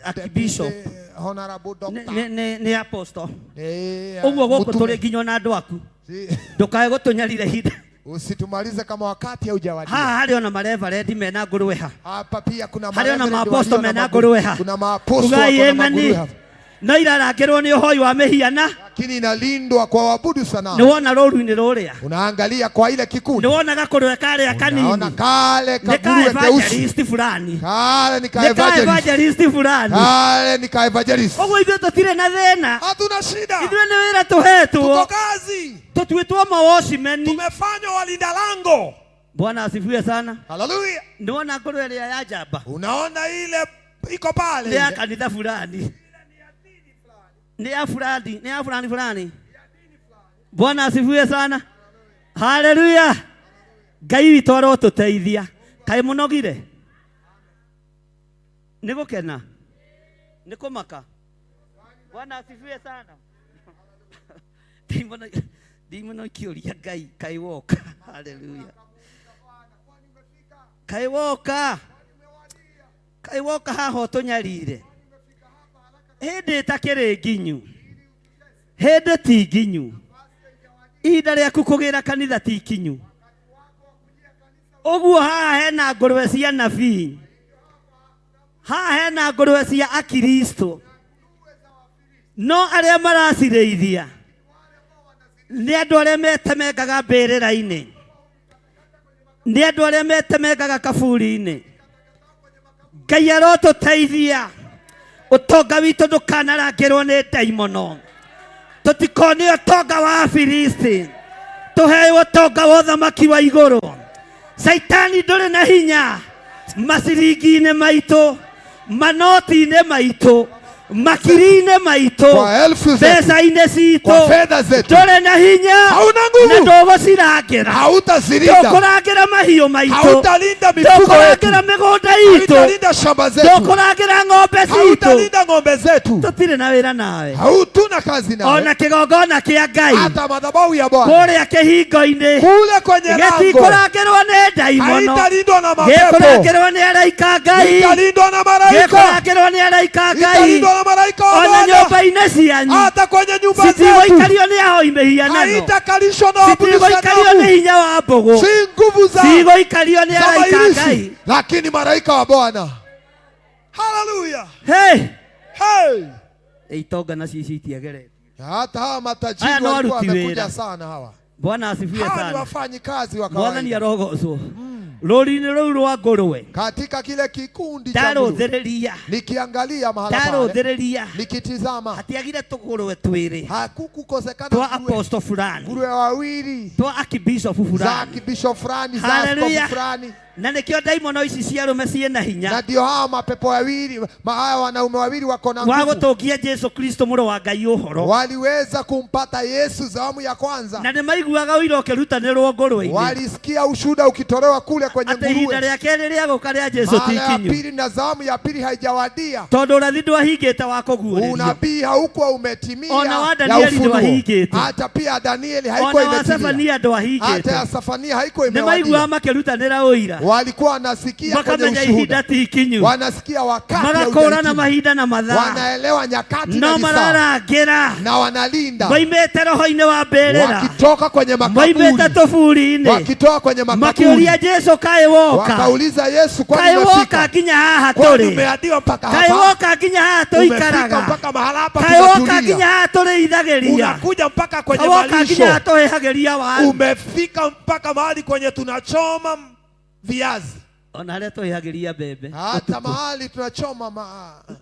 Archbishop Deputy Honorable nĩ- Doctor. nĩ- nĩ nĩ apostle. Eh, Ũguo gũkũ mtume. tũrĩ nginya ona andũ aku. Si- Ndũkae gũtũnyarira ihinda. Usitumalize kama wakati haujawadia. Haha harĩ ona mareverendi mena ngũrwe ha. Hapa pia kuna Harĩ ona mareverend maaposto walio na mena maguru- ngũrwe ha. Kuna maaposto Ugai wako na amen. maguruwe hapa. No irarangĩrwo nĩ ũhoi wa mĩhiana. Lakini inalindwa kwa waabudu sanamu. Nĩ wona rũru-inĩ rũrĩa. Unaangalia kwa ile kikundi. Nĩ wona gakũrwe karĩa kanini. Unaona kale Nĩ ka kaguruwe keusi. evangelist fulani. Kale ni ka Nĩ ka evangelist. evangelist fulani. Kale ni ka evangelist. Ũguo ithuĩ tũtirĩ na thĩna. Hatuna shida. Ithuĩ nĩ wĩra tũhetwo. Tuko kazi. Tũtuĩtwo mawatchmen. Tumefanywa walinda lango. Bwana asifiwe sana. Haleluya. Nĩ wona ngũrwe ĩrĩa ya njamba. Unaona ile iko pale. Nĩ ya kanitha fulani. Nĩ ya fulani, nĩ ya fulani fulani. Bwana asifiwe sana. Haleluya. Ngai witũ arotũteithia. Kaĩ mũnogire? Nĩ gũkena? Nĩ kũmaka? Bwana asifiwe sana. Ndimono ikĩũria Ngai, kaĩ woka? Haleluya. Kaĩ woka? Kaĩ woka haha ũtũnyarire? Hĩndĩ ĩtakĩrĩ nginyu. Hĩndĩ ti nginyu. Ihinda rĩaku kũgĩra kanitha ti kinyu. Ũguo haha hena ngũrwe cia nabii. Haha hena ngũrwe cia akristo. No arĩa maracirĩithia nĩ andũ arĩa metemengaga mbĩrĩra-inĩ. Nĩ andũ arĩa metemengaga kaburi-inĩ. Ngai arotũteithia. Ũtonga witũ ndũkanarangĩrwo nĩ ndaimono. Tũtikone ũtonga wa Afilisti. Tũheo ũtonga wa ũthamaki wa igũrũ. Caitani ndũrĩ na hinya maciringi-inĩ maitũ, manoti-inĩ maitũ, makiri-inĩ maitũ, Kwa elfu zetu. mbeca-inĩ citũ. Kwa fedha zetu. Ndũrĩ na hinya. Hauna nguvu. Na ndũgũcirangĩra. Hautazilinda. Ndũkũrangĩra mahiũ maitũ. Hautalinda mifugo yetu. Ndũkũrangĩra mĩgũnda itũ. Hautalinda shamba zetu. Ndũkũrangĩra ng'ombe citũ. Hautalinda ng'ombe zetu. Tũtirĩ na wĩra nawe. Hautuna kazi nawe. Ona kĩgongona kĩa Ngai. Hata madhabahu ya Bwana. Kũrĩa kĩhingo-inĩ. Kule kwenye lango. Gĩtikũrangĩrwo nĩ ndaimono. Haitalindwa na mapepo. Gĩkũrangĩrwo nĩ araika a Ngai. Italindwa na malaika. Gĩkũrangĩrwo nĩ araika a Ngai. Italindwa na malaika wa Ona Bwana. nyũmba-inĩ cianyu. Hata kwenye nyumba zetu. Citigũikario nĩ ahoi mĩhianano. Haitakalishwa na waabudu Citigũikario nĩ sanamu. hinya wa mbũgũ. Si nguvu za Cigũikario nĩ za araika a mairisi, Ngai. lakini malaika wa Bwana. Haleluya. Hey! Hey! Itonga nacio ici itiagerete. Hata hawa Haya matajiri no walikuwa aruti wamekuja wĩra. sana hawa. Bwana asifiwe Hawa ni sana. wafanyikazi wa Mwathani kawaida. arogocwo. Rũri-inĩ rũu rwa ngũrwe. Katika kile kikundi cha nguruwe. Ndarũthĩrĩria. Nikiangalia mahala pale, Ndarũthĩrĩria. nikitizama, Hatiagire tũngũrwe twĩrĩ. hakukukosekana Twa nguruwe. apostle fulani. Nguruwe wawili Twa archbishop za fulani. kibisho fulani, za Hallelujah. askofu fulani. Na nĩkĩo ndaimono ici cia arũme ciĩna hinya. Na ndio hawa mapepo wawili, hawa wanaume wawili wako na Wa nguvu. gũtũngia Jesu Kristo mũrũ wa Ngai ũhoro. Waliweza kumpata Yesu zamu ya kwanza. Na nĩmaiguaga ũira ũkĩrutanĩrwo ngũrwe-inĩ. Walisikia ushuhuda ukitolewa kule kwenye Atĩ ihinda nguruwe. rĩa kerĩ rĩa gũka rĩa Jesu ti Mara ya kinyu. pili na zamu ya pili haijawadia. Tondũ ũrathi ndwahingĩte wa kũguũrĩrio. Unabii haukuwa umetimia Ona wa ya Danieli ufunuo. ndwahingĩte. Hata pia Danieli haikuwa Ona wa imetimia. Sefania Hata ndwahingĩte. ya Sefania haikuwa Nĩmaiguaga imewadia. makĩrutanĩra ũira. Walikuwa wanasikia kwenye Makamenya ihinda ushuhuda. ti ikinyu. Wanasikia wakati Magakũrana haujatimia. mahinda na mathaa. Wanaelewa nyakati No na lisaa. mararangĩra. Na wanalinda. Moimĩte roho-inĩ wa mbĩrĩra. Wakitoka kwenye makaburi. Moimĩte tũburi-inĩ. Wakitoka kwenye makaburi. Makĩũria Jesu kaĩ woka. Wakauliza Yesu, kwani Kaĩ woka umefika? nginya haha Kwani tũrĩ. umeadiwa mpaka Kaĩ hapa? woka nginya haha Umefika tũikaraga. mpaka mahala hapa Kaĩ woka tunatulia. nginya haha tũrĩithagĩria. Unakuja mpaka kwenye Kaĩ woka nginya haha malisho. tũhĩhagĩria waru. Umefika mpaka mahali kwenye tunachoma viazi. Ona harĩa tũhĩhagĩria mbembe. Hata mahali tunachoma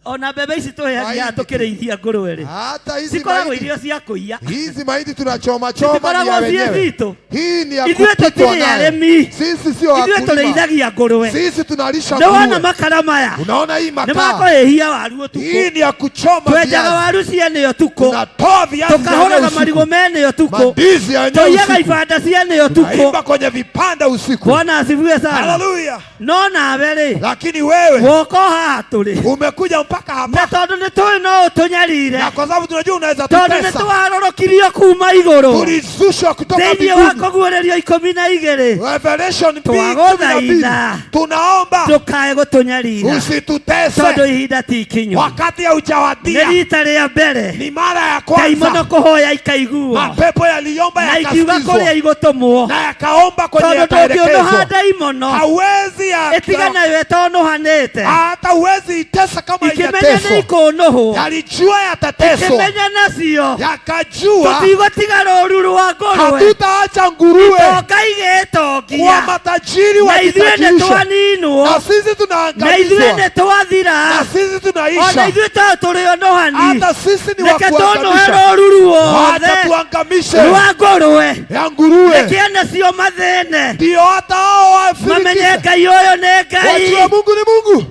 Ona mbembe ici tũhĩhagia Mahindi. tũkĩrĩithia ngũrwe rĩ. Hata hizi Cikoragwo mahindi, irio cia kũiya. hizi mahindi tunachoma choma ni ya Citikoragwo ciĩ wenyewe. citũ. Hii ni ya Ithuĩ kupikwa tũtirĩ nayo. arĩmi. Sisi sio Ithuĩ wakulima. tũrĩithagia ngũrwe. Sisi tunalisha Nĩ wona nguruwe. makara maya. Unaona hii Nĩ makaa makũhĩhia waru ũtukũ. Hii ni ya kuchoma Twenjaga viazi. waru ciene ũtukũ. Tunatoa viazi vya Tũkahũraga usiku. marigũ mene ũtukũ. mandizi ya wenyewe Tũiyaga usiku. ibanda ciene ũtukũ. Tunaimba kwenye vipanda usiku. Bwana asifiwe sana. Haleluya. No nawe rĩ, Lakini wewe woka haha tũrĩ. umekuja mpaka Na hapa, tondũ nĩ tũĩ no ũtũnyarire. na kwa sababu tunajua unaweza Tondũ nĩ tutesa. twarorokirĩo kuma igũrũ. Tulizushwa kutoka Thĩinĩ wa mbinguni. kũguũrĩrio 12. Revelation 2:12. Twagũthaitha. Tunaomba Ndũkae gũtũnyarira. usitutese Tondũ ihinda ti ikinyu. wakati Nĩ haujawadia. rita rĩa mbere. Ni mara ya Ndaimono kwanza kũhoya ikaiguo. mapepo yaliomba Na ikiuga yakasikizwa kũrĩa igũtũmwo. na yakaomba kwenye Tondũ ndũngĩũnũha yataelekezwa. ndaimono. Hawezi Ĩtiga nayo ĩtonũhanĩte. hata Hata huwezi itesa kama Ikĩmenya nĩ haijateswa. ikũnũhwo. Yalijua yatateswa, Ikĩmenya nacio yakajua tũtigũtiga rũru rwa ngũrwe. hatutaacha nguruwe Itonga kuwa igĩtongia. matajiri Na ithuĩ nĩ wakitajirishwa, twaninwo. na sisi Na ithuĩ tunaangamizwa, nĩ twathira. na sisi Ona tunaisha. ithuĩ to tũrĩ onohani. Hata sisi ni wa Reke tũnũhe kuangamisha, rũru wacha ruothe tuangamishe rwa ngũrwe. ya nguruwe, Reke nacio mathĩne. ndio hata hao Mamenye wafilikise, Ngai ũyũ nĩ Ngai. wajue Mungu ni Mungu.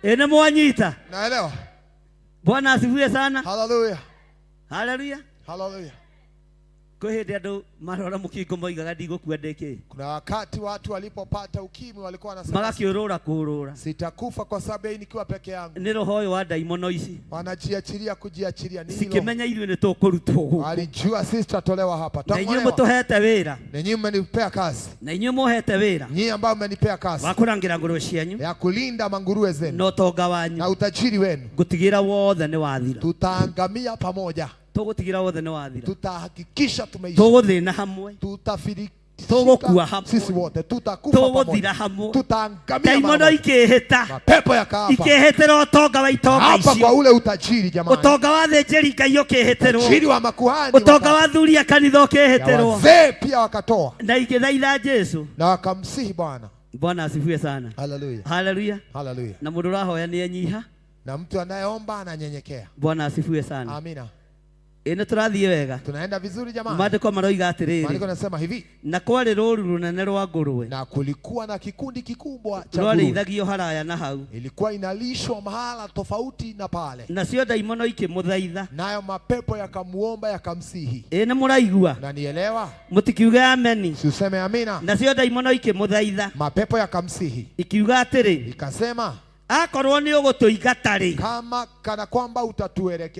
Ĩ nĩ mwanyita. Naelewa. Bwana asifiwe sana. Haleluya. Haleluya. Haleluya. Kwĩ hĩndĩ andũ marora mũkingo moigaga ndigũkua ndĩkĩ. Kuna wakati watu walipopata ukimwi walikuwa wanasema Magakĩũrũra kũũrũra. sitakufa kwa sababu hii nikiwa peke yangu. Nĩ roho ũyũ wa ndaimono ici. Wanajiachilia kujiachilia ni hilo. Cikĩmenya ithuĩ nĩ tũkũrutwo gũkũ. Walijua sisi tutatolewa hapa. Na inyuĩ Tutang'olewa. mũtũhete wĩra. Na nyinyi mmenipea kazi. Na inyuĩ mũhete wĩra Nyinyi ambao mmenipea kazi wa kũrangĩra ngũrwe cianyu ya kulinda manguruwe zenu na ũtonga wanyu. na utajiri wenu, Ngũtigĩra wothe nĩ wathira. tutaangamia pamoja, Tũgũtigĩra wothe nĩ wathira. tutahakikisha tumeisha, Tũgũthĩna hamwe. tutafilisika Tũgũkua hamwe. sisi wote, tutakufa Tũgũthira pamoja, hamwe. tutaangamia mara Ndaimono moja. ikĩhĩta. Mapepo yakaapa Ikĩhĩtĩra ũtonga wa itonga hapa kwa icio. ule utajiri jamani, Ũtonga wa thĩnjĩri Ngai ũkĩhĩtĩrwo. utajiri wa makuhani Ũtonga wa athuri a kanitha ya ũkĩhĩtĩrwo. wazee pia wakatoa Na ikĩthaitha Jesu. na wakamsihi Bwana. Bwana asifiwe sana. Haleluya, Haleluya. haleluya. Na mũndũ ũrahoya nĩ enyiha. Na mtu anayeomba ananyenyekea. Bwana asifiwe sana. Amina. Ĩ nĩ tũrathiĩ wega. Tunaenda vizuri jamani. Maandĩko maroiga atĩrĩrĩ. Maandiko yanasema hivi, Na kwarĩ rũru rũnene rwa ngũrwe na kulikuwa na kikundi kikubwa cha nguruwe, rwarĩithagio haraya na hau. ilikuwa inalishwa mahala tofauti na pale, Nacio ndaimono ikĩmũthaitha. nayo mapepo yakamuomba yakamsihi. Ĩ nĩ mũraigua? Unanielewa? Mũtikiuge ameni. Si useme amina. Nacio ndaimono ikĩmũthaitha Mapepo yakamsihi ikiuga atĩrĩ, ikasema, akorwo nĩ ũgũtũingata rĩ, kama kana kwamba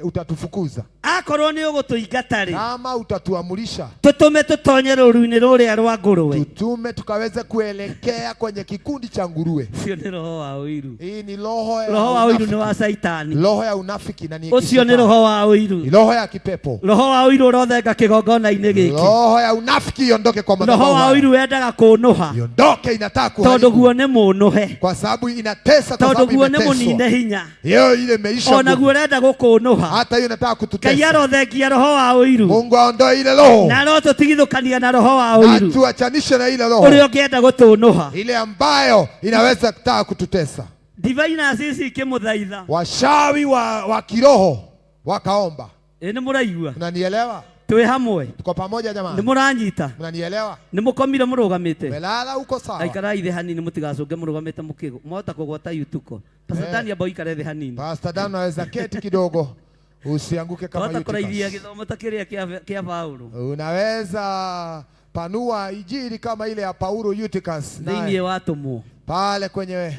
utatufukuza, akorwo nĩ ũgũtũingata rĩ, kama utatuamulisha, tũtũme tũtonye rũru-inĩ rũrĩa rwa ngũrwe. tutume tukaweze kuelekea kwenye kikundi cha nguruwe. Ũcio nĩ roho wa ũiru. Hii ni roho ya Roho wa ũiru nĩ unafiki. wa Caitani. Roho ya unafiki na ni Ũcio nĩ kishetani. roho wa ũiru. Ni roho ya kipepo. Roho wa ũiru ũrothenga kĩgongona-inĩ gĩkĩ. Roho ya unafiki iondoke kwa Roho madhabahu wa haya. ũiru wendaga kũnũha Iondoke, inataka tondũ kuharibu guo nĩ mũnũhe, kwa sababu inatesa, kwa tondũ sababu guo nĩ imeteswa. mũnine hinya, Hiyo ile imeisha ona nguvu. guo ũrenda gũkũnũha. Hata hiyo inataka Ngai kututesa. arothengia roho wa ũiru Mungu aondoe ile roho na arotũtigithũkania na roho wa na ũiru tuachanishe na ile ũrĩa roho ũngĩenda gũtũnũha. ile ambayo inaweza kutaka kututesa. Ndivai na cici ikĩmũthaitha. Washawi wa kiroho wakaomba. Ĩ nĩ mũraigua? Unanielewa? Twĩ hamwe? Tuko pamoja Nĩ jamani? mũranyita? Mnanielewa? Nĩ mũkomire mũrũgamĩte? Melala huko sawa? Aikarai thĩ hanini mũtigacũnge mũrũgamĩte mũkĩgũ mwahota kũgwata yutuko. Pastor Eh. Dani amba ũikare thĩ hanini. Pastor Dan unaweza keti kidogo usianguke kama Twahota kũraithia Eutychus. gĩthomo ta kĩrĩa kĩa Paulo Unaweza panua ijiri kama ile ya Paulo Eutychus thĩinĩ naye wa atũmwo pale kwenye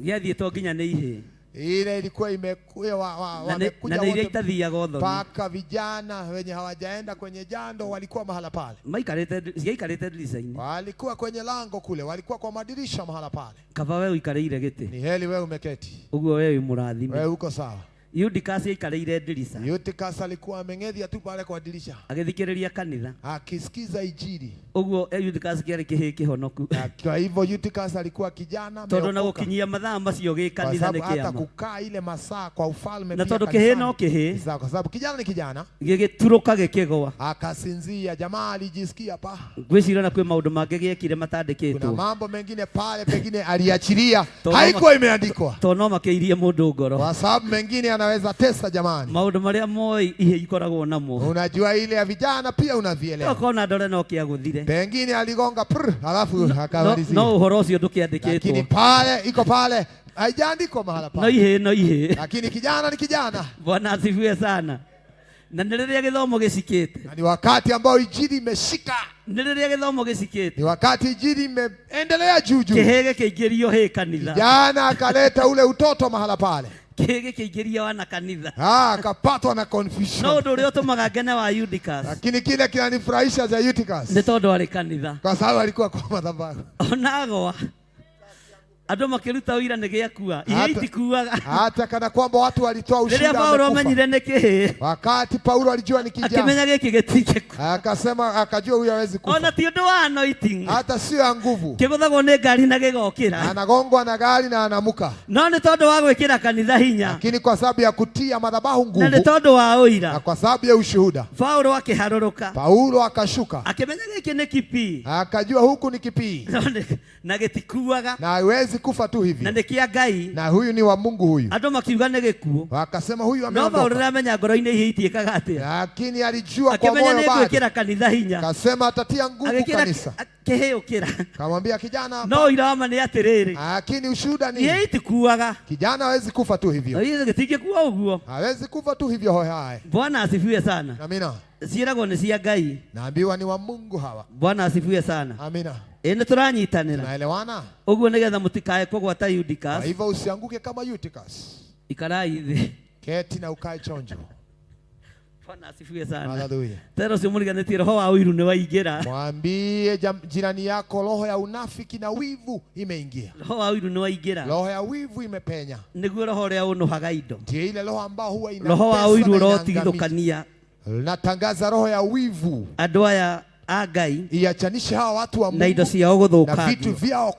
gĩathiĩtwo nginya nĩ ihĩĩ ile ilikuwa imekuja na nĩ wamekuja na nĩ iria wote itathiaga ũthoni mpaka vijana wenye hawajaenda kwenye jando walikuwa mahala pale, maikarĩte ciaikarĩte ndirica-inĩ. walikuwa kwenye lango kule, walikuwa kwa madirisha mahala pale. Kaba we ũikarĩire gĩtĩ Ni heli wewe umeketi, ũguo we wĩ mũrathime. wewe uko sawa. Eutychus aikarĩire ndirica Eutychus alikuwa ameng'ethia tu pale kwa dirisha agĩthikĩrĩria kanitha akisikiza ijiri. ũguo Eutychus kĩarĩ kĩhĩĩ kĩhonoku Na kwa hivyo Eutychus alikuwa kijana tondũ na ameokoka. gũkinyia mathaa macio gĩ Kwa kanitha nĩ sababu hata kĩama kukaa ile masaa kwa ufalme na pia tondũ kĩhĩĩ no kanisani. kĩhĩĩ Sawa, kwa sababu kijana ni kijana, gĩgĩturũka gĩkĩgwa. akasinzia. Jamaa alijisikia pa, Ngwĩciria na kwĩ maũndũ mangĩ gĩekire kuna matandĩkĩtwo mambo mengine pale pengine aliachilia, Tondũ haikuwa imeandikwa, tondũ no makĩirie mũndũ ngoro. kwa sababu mengine anaweza tesa. Jamani, Maũndũ marĩa moĩ ihĩ ikoragwo namo unajua ile ya vijana pia unavielewa, okona ndore no kĩagũthire pengine aligonga prr, alafu no akamalizia, no ũhoro ũcio lakini ndũkĩandĩkĩtwo pale iko pale, haijaandikwa mahala no pale, ihĩ no ihĩ. lakini kijana ni kijana, Bwana asifiwe sana. Na nĩ rĩrĩa gĩthomo gĩcikĩte, na ni wakati ambao ijiri imeshika, nĩ rĩrĩa gĩthomo gĩcikĩte ni wakati ijiri imeendelea juu juu. kĩhĩ gĩkĩingĩrio hĩ kanitha, Kijana akaleta ule utoto mahala pale, kĩhĩ gĩkĩingĩrio wana kanitha. Akapatwa na No confusion. ũndũ ũrĩa ũtũmaga ngene wa Eutychus Lakini kile kinanifurahisha cha Eutychus nĩ tondũ arĩ kanitha kwa sababu alikuwa kwa madhabahu, ona agwa Andũ makĩruta ũira nĩ gĩakua, ihĩĩ itikuaga. Hata kana kwamba watu walitoa Rĩrĩa ushuhuda Paulo amekufa. amenyire nĩ kĩhĩĩ, Wakati Paulo alijua ni kijana, akĩmenya gĩkĩ gĩtingĩkua. akasema, akajua huyu hawezi kufa, Ona ti ũndũ wa anointing, hata sio ya nguvu. kĩgũthagwo nĩ ngari na gĩgokĩra, Anagongwa na gari na anamuka, no nĩ tondũ wa gwĩkĩra kanitha hinya lakini kwa sababu ya kutia madhabahu na nĩ nguvu tondũ wa na ũira, kwa sababu ya ushuhuda, Paulo akĩharũrũka Paulo akashuka, akĩmenya gĩkĩ nĩ kipii akajua huku ni kipii No na gĩtikuaga, na haiwezi kufa tu na hivi, nĩ kĩa Ngai. na huyu ni wa Mungu huyu. Andũ makiuga nĩ gĩkuũ, Wakasema huyu no Paulo ameondoka, nĩamenya ngoro-inĩ ihĩ itiĩkaga atĩa, lakini alijua kwa akĩmenya moyo nĩ bado, ngwĩkĩra kanitha hinya, akasema atatia nguvu agĩkĩra kanisa. kĩhĩũkĩra. Kamwambia kijana, No ũira wa ma nĩ atĩrĩrĩ, lakini ushuhuda ni ihĩ itikuaga, kijana hawezi kufa tu hivyo, gĩtingĩkua ũguo. hawezi kufa tu hivyo hohehahe. Bwana asifiwe sana. Amina, Ciĩragwo nĩ cia Ngai. naambiwa ni wa Mungu hawa. Bwana asifiwe sana. Amina, Ĩ nĩ tũranyitanĩra tunaelewana? ũguo nĩgetha mũtikae kũgwata Kwa Eutychus. hivyo usianguke kama Eutychus, Ikarai thĩ. keti na ukae chonjo. Bwana asifiwe sana. Haleluya. Tera ũcio mũriganĩtie roho wa ũiru nĩ waingĩra. Mwambie jirani yako roho ya unafiki na wivu imeingia, Roho wa ũiru nĩ waingĩra. roho ya wivu imepenya, Nĩguo roho ũrĩa ũnũhaga indo. ndiyo ile roho ambao huwa Roho wa inatesa ũiru na inaangamiza. ũrotigithũkania Natangaza roho ya wivu andũ aya a Ngai iachanishe hawa watu wa na indo Mungu ciao na gũthũkangio. vitu vyao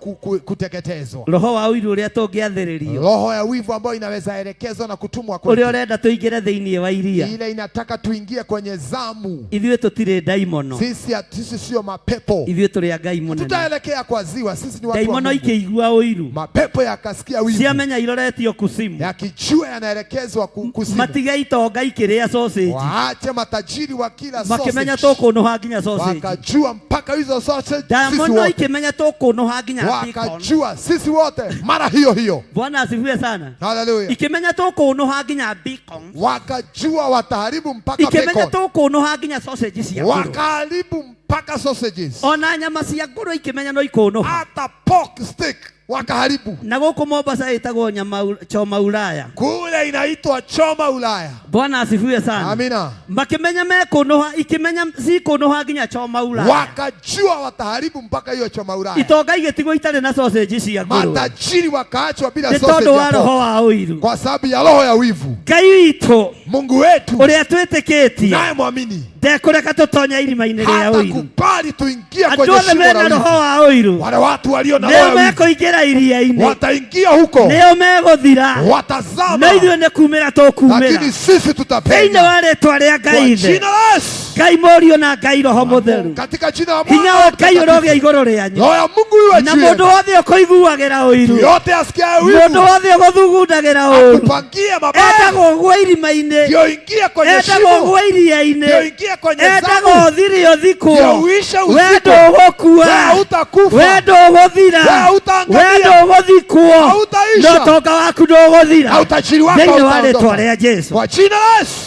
kuteketezwa. Roho wa ũiru ũrĩa tũngĩathĩrĩrio, Roho ya wivu ambayo inaweza elekezwa na kutumwa ũrĩa kwetu, ũrenda tũingĩre thĩinĩ wa iria. ile inataka tuingie kwenye zamu. Ithuĩ tũtirĩ ndaimono, Sisi sio mapepo, ithuĩ tũrĩ a Ngai mũnene. tutaelekea kwa ziwa. Sisi ni watu wa Ndaimono Mungu. ikĩigua ũiru, Mapepo yakasikia wivu, ciamenya iroretio kusimu, yakijua yanaelekezwa kuzimu. matige itonga ikĩrĩa sausage, Waache matajiri wa kila makĩmenya sausage, tũkũnũha nginya sausage. wakajua mpaka hizo sausage sisi Ndaimono wote, ikĩmenya tũkũnũha nginya bacon. wakajua sisi wote mara hiyo hiyo. Bwana asifiwe sana. Haleluya! Ikĩmenya tũkũnũha nginya bacon, Wakajua wataharibu mpaka ikĩmenya bacon, tũkũnũha nginya sausage cia ngũrwe, wakaharibu mpaka sausages, ona nyama cia ngũrwe ikĩmenya no ikũnũha. hata pork steak wakaharibu. Na gũkũ Mombasa ĩtagwo nyama choma Ulaya. Kule inaitwa choma Ulaya. Bwana asifiwe sana. Amina. Makĩmenya mekũnũha, ikĩmenya cikũnũha nginya choma Ulaya. Wakajua wataharibu mpaka hiyo choma Ulaya. Itonga igĩtigwo itarĩ na sausage cia ngũrwe Matajiri wakaachwa bila nĩ sausage tondũ ya wa roho pork, wa ũiru. kwa sababu ya roho ya wivu. Ngai witũ Mungu wetu ũrĩa twĩtĩkĩtie naye mwamini ndekũreka tũtonye irima-inĩ rĩa hata ũiru. kubali tuingie Andũ kwenye othe shimo la mena roho wivu. wa ũiru Wale watu walio na roho nĩo ya wivu mekũingĩra iria-inĩ, wataingia huko, nĩo megũthira, watazama, no ithuĩ nĩ kumĩra tũkumĩra lakini sisi thĩinĩ tutapenya wa rĩtwa rĩa kwa Ngai Ithe, jina la Yesu, Ngai Mũriũ na Ngai Roho Mũtheru. katika jina la Hinya Mwana wa Ngai Mtakatifu. ũrogĩa igũrũ rĩanyu, Roho ya Mungu iwe na juu mũndũ yenu. wothe ũkũiguagĩra ũiru, Yote asikiaye mũndũ wivu wothe ũgũthugundagĩra ũũru, akupangie mabaya, endagwo ũgwe irima-inĩ, ndio ingie kwenye endagwo shimo, ũgwe iria-inĩ, ndio ingie kwenye endagwo zamu, ũthire ũthikwo, ndio uishe we usiku. ndũgũkua, Wewe hutakufa, we ndũgũthira, Wewe hutaangamia. we ndũgũthikwo, Hautaisha. na ũtonga waku ndũgũthira na utajiri wako thĩinĩ wa rĩtwa hautaondoka. rĩa Jesu. Kwa jina la Yesu.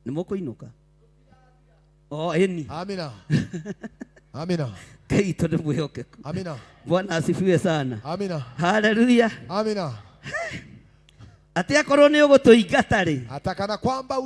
Nĩ mũkũinũka? O ĩni. Amina. Amina. Ngai witũ nĩ mwĩhokeku. Amina. Bwana asifiwe sana. Amina. Haleluya. Amina. Atĩ akorwo nĩ ũgũtũingata rĩ. Hata kana kwamba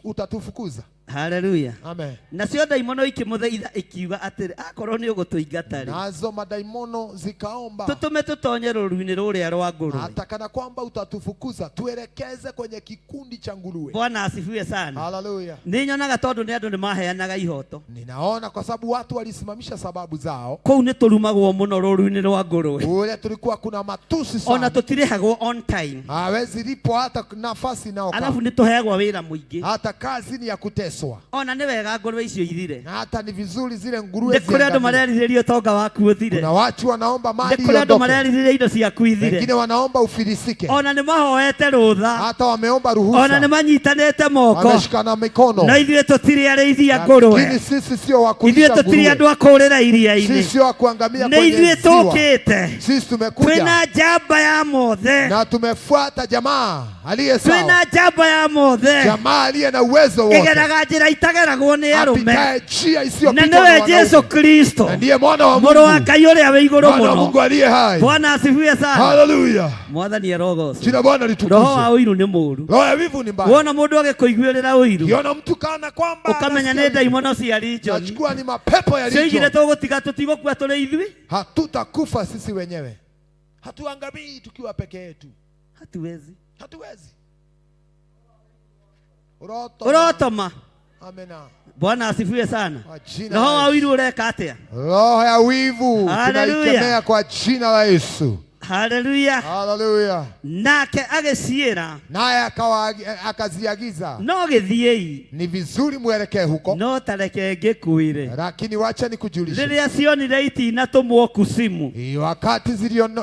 utatufukuza. Haleluya. Amen. Nacio ndaimono ikĩmũthaitha ikiuga atĩrĩ, akorwo nĩ ũgũtũingata rĩ, Nazo madaimono zikaomba, tũtũme tũtonye rũru-inĩ rũrĩa rwa ngũrwe. hata kana kwamba utatufukuza, tuelekeze kwenye kikundi cha nguruwe. Bwana asifiwe sana. Haleluya. Nĩ nyonaga tondũ nĩ andũ nĩ maheanaga ihoto. Ninaona kwa sababu watu walisimamisha sababu zao. Kũu nĩ tũrumagwo mũno rũru-inĩ rwa ngũrwe. Kule tulikuwa kuna matusi Ona sana, tũtirĩhagwo on time. hawezi lipo hata nafasi inayokaa, Alafu nĩ tũheagwo wĩra mũingĩ. hata kazi ni ya kuteswa, Ona nĩ wega ngũrwe icio ithire. na hata ni vizuri zile nguruwe Nĩ kũrĩ andũ ziangamie. marerirĩria ũtonga waku ũthire. Kuna watu wanaomba Nĩ mali kũrĩ andũ iondoke, marerirĩria indo ciaku ithire. wengine wanaomba ufilisike, Ona nĩ mahoete rũtha. hata wameomba Ona nĩ ruhusa, manyitanĩte moko. wameshikana mikono, No ithuĩ tũtirĩ arĩithi a ngũrwe. lakini sisi sio wa Ithuĩ kulisha tũtirĩ andũ nguruwe, a kũũrĩra iria-inĩ. sisi sio wa kuangamia Nĩ kwenye ithuĩ ziwa. tũkĩte. Sisi tumekuja Twĩna njamba ya mothe. na tumefuata jamaa aliye Twĩna sawa, njamba ya mothe. jamaa aliye na uwezo wote, Ĩgeraga Ũkũgera njĩra itageragwo nĩ arũme Apitaye njia na isiyopitwa na nĩwe Jesu wanaume, Kristo na ndiye mwana wa mũrũ wa Mungu, Ngai ũrĩa wĩ igũrũ mwana wa mũno. Mungu aliye hai. Bwana asifiwe sana. Haleluya, Mwathani arogocwo. jina Bwana Roho wa litukuzwe. ũiru nĩ mũũru. Roho ya wivu ni mbaya. Wona mũndũ agĩkũiguĩrĩra ũiru Kiona mtu kana kwamba ũkamenya anasikia nĩ wivu, ndaimono cia region nachukua ni mapepo ya cioigire region. tũgũtiga tũtigũkua tũrĩ ithuĩ. Hatutakufa sisi wenyewe, hatuangamii tukiwa peke yetu, Hatuwezi. hatuwezi. Uroto Ũrotoma. amena. Bwana asifiwe sana. Kwa jina Roho la wa Yesu. ũiru ũreka atĩa? Roho ya wivu Haleluya. tunaikemea kwa jina la Yesu. Haleluya. Haleluya. Nake agĩciĩra Naye akaziagiza, no gĩthiĩi ni vizuri mwelekee huko, no ta reke ngĩkwĩre lakini wacha nikujulishe, rĩrĩa cionire itinatũmwo kusimu wakati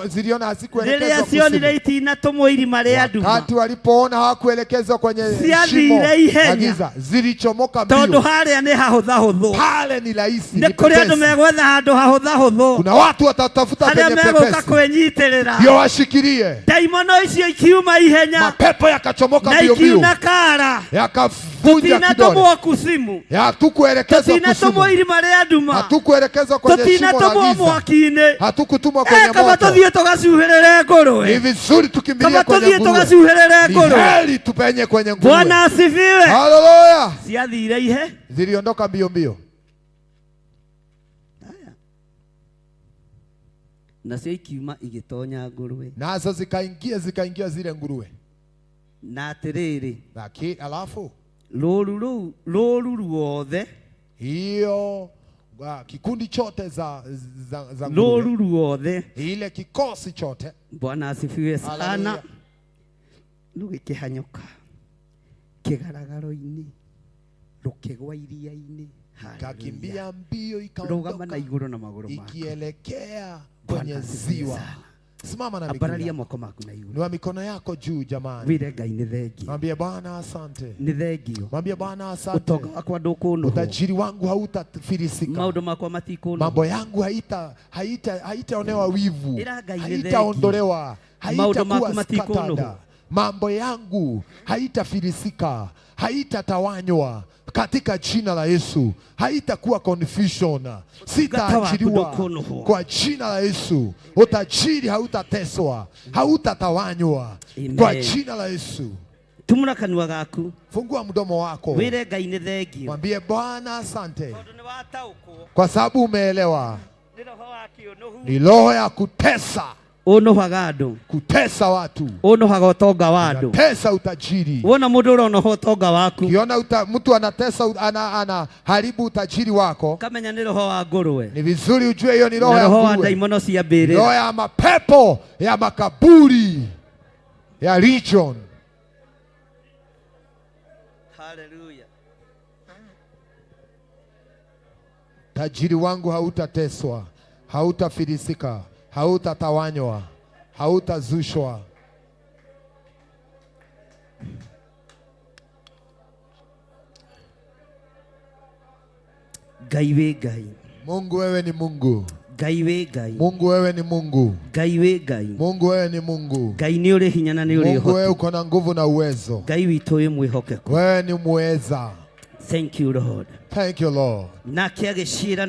ziliona hazikuelekezwa rĩrĩa cionire kuzimu, itinatũmwo irima rĩa nduma wakati walipoona hawakuelekezwa kwenye Ciathire shimo la ihenya. giza, zilichomoka tondũ mbio. harĩa nĩ hahũthahũthũ Pale ni rahisi, nĩ ni kũrĩ andũ pepesi. megwetha handũ hahũthahũthũ Kuna watu watatafuta harĩa penye megũka pepesi, kwĩnyitĩrĩra ndio washikilie. ndaimono icio ikiuma ihenya Mapepo yakachomoka na mbio mbio, ikiuna kara yakavunja kidole. tũtinatũmwo kusimu Hatukuelekezwa tũtinatũmwo kuzimu, irima rĩa nduma hatukuelekezwa kwenye shimo la tũtinatũmwo giza, mwaki-inĩ. hatukutumwa kwenye Eh, kaba moto. tũthiĩ tũgacuhĩrĩre Ni ngũrwe vizuri tukimbilie kaba kwenye tũthiĩ nguruwe, tũgacuhĩrĩre ni ngũrwe. heri tupenye kwenye nguruwe. Bwana asifiwe. Haleluya! Ciathire ihe Ziliondoka mbio mbio, nacio ikiuma igĩtonya ngũrwe nazo zikaingia zile nguruwe. na atĩrĩrĩ Lakini alafu rũru rũu rũru ruothe hiyo kikundi chote za nguruwe, rũru ruothe ile kikosi chote. Bwana asifiwe sana. Haleluya. Rũgĩkĩhanyũka kĩgaragaro-inĩ rũkĩgwa iria-inĩ. Haleluya. Kakimbia mbio, Rũgama na ikaondoka igũrũ na magũrũ maku. ikielekea Bwana kwenye asifiwe ziwa. sana. Simama na miguu Ambararia yako. moko maku na igũrũ Inua mikono yako juu jamani, wĩre Ngai nĩ thengio mwambie Bwana asante, nĩ thengio mwambie Bwana asante. ũtonga wakwa ndũkũnũhwo Utajiri wangu hautafilisika, maũndũ makwa matikũnũhwo mambo yangu haitaonewa wivu, Ĩra Ngai nĩ haitaondolewa, Maũndũ haitakuwa maku matikũnũhwo. scattered. Mambo yangu haitafilisika, haitatawanywa katika jina la Yesu, haitakuwa confusion, sitaachiliwa ndũkũnũhwo. kwa jina la Yesu. Utajiri hautateswa, hautatawanywa Amen. kwa jina la Yesu. Tumũra kanua gaku Fungua mdomo wako, wĩre Ngai nĩ thengio mwambie Bwana asante, tondũ nĩ wataũkwo kwa sababu umeelewa nĩ roho wa kĩũnũhu ni roho ya kutesa, ũnũhaga andũ kutesa watu, ũnũhaga ũtonga wa andũ tesa utajiri. wona mũndũ ũronoha ũtonga waku Ukiona mtu anatesa anaharibu utajiri wako, kamenya nĩ roho wa ngũrwe ni vizuri ujue hiyo ni roho na ya roho wa nguruwe, ndaimono cia roho mbĩrĩra ya mapepo ya makaburi ya region. Haleluya. Tajiri wangu hautateswa, hautafilisika, hautatawanywa, hautazushwa. Ngai wĩ Ngai Mungu wewe ni Mungu, Ngai wĩ Ngai Mungu wewe ni Mungu, Ngai wĩ Ngai Mungu wewe ni Mungu, Ngai nĩ ũrĩ hinya na nĩ ũrĩ Mungu wewe ũhoti uko na nguvu na uwezo, Ngai witũ wĩ mwĩhokeku. wewe ni muweza. Thank you Lord. Thank you Lord. Nake agĩciĩra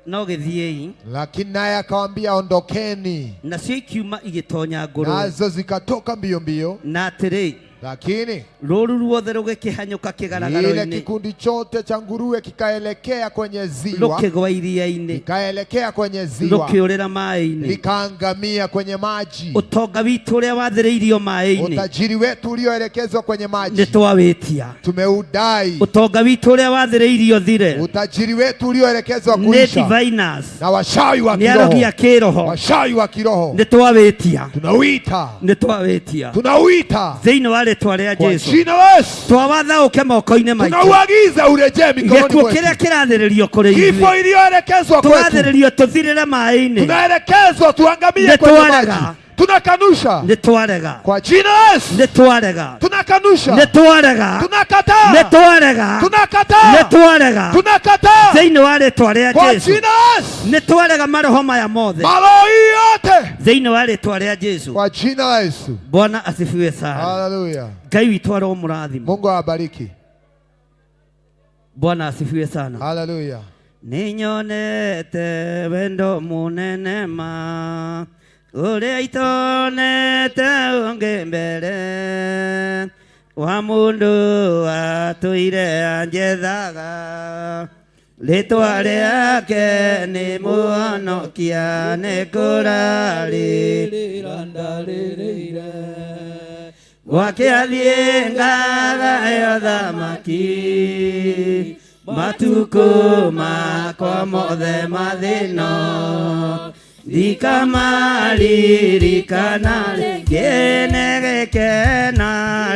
no gĩthiĩi Lakini naye akawambia ondokeni, nacio ikiuma igĩtonya ngũrwe nazo zikatoka mbio mbio. na atĩrĩ Lakini rũru ruothe rũgĩkĩhanyũka ile kĩgaragaro-inĩ kikundi chote cha nguruwe kikaelekea kwenye ziwa, rũkĩgwa iria-inĩ kikaelekea kwenye ziwa, rũkĩũrĩra maĩ-inĩ likaangamia kwenye maji. ũtonga witũ ũrĩa wathĩrĩirio maĩ-inĩ Utajiri wetu ulioelekezwa kwenye nĩ maji twawĩtia tumeudai. ũtonga witũ ũrĩa wathĩrĩirio thire Utajiri wetu ulioelekezwa nĩ kuisha diviners na washawi wa nĩ arogi a kiroho, kĩroho washawi wa kiroho nĩ twawĩtia tunauita, nĩ twawĩtia tunauita thĩinĩ wa rĩtwa rĩa kwa Jesu jina la Yesu, twawatha ũke moko-inĩ maitũ tunauagiza urejee mikononi gĩkuũ mwetu. kĩrĩa kĩrathĩrĩrio kũrĩ Kifo ithuĩ iliyoelekezwa kwetu tũrathĩrĩrio tũthirĩre maĩ-inĩ tunaelekezwa tuangamie Nĩ kwenye twarega. maji, tunakanusha nĩ twarega kwa jina la Yesu, nĩ twarega tunakanusha, nĩ twarega nĩ tunakataa, twarega nĩ tunakataa, twarega tunakataa thĩinĩ wa rĩtwa rĩa kwa Jesu jina la Yesu, nĩ twarega maroho maya mothe maroho yote thĩinĩ wa rĩtwa rĩa Jesu kwa jina la Yesu. Bwana asifiwe sana. Haleluya! Ngai witũ aromũrathima. Mungu awabariki. Bwana asifiwe sana. Haleluya. Ninyonete wendo munene ma uria itonete ungi mbere wa mundu atuire anjethaga ritwa riake ni muhonokia ni kurarĩrĩra ndarĩrĩire gwake athiĩ ngagayo thamaki matuko makwa mothe mathĩno ndikamaririkana rĩngĩ nĩ gĩkena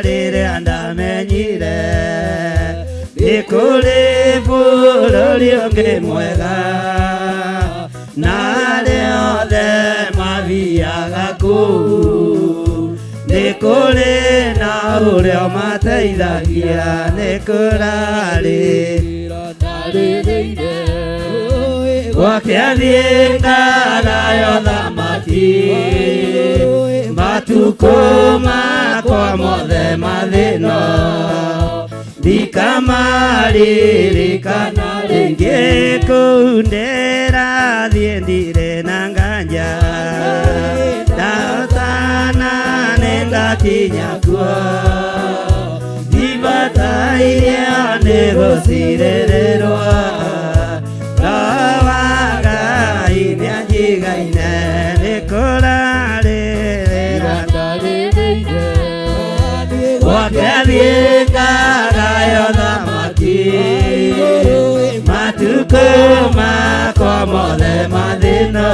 rĩrĩa ndamenyire nĩ kũrĩ bũrũri ũngĩ mwega na arĩa othe mathiaga kũu nĩ kũrĩ na ũrĩa ũmateithagia nĩ kũrarĩ gwake athiĩ ngagayo thamaki matukũ makwa mothe mathĩno ndikamaririkana rĩngĩ kũu ndĩrathiĩ ndirĩ na nganja ndahotana nĩngakinya kuo ndibataire nĩ gũcirĩrĩrwo Roho wa Ngai nĩanjigaine nĩ kũrarĩrĩra gwake athiĩ ngagayo thamaki matukũ makwa mothe mathĩno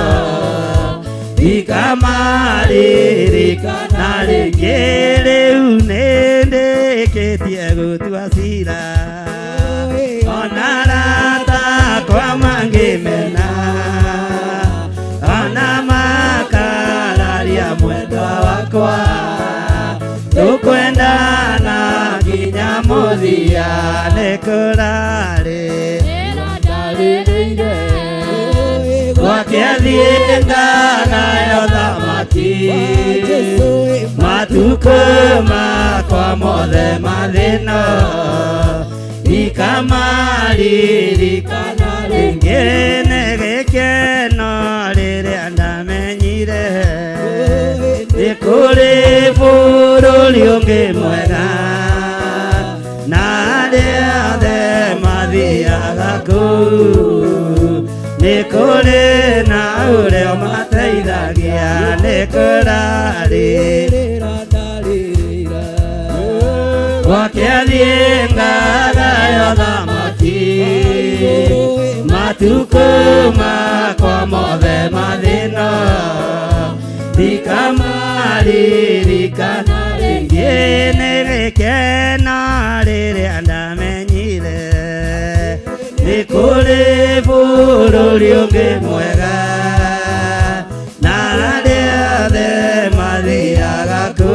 ndikamaririkana rĩngĩ rĩu nĩndĩkĩtie gũtua cira ona arata akwa mangĩmena ona makararia mwendwa wakwa tũkwendana nginya mũthia nĩ kũrarĩ gwake athiĩ ngagayo thamaki matukũ makwa mothe mathĩno ndikamaririkana rĩngĩ nĩ gĩkeno rĩrĩa ndamenyire nĩ kũrĩ bũrũri ũngĩ mwega na arĩa othe mathiaga kũu nĩ kũrĩ na ũrĩa ũmateithagia nĩ kũrarĩ gwake athiĩ ngagayo thamaki matukũ makwa mothe mathĩno ndikamaririkana rĩngĩ nĩ gĩkeno rĩrĩa ndamenyire nĩ kũrĩ bũrũri ũngĩ mwega na arĩa othe mathiaga kũu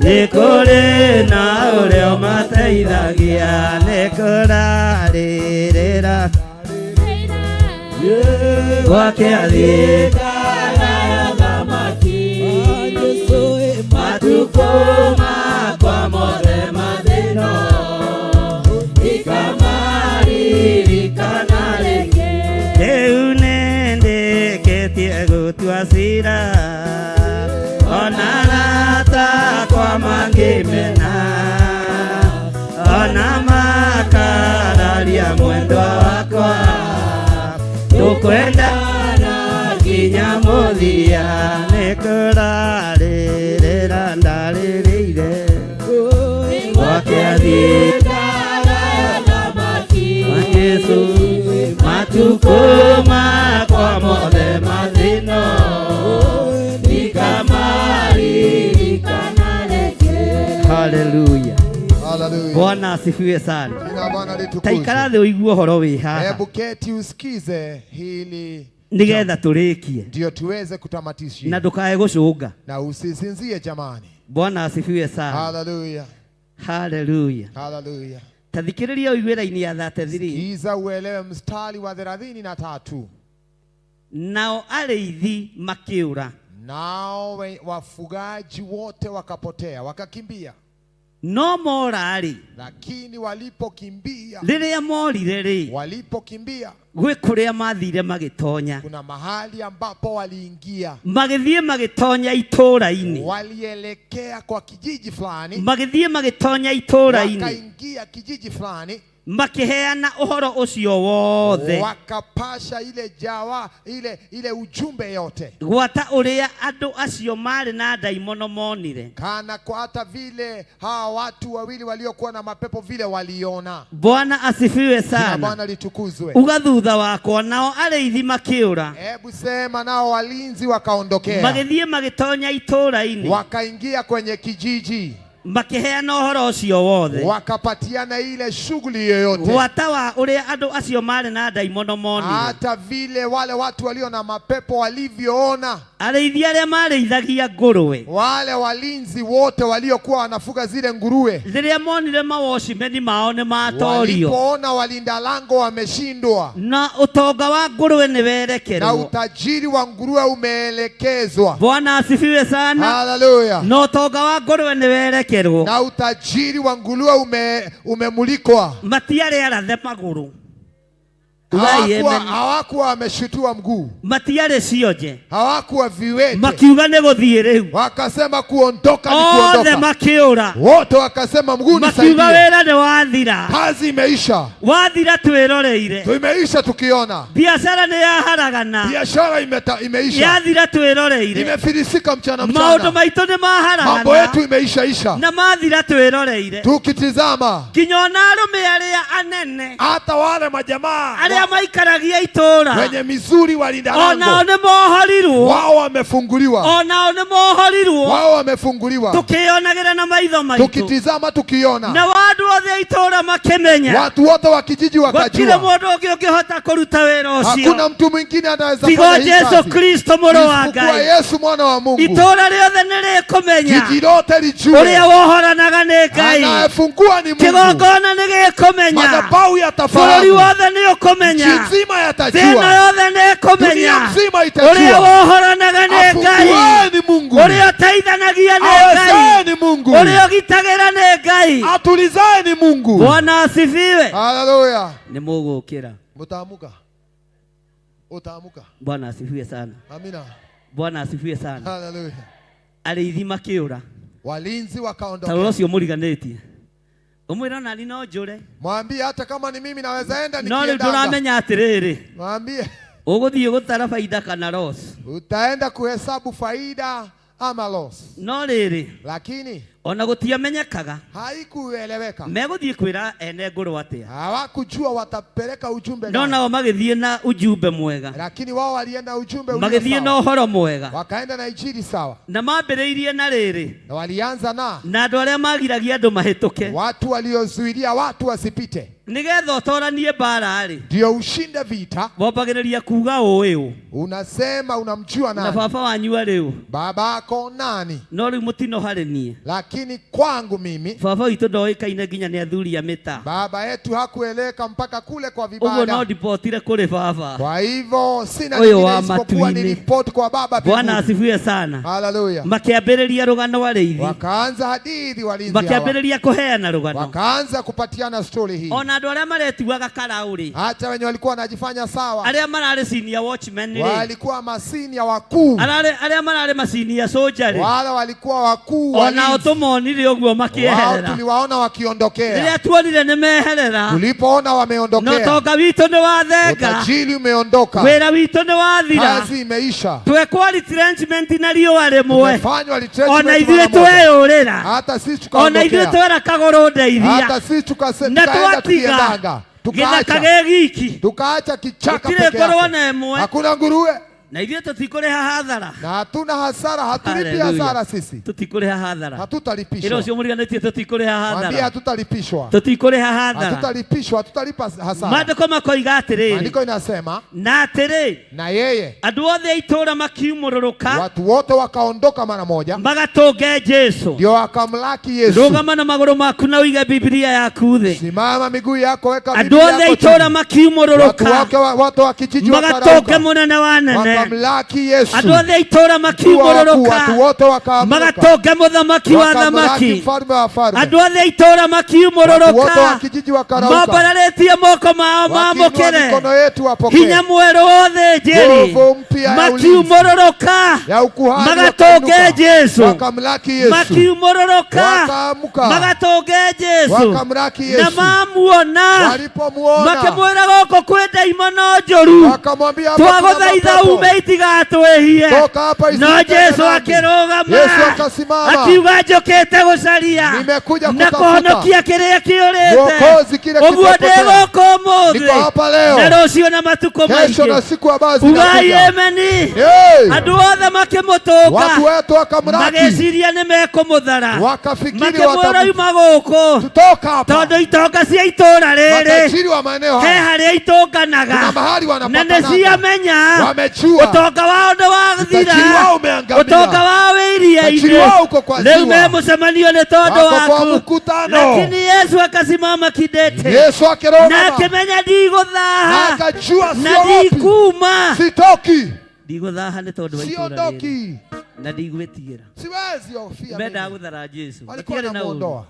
nĩ kũrĩ na ũrĩa ũmateithagia nĩ kũrarĩrĩra gwake athiĩ ngagayo thamaki matukũ makwa mothe mathĩno ndikamaririkana rĩngĩ rĩu nĩndĩkĩtie gũtua cira ona arata akwa mangĩmena ona makararia mwendwa wakwa tũkwendana nginya mũthia nĩ kũrarĩrĩra ndarĩrĩire gwake athiĩ ngagayo thamaki wa Jesũ matukũ makwa mothe mathĩno ndikamaririkana rĩngĩ. Haleluya. Haleluya. Bwana asifiwe sana. Jina la Bwana litukuzwe. Taikara thĩ ũigue ũhoro wĩ haha Hebu keti usikize hili nĩgetha tũrĩkie ndio tuweze kutamatishia na ndũkae gũcũnga. na usisinzie jamani. Bwana asifiwe sana. Haleluya. Haleluya. Haleluya. Tathikĩrĩria ũigue raini ya 33. Sikiza uelewe mstari wa 33. Nao arĩithi makĩũra Nao wafugaji wote wakapotea, wakakimbia. No mora-rĩ, Lakini walipokimbia, rĩrĩa morire-rĩ, walipokimbia gwĩ kũrĩa mathire magĩtonya, kuna mahali ambapo waliingia, magĩthiĩ magĩtonya itũũra-inĩ, walielekea kwa kijiji fulani, magĩthiĩ magĩtonya itũũra-inĩ, wakaingia kijiji fulani, makĩheana ũhoro ũcio wothe, wakapasha ile jawa ile ujumbe yote, gwata ũrĩa andũ acio marĩ na ndaimono monire. Kana kwa hata vile hawa watu wawili waliokuwa na mapepo vile waliona. Bwana asifiwe Jina sana. Bwana litukuzwe. Uga thutha wakwa, nao arĩithi makĩũra, Hebu sema, nao walinzi wakaondokea, magĩthiĩ magĩtonya itũũra-inĩ, wakaingia kwenye kijiji, makĩheana ũhoro ũcio wothe, wakapatiana ile shughuli yoyote, gwata wa ũrĩa andũ acio marĩ na ndaimono monire. Hata vile wale watu walio na mapepo walivyoona, Arĩithi arĩa marĩithagia ngũrwe, wale walinzi wote waliokuwa wanafuga zile nguruwe, rĩrĩa monire mawocimeni mao nĩ matorio, walipoona walinda lango wameshindwa na ũtonga wa ngũrwe nĩ na werekerwo. utajiri wa nguruwe umeelekezwa. Bwana asifiwe sana. Haleluya! Na ũtonga wa ngũrwe nĩ werekerwo, Na utajiri wa nguruwe umemulikwa. Matiarĩ arathe magũrũ. Ugai amen. Hawakuwa wameshutiwa mguu, Matiarĩ cionje, hawakuwa viwete, makiuga nĩ gũthiĩ rĩu, wakasema kuondoka ni othe kuondoka. makĩũra, Wote wakasema mguu makiuga nisaidie, wĩra nĩ wathira, kazi imeisha, wathira twĩroreire, tumeisha tukiona biacara nĩ yaharagana, biashara imeisha, yathira twĩroreire, imefilisika mchana maũndũ mchana, maitũ nĩ mambo maharagana yetu imeishaisha. na mathira twĩroreire, Tukitizama nginya ona arũme arĩa anene hata wale majamaa arĩa maikaragia itũũra, wenye mizuri walinda onao lango nĩ mohorirwo, wao wamefunguliwa, onao nĩ mohorirwo, wao wamefunguliwa, tũkĩonagĩra na maitho maitũ, tukitizama tukiona, na andũ othe a itũũra makĩmenya watu wote wa kijiji gũtirĩ wakajua mũndũ ũngĩ ũngĩhota kũruta wĩra ũcio hakuna mtu mwingine anaweza tigo fanya hii Jesu kazi Kristo mũrũ wa isipokuwa Ngai. Yesu mwana wa Mungu. Itũũra rĩothe nĩ rĩkũmenya Jiji lote lijue ũrĩa wohoranaga nĩ Ngai, anayefungua ni Mungu. kĩgongona nĩ gĩkũmenya, Madhabahu bũrũri yatafahamu, wothe nĩ ũkũmenya, nchi nzima thĩ ĩno yatajua, yothe nĩ ĩkũmenya dunia nzima ũrĩa itajua wohoranaga nĩ Ngai, afunguaye ni Mungu, ũrĩa ũteithanagia nĩ Ngai, awezaye ni Mungu, ũrĩa ũgitagĩra nĩ Ngai. atulizaye ni Mungu. Bwana asifiwe. Haleluya! Nĩ mũgũkĩra. Mutaamuka, utaamuka. Bwana asifiwe sana. Amina. Bwana asifiwe sana. Haleluya. Arĩithi makĩũra, Walinzi ta wakaondoka. ũrĩa ũcio mũriganĩtie, ũmwĩre ona ni no njũre, Mwambie hata kama ni mimi naweza enda no rĩu nikiendanga. ndũramenya atĩrĩrĩ, Mwambie ũgũthiĩ gũtara baida kana loss. utaenda kuhesabu faida ama loss, No rĩrĩ, lakini ona gũtiamenyekaga haikueleweka. megũthiĩ kwĩra ene ngũrũ atĩa, Hawakujua watapeleka ujumbe no gani, nao magĩthiĩ na ujumbe mwega, lakini wao walienda ujumbe ulio magĩthiĩ na sawa, ũhoro mwega, wakaenda na injili sawa, na mambĩrĩirie na rĩrĩ, na walianza na na andũ arĩa magiragia andũ mahĩtũke, watu waliozuilia watu wasipite, nĩgetha ũtoranie mbara-rĩ, ndio ushinde vita. wambagĩrĩria kuga ũĩ ũ Unasema unamjua na nani, baba wanyu arĩ ũ, babako nani, no rĩu mũtino harĩ niĩ, lakini kwangu mimi baba witũ ndoĩkaine nginya nĩ athuri a mĩtaa, baba yetu hakueleka mpaka kule kwa ũguo no vibanda. ndibotire kũrĩ baba. Kwa hivyo sina Ũyũ lingine wa isipokuwa matu-inĩ. ni ripoti kwa baba Bwana mbinguni. asifiwe sana. Haleluya. Makĩambĩrĩria rũgano arĩithi, Wakaanza hadithi walinzi hawa, makĩambĩrĩria kũheana rũgano, wakaanza kupatiana stori hii. ona andũ arĩa maretuaga karaũ rĩ, Hata wenye walikuwa wanajifanya sawa arĩa mararĩ senior watchmen rĩ, walikuwa masinia wakuu, arĩa mararĩ masinia soldier rĩ, wale walikuwa wakuu onao walinzi. tũmonire ũguo Wao makĩeherera. tuliwaona wakiondokea, Rĩrĩa tuonire nĩ meherera, tulipoona na wameondokea, ũtonga witũ nĩ wathenga, utajiri umeondoka, wĩra witũ nĩ wathira, kazi imeisha, twekwo retrenchment na riũa rĩmwe, tumefanywa retrenchment ona ithuĩ mara moja. tweyũrĩra, Hata sisi ona ithuĩ tukaondokea, twera kagũrũ ndeithia, hata sisi na tukaenda twatiga tukiendanga, gĩthaka tukaacha gĩ giki, tukaacha kichaka gũtirĩ peke ngũrwe yake, ona ĩmwe, hakuna nguruwe na ithuĩ tũtikũrĩha hathara. na hatuna hasara, hatulipi Hallelujah. hasara sisi, Tũtikũrĩha hathara. Ĩra hatutalipishwa. ũcio mũriganĩtie tũtikũrĩha Mwambie hathara, hatutalipishwa, tũtikũrĩha hathara. hatutalipishwa, hatutalipa hasara. Maandĩko makoiga atĩrĩrĩ, Maandiko inasema na atĩrĩ, na yeye andũ othe a itũũra makiumũrũrũka watu wote wakaondoka mara moja, magatũnge Jesu. ndio wakamlaki Yesu. Rũgama na magũrũ maku na ũige Bibilia yaku thĩ. Simama miguu yako, weka Andũ Biblia othe a yako itũũra chini. Watu makiumũrũrũka wake watu wa kijiji magatũnge wakarauka, mũnene wa nene, Wakamlaki Yesu. Andũ othe a itũũra makiumũrũrũka. Watu wote wakaamka. Magatonga mũthamaki wa Wakamlaki thamaki. mfalme wa wafalme. Andũ othe a itũũra Watu wote wa makiumũrũrũka. kijiji wakarauka. Mambararĩtie moko mao Wakiinua mamũkĩre. mikono yetu wapokee. Hinya mwerũ wothe njĩri. Nguvu mpya ya ulinzi. Makiumũrũrũka. Ya ukuhani Magatonge wakainuka. Jesu. Wakamlaki Yesu. Makiumũrũrũka. Wakaamka. Magatonge Jesu. Wakamlaki Na Yesu. mamuona. Walipomuona Makĩmwĩra gũkũ kwĩ ndaimono njũru. wakamwambia hapa kuna Twagũthaitha mapepo. ume itigatwĩhie. Toka hapa No isitende Jesu dhambi. akĩrũgama. Yesu akasimama. Akiuga njũkĩte gũcaria. Nimekuja Na kutafuta. kũhonokia kĩrĩa kĩũrĩte. Mwokozi kile Ũguo ndĩ kilichopotea. gũkũ ũmũthĩ. Niko hapa leo. Na rũciũ na matukũ Kesho na maingĩ. siku ambazo Ugai zinakuja. emeni. Hey! Andũ othe makĩmũtũnga. Watu wetu wakamlaki. Magĩciria nĩ mekũmũthara. Wakafikiri Makĩmwĩra watam... uma gũkũ. Tutoka hapa. Tondũ itonga cia itũũra rĩrĩ Matajiri wa maeneo he haya harĩa itũnganaga. kuna mahali Na nĩ wanapatananga. ciamenya Wamechua. ũtonga wao nĩ wathira. Utajiri wao umeangamia. Ũtonga wao wĩ Utajiri iria-inĩ. wao uko kwa Rĩu ziwa. me mũcemanio nĩ tondũ Wako kwa waku. mkutano. Lakini Yesu akasimama kidete Yesu na akirogama akĩmenya na ndigũthaha akajua na siogopi, ndikuma sitoki, ndigũthaha nĩ tondũ wa itũũra rĩrĩ siondoki, na ndigwĩtigĩra. siwezi hofia. Mendaga mimi. gũthara Jesu. Walikuwa Matiarĩ na ũũru. wanamuondoa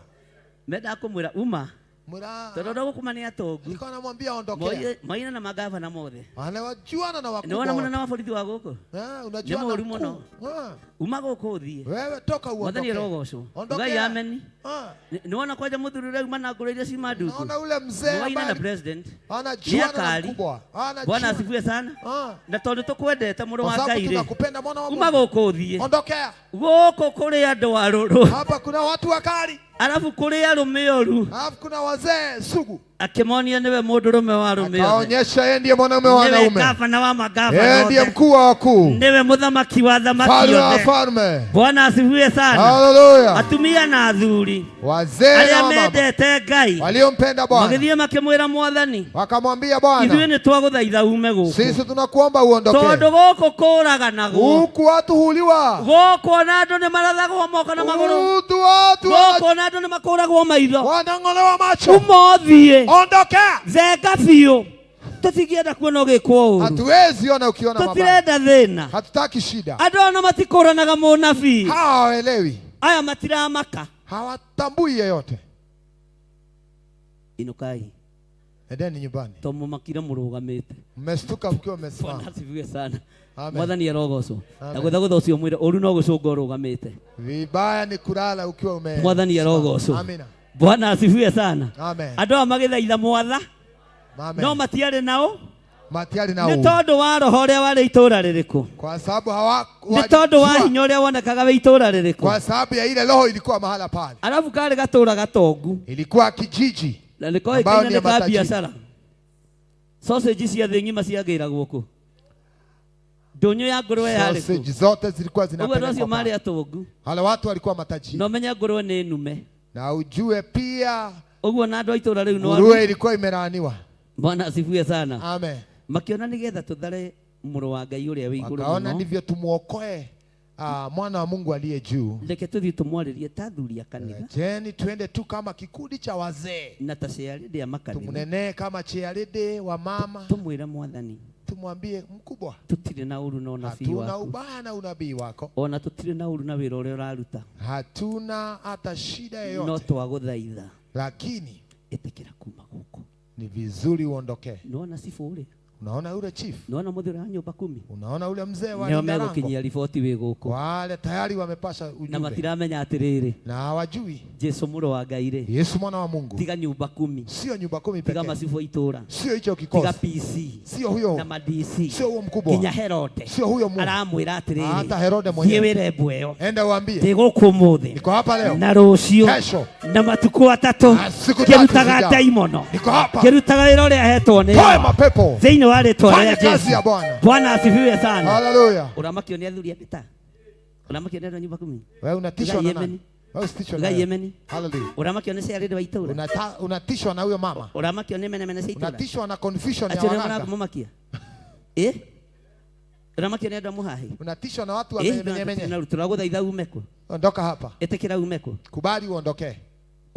Mendaga kũmwĩra uma Mura, tondũ ũrĩa gũkuma nĩ atongu. alikuwa anamwambia ondokea. Moire na magavana mothe. Anawajuana na Nĩ wakubwa. wona wote. mũnene wa borithi wa gũkũ? Eh, unajuana Nĩ mũũru mkuu. mũno. Eh, Uma gũkũ ũthiĩ. wewe toka Mwathani uondoke. arogocwo. Ondokea. Ugai ameni. Ah, Nĩ wona kwanja mũthuri ũrĩa uma na ngũrũ iria ciuma nduku. naona ule mzee Nĩ waina na ambaye president. anajuana na akali. mkubwa. Bwana Anajuana. asifiwe sana. Ah, Na tondũ tũkwendete mũrũ kwa wa sababu Ngai rĩ, tunakupenda mwana wa uma Mungu. gũkũ ũthiĩ. Ondokea. Gũkũ kũrĩ andũ arũrũ. Hapa kuna watu wakali. Arabu kũrĩ arũme oru. Alafu kuna wazee sugu. Akĩmonia nĩwe mũndũrũme wa arũme othe. Akaonyesha yeye ndiye mwanaume wa Nĩwe wanaume. gavana wa magavana Yeye ndiye othe. mkuu wa wakuu. Nĩwe mũthamaki wa thamaki Mfalme wa othe. wafalme. Bwana asifiwe sana. Haleluya. Atumia na athuri Wazee na arĩa wamama mendete Ngai waliompenda Bwana magĩthiĩ makĩmwĩra Mwathani, wakamwambia ithuĩ Bwana, nĩ twagũthaitha ume gũkũ sisi tunakuomba uondoke. tondũ gũkũ kũraganagwo Huku watu huliwa, gũkũ ona andũ nĩ marathagwo moko na magũrũ huku watu gũkũ ona andũ nĩ makũragwo maitho. wanang'olewa macho. Uma ũthiĩ. Ondokea. Thenga biũ. Tũtingĩenda kuona ũgĩkwo ũru. Hatuwezi ona ukiona mabaya, Tũtirenda thĩna. hatutaki shida. Andũ aya ona matikũranaga mũnabii. Hawa hawaelewi, Aya matiramaka. hawatambui yeyote. Inũkai Endeni nyumbani, to mũmakire mũrũgamĩte. mmestuka mkiwa Bwana mmesimama. asifiwe sana. Amen. Mwathani arogocwo. Amen. Ndagũthagũtha ũcio mwĩre ũru no gũcũnga ũrũgamĩte. Vibaya ni kulala ukiwa ume. Mwathani arogocwo. Amina. Bwana asifiwe sana. Amen. Andũ aya magĩthaitha mwatha Amen. no matiarĩ nao Matiari na nĩ uu. tondũ wa roho ũrĩa warĩ itũũra rĩrĩkũ. Kwa sababu hawa Nĩ tondũ wa walijua. hinya ũrĩa wonekaga wĩ itũũra rĩrĩkũ. Kwa sababu ya ile roho ilikuwa mahala pale, Arabu karĩ gatũũra gatongu ilikuwa kijiji na nĩ Ambao koĩkaine ni ya nĩ ka matajiri. biacara. Sausage cia thĩ ng'ima ciagĩragwo kũ? Ndũnyũ ya ngũrwe yarĩ kũ? sausage zote zilikuwa Ũguo andũ acio zinapelekwa marĩ pale. atongu. Wale watu walikuwa matajiri, Na ũmenye ngũrwe nĩ nume. na ujue pia Ũguo na andũ a itũũra rĩu no nguruwe ilikuwa imelaaniwa. Bwana asifiwe sana. Amen. Makiona nĩgetha tũthare mũrũ wa Ngai ũrĩa wĩ igũrũ Wakaona mũno. ndivyo tumuokoe mwana wa Mungu aliye juu. Reke tũthiĩ tũmwarĩrie ta athuri a kanitha Jeni tuende tu kama kikundi cha wazee, na ta ciarĩndĩ a makanitha. tumnenee kama chearede wa mama, Tũmwĩre Mwathani tumwambie mkubwa, tũtirĩ na ũru na ũnabii hatuna waku. ubaya na unabii wako, Ona tũtirĩ na ũru na wĩra ũrĩa ũraruta. hatuna hata shida No yoyote, twagũthaitha lakini ĩtĩkĩra kuma gũkũ. ni vizuri uondokee. Nĩwona cibũ ũrĩa? Unaona yule chief, Nĩwona mũthuri wa nyũmba kumi? unaona yule mzee wa Nĩo linda lango, megũkinyia riboti wĩ gũkũ. wale tayari wamepasha Na ujumbe matiramenya atĩrĩrĩ, na hawajui Jesu mũrũ wa Ngai rĩ, Yesu mwana wa Mungu tiga nyũmba kumi, sio nyumba kumi tiga pekee, macibũ a itũũra, sio hicho tiga kikosi, PC sio huyo, na ma DC sio huo mkubwa, nginya Herode sio huyo Mungu. aramwĩra atĩrĩrĩ, Hata Herode thiĩ mwenyewe, wĩre mbwe ĩyo enda uambie ndĩ gũkũ ũmũthĩ niko hapa leo, na rũciũ kesho, na matukũ atatũ na siku tatu ngĩrutaga zijazo, ndaimono niko hapa, ngĩrutaga wĩra ũrĩa hetwo nĩ toe Awa. mapepo, thĩinĩ wa rĩtwa fanye rĩa kazi Jesu. ya Bwana. Bwana asifiwe sana. Haleluya. Ũramakio nĩ athuri a mĩtaa? Ũramakio nĩ andũ a nyũmba kumi? Wewe unatishwa Ugai na nani? Yemeni. Wewe usitishwe na Ugai wewe. Yemeni. Haleluya. Ũramakio nĩ ciarĩndĩ wa itũũra? Unatishwa na huyo mama, Ũramakio nĩ menemene cia itũũra? unatishwa na confusion ya Acio nĩo waganga, marakũmũmakia? Ĩ? Ũramakio nĩ andũ a mũhahi? unatishwa na watu wa Ĩ, menye menye. tũragũthaitha ume kũ? Ondoka hapa, Ĩtĩkĩra ume kũ? kubali uondokee.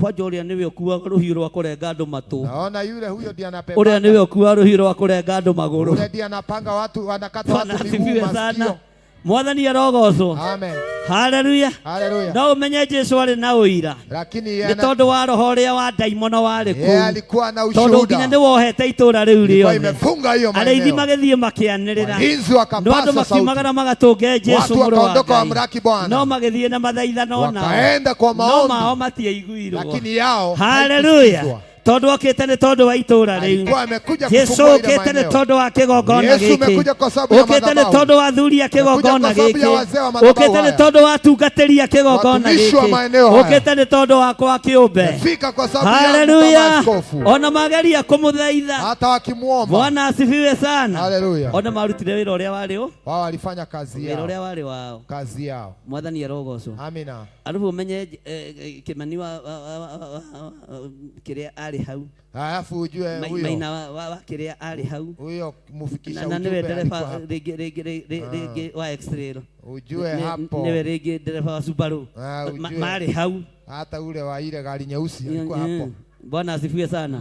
Kwanja ũrĩa nĩwe ũkuaga rũhiũ rwa kũrenga andũ matũ, Naona yule huyo ndiye ũrĩa anapepanga, nĩwe ũkuaga rũhiũ rwa kũrenga andũ magũrũ. yule ndiye anapanga watu, anakata Bwana watu miguu, asifiwe sana. masikio. Mwathani arogocwo. Amen, Haleluya. haleluya. No ũmenye Jesu arĩ na ũira Lakini yeye nĩ tondũ wa roho ũrĩa wa ndaimono warĩ yeye kũu, alikuwa na tondũ nginya ushuhuda, nĩ wohete itũũra rĩu ilikuwa rĩothe. imefunga hiyo Arĩithi maeneo. magĩthiĩ makĩanĩrĩra, Walinzi no andũ wakapasa sauti, makiumagara magatũnge Jesu watu mũrũ wa wakaondoka Ngai, wamlaki no Bwana, magĩthiĩ na mathaithano nao, wakaenda kwa no maombi, mao matiaiguirwo. lakini yao Haleluya. haikusikizwa. Tondũ okĩte nĩ tondũ wa itũũra rĩu. Alikuwa amekuja Jesu kufungua ile ũkĩte nĩ maeneo. tondũ wa kĩgongona Yesu gĩkĩ, umekuja kwa sababu ya ũkĩte nĩ madhabahu, tondũ wa athuri a umekuja kĩgongona kwa sababu ya gĩkĩ, wazee wa madhabahu ũkĩte nĩ haya, tondũ wa atungatĩri a kĩgongona watumishi wa gĩkĩ, maeneo haya, ũkĩte nĩ tondũ wakwa kĩũmbe. fika kwa sababu yangu kama Haleluya. askofu, Ona mageria kũmũthaitha. hata wakimwomba. Bwana asifiwe sana. Haleluya, Ona marutire wĩra ũrĩa warĩ ũ, wao walifanya kazi wĩra yao, ũrĩa warĩ wao. kazi yao. Mwathani arogocwo. Amina. Arabu ũmenye Kĩmani wa kĩrĩa arĩ hau, Alafu ujue huyo Maina wa kĩrĩa arĩ hau, huyo mfikisha na nĩwe ujumbe ndereba alikuwa hapo, rĩngĩ rĩngĩ rĩngĩ wa X-ray, ujue hapo nĩwe rĩngĩ ndereba wa Subaru. Ah, ujue. Marĩ hau. hata ule wa ile gari nyeusi alikuwa hapo, Bwana asifiwe sana.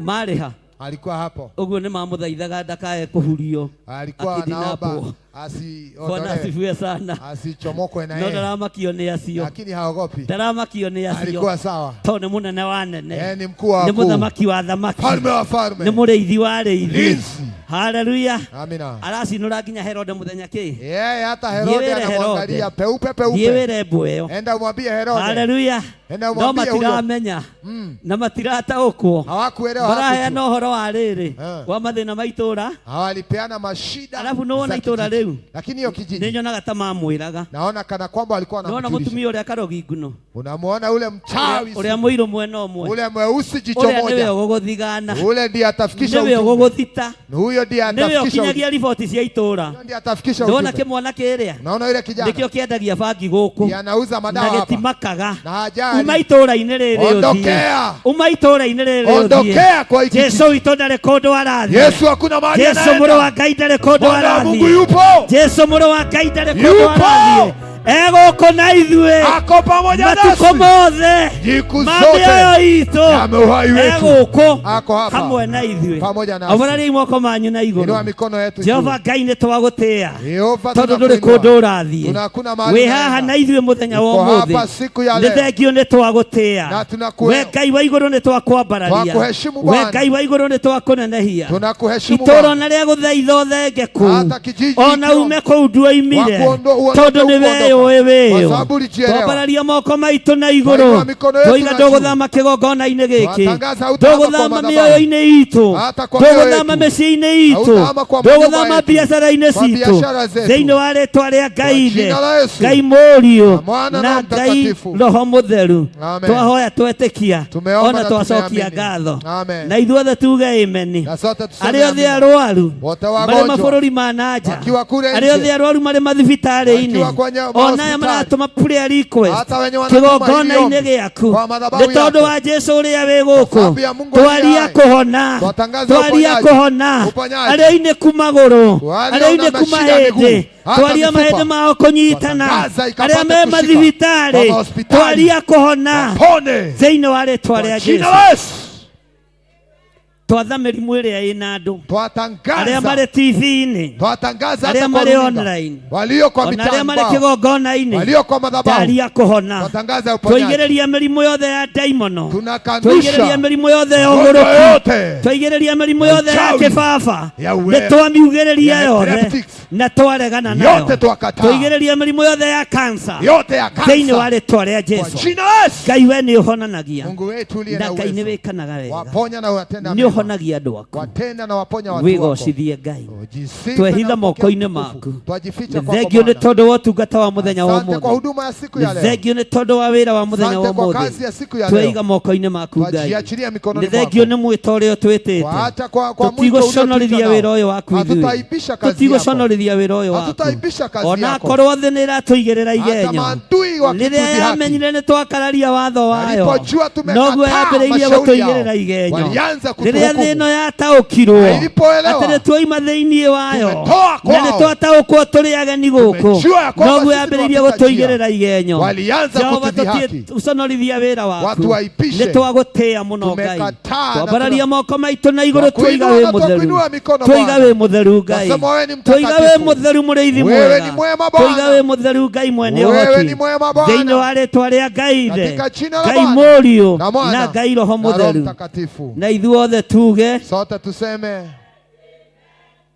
Marĩ ha alikuwa hapo, ũguo nĩ mamũthaithaga ndakae kũhurio, alikuwa anaomba akidinapwo. Bwana asiondolewe, asifiwe sana. asichomokwe na No yeye, ndaramakio nĩ acio, lakini haogopi, ndaramakio nĩ acio alikuwa sawa. tondũ nĩ mũnene wa nene, Yeye ni mkuu wa nĩ wakuu, mũthamaki wa thamaki, mfalme wa nĩ falme, mũrĩithi wa arĩithi. mlinzi. Haleluya. Amina. Aracinũra nginya Herode mũthenya kĩ. Yeye hata Thiĩ Herode wĩre anamwangalia Herode. peupe Thiĩ peupe. wĩre mbwe ĩyo. Enda umwambie Herode, Haleluya. enda No umwambie huyo. matiramenya na matirataũkwo, Hawakuelewa, maraheana hawakujua. ũhoro wa rĩrĩ Eh. wa mathĩna ma itũũra. Hawalipeana mashida Alafu nĩwona za itũũra kijiji. rĩu Lakini hiyo nĩ kijiji nyonaga ta mamwĩraga. naona kana kwamba walikuwa Nĩwona wanamjulisha. mũtumia ũrĩa karogi nguno, Unamuona ule mchawi, ũrĩa mũirũ mwena ũmwe, ule mweusi jicho ũrĩa nĩwe moja, ũgũgũthigana, ule ndiye atafikisha nĩwe ujumbe, ũgũgũthita, huyo ndiye nĩwe atafikisha ujumbe, ũkinyagia riboti cia itũũra. huyo ndiye atafikisha Ndona ujumbe. kĩmwana kĩrĩa Unaona yule kijana nĩkĩo kĩendagia bangi gũkũ ndiye anauza na madawa hapa gĩtimakaga. na hajali. Uma itũũra-inĩ rĩrĩ ũthiĩ, Ondokea, uma itũũra-inĩ rĩrĩ ũthiĩ. ondokea kwa hiki Jesu kijiji. witũ ndarĩ kũndũ arathiĩ. Yesu hakuna mahali Jesu mũrũ wa anaenda. Ngai ndarĩ kũndũ Mwana wa Mungu arathiĩ. yupo, Jesu mũrũ wa Ngai ndarĩ kũndũ Yupo. arathiĩ. Egũkũ na ithuĩ ako pamoja matukũ nasi mothe siku ma mĩoyo zote itũ, ya uhai wetu, egũkũ ako hapa hamwe na ithuĩ. pamoja nasi. Ambarariai moko manyu na Inua igũrũ. mikono yetu juu. Jehova Ngai nĩ twagũtĩĩa Yehova, tondũ ndũrĩ tunakuinua. kũndũ ũrathiĩ. Tuna hakuna mahali Wĩ haha unaenda. na ithuĩ mũthenya wa Uko ũmũthĩ. hapa siku ya Nĩ leo thengio nĩ twagũtĩĩa. na We tunakue Ngai wa igũrũ nĩ twakwambararia. Twakuheshimu We Bwana. Ngai wa igũrũ nĩ twakũnenehia. tunakuheshimu Itũũra Bwana. ona rĩa gũthaitha ũthenge kũu, Hata kijiji ona ikiwa- ume kũu nduoimire, Wakuondo- uondoke tondũ nĩ huku weyũĩ ondoka. Kwa wĩyũ. sababu ulijielewa. Twambararia moko maitũ na igũrũ, Twainua mikono yetu twoiga na juu. ndũgũthama kĩgongona-inĩ gĩkĩ, Twatangaza hautahama kwa ndũgũthama madhabahu. mĩoyo-inĩ itũ, Hata kwa mioyo ndũgũthama yetu. mĩciĩ-inĩ itũ, Hautahama kwa manyumba ndũgũthama yetu. biacara-inĩ Kwa citũ, biashara zetu. thĩinĩ wa rĩtwa rĩa Ngai Kwa jina Ithe, la Yesu. Ngai Mũriũ Na Mwana na na Ngai Mtakatifu. Roho Mũtheru. Amen. Twahoya twetĩkia, Tumeomba ona na twacokia tumeamini. ngatho, Amen. na ithuothe tuge amen. Na sote tuseme Arĩa othe amina. arwaru Wote marĩ wagonjwa mabũrũri ma na nja, Wakiwa kule arĩa nje. othe arwaru marĩ mathibitarĩ-inĩ, Wakiwa kwenye ona aya mahospitali. maratũma prayer request Hata wenye wanatuma kĩgongona-inĩ hili ombi gĩaku, kwa madhabahu nĩ tondũ yako. wa Jesu ũrĩa wĩ gũkũ, sababu ya Mungu aliye twaria hai. kũhona, Twatangaza twaria uponyaji. kũhona, Uponyaji. arĩa ainĩku magũrũ, Walio arĩa na ainĩku mashida ya mahĩndĩ, miguu, hata twaria mifupa. mahĩndĩ mao kũnyitana, Twatangaza ikapate arĩa me kushika. mathibitarĩ, Kwa mahospitali. twaria kũhona Pone thĩinĩ wa rĩtwa kwa rĩa jina Jesu. la Yesu. Twatha mĩrimũ ĩrĩa ĩna andũ, arĩa Twatangaza, marĩ TV-inĩ, twatangaza arĩa hata kwa marĩ runinga, online, walio kwa ona arĩa marĩ mitandao, kĩgongona-inĩ, walio kwa madhabahu, ndaria kũhona. twatangaza uponyaji. Twaigĩrĩria mĩrimũ yothe ya ndaimono, twaigĩrĩria Tunakanusha mĩrimũ yothe ya magonjwa ũgũrũki, yote twaigĩrĩria mĩrimũ yothe ya uchawi, kĩbaba, ya nĩ twamiugĩrĩria ya yothe epileptics, na twaregana nayo. yote twakataa, Twaigĩrĩria mĩrimũ yothe ya kansa yote ya thĩinĩ wa kansa rĩtwa rĩa kwa Jesu. jina la Yesu. Ngai we nĩ ũhonanagia Mungu wetu uliye na na Ngai nĩ uwezo, wĩkanaga wega, waponya na watenda nĩ mema, ũhonagia andũ aku. watenda na waponya watu wako. Wĩgocithie Ngai. Ujisife Twehitha na upokee moko-inĩ utukufu. maku. Twajificha Nĩ kwako thengio nĩ Bwana. tondũ wa ũtungata wa mũthenya wa Asante kwa ũmũthĩ, huduma ya siku ya nĩ leo. thengio nĩ tondũ wa wĩra wa mũthenya wa Asante kwa ũmũthĩ, kazi ya siku ya leo. tweiga moko-inĩ maku Ngai. Twajiachilia mikononi Nĩ thengio mwako. nĩ mwĩto ũrĩa ũtwĩtĩte, Waacha kwa mwito tũtigũconorithia uliotuita wĩra nao. ũyũ waku ithuĩ, Hatutaibisha kazi yako. tũtigũconorithia wĩra ũyũ waku, Hatutaibisha kazi ona yako. akorwo thĩ nĩ ĩratũigĩrĩra Hata igenyo, maadui Rĩrĩa wakitudhihaki. yamenyire nĩ twakararia watho wayo, Walipojua tumekataa noguo yambĩrĩirie mashauri yao, gũtũigĩrĩra igenyo. walianza Rĩrĩa kutuhukumu. thĩ ĩno yataũkirwo Na ilipoelewa, atĩ nĩ tuoima thĩinĩ wayo tumetoa na nĩ kwao, twataũkwo tũrĩ ageni gũkũ, tumejua ya kwamba noguo sisi ni yambĩrĩirie wapita njia. gũtũigĩrĩra igenyo. Walianza Jehova, kutudhihaki. tũtiũconorithia wĩra waku, Watuaibishe. nĩ twagũtĩĩa mũno Ngai. Tumekataa na Twambararia tuna- moko maitũ na igũrũ, Twakuinua twoiga wĩ na mũtheru, twakuinua mikono, twoiga Bwana. wĩ mũtheru Ngai, Twasema wewe ni twoiga wĩ mtakatifu. mũtheru mũrĩithi Wewe mwega, ni mwema Bwana. twoiga wĩ mũtheru Ngai mwene Wewe ũhoti, ni mwema Bwana. thĩinĩ wa rĩtwa rĩa Ngai Ithe, Katika jina la Ngai Bwana Mũriũ na Mwana na Ngai Roho na Roho Mũtheru, Mtakatifu. na ithuothe tuge Sote tuseme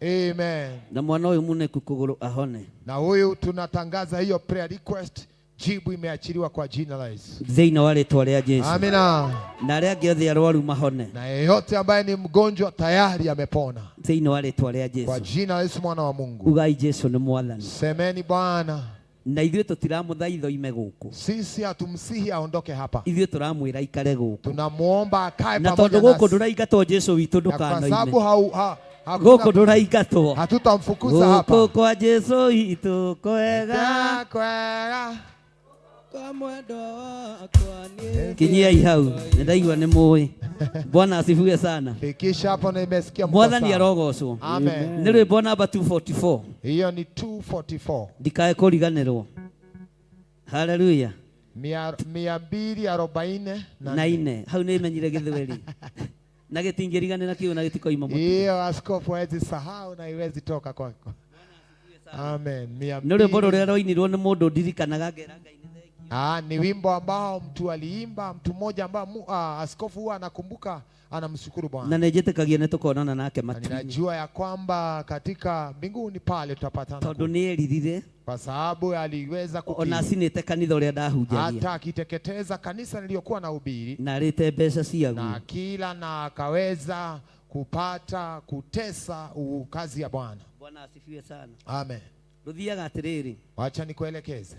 amen. na mwana ũyũ muneku kũgũrũ ahone Na huyu tunatangaza hiyo prayer request, jibu imeachiliwa kwa jina la Yesu. thĩinĩ wa rĩtwa rĩa Jesu, Amina. na arĩa angĩ othe arwaru mahone Na yeyote ambaye ni mgonjwa tayari amepona thĩinĩ wa rĩtwa rĩa kwa Jesu. jina la Yesu mwana wa Mungu. Ugai Jesu nĩ mwathani, Semeni Bwana, na ithuĩ tũtiramũthaitha oime gũkũ, sisi hatumsihi aondoke hapa, ithuĩ tũramwĩra aikare gũkũ, tunamuomba akae na pamoja tondũ gũkũ nasi, ndũraingatwo Jesu witũ na kwa sababu ndũkanoime hau, ha, gũkũ hakuna, ndũraingatwo hatutamfukuza gũkũ hapa. kwa Jesu witũ kwega. Kwega. Kwa mwendwa wakwa niĩ Kinyiai hau nĩ ndaigua nĩ mũĩ. Bwana asifiwe sana. Fikisha hapo na imesikia mko Mwathani sawa. arogocwo. Amen. Nĩ rwĩmbo namba 244 Hiyo ni 244. ndikae kũriganĩrwo. Haleluya. 244. Na ine hau nĩ menyire gĩthweri na gĩtingĩriganĩra kiu na gĩtikoima mũtwe. Hiyo askofu hawezi sahau na iwezi toka kwako. Amen. Mia Nĩ rwĩmbo mbili. rũrĩa rwainirwo nĩ mũndũ ndirikanaga ngera Ngai nĩ thengiũ. Ah, ni wimbo ambao mtu aliimba, mtu mmoja ambao askofu huwa anakumbuka, anamshukuru Bwana. Na nĩ njĩtĩkagia nĩ tũkonana nake Na matu-inĩ ninajua ya kwamba katika mbinguni pale tutapatana tondũ kule. nĩ eririre Kwa sababu aliweza ona kukiri acinĩte kanitha ũrĩa ndahunjagia hata akiteketeza kanisa niliyokuwa nahubiri na arĩte mbeca ciaguo na kila na akaweza kupata kutesa kazi ya Bwana. Bwana asifiwe sana. Amen. Rũthiaga atĩrĩrĩ, Wacha nikuelekeze.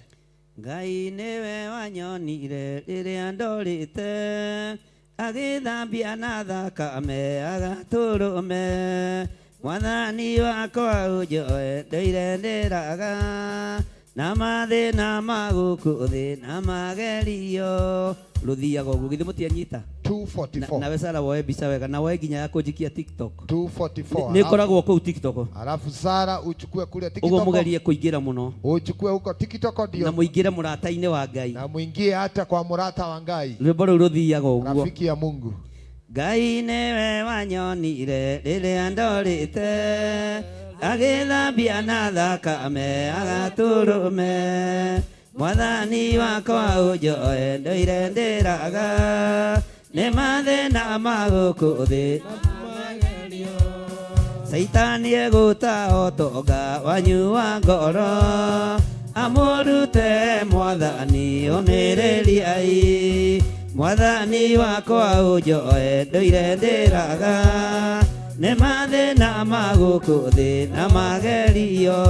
Ngai nĩwe wanyonire rĩrĩa ndorĩte, agĩthambia na thakame agatũrũme. Mwathani wakwa ũnjoe ndũire ndĩraga, na mathĩna ma gũkũ thĩ na magerio. Rũthiaga ũguo, githĩ mũtianyita? 244. Nawe Sara woe mbica wega na woe nginya ya kũnjikia TikTok. 244. Nĩ ĩkoragwo kũu TikTok. Alafu Sara uchukue kule Ũguo TikTok. mũgerie kũingĩra mũno Uchukue huko TikTok na ndio. mũingĩre mũrata-inĩ wa Ngai. Na muingie hata kwa murata wa Ngai. Rwĩmbo rũu rũthiaga ũguo. Rafiki ya Mungu. Ngai nĩwe wanyonire rĩrĩa ndorĩte, agĩthambia na thakame agatũrũme. Mwathani wakwa ũnjoe ndũire ndĩraga, nĩ mathĩna ma gũkũ thĩ. Caitani egũta ũtonga wanyu wa ngoro, amũrute mwathani ũmĩrĩriai. Mwathani wakwa ũnjoe ndũire ndĩraga, nĩ mathĩna ma gũkũ thĩ na magerio.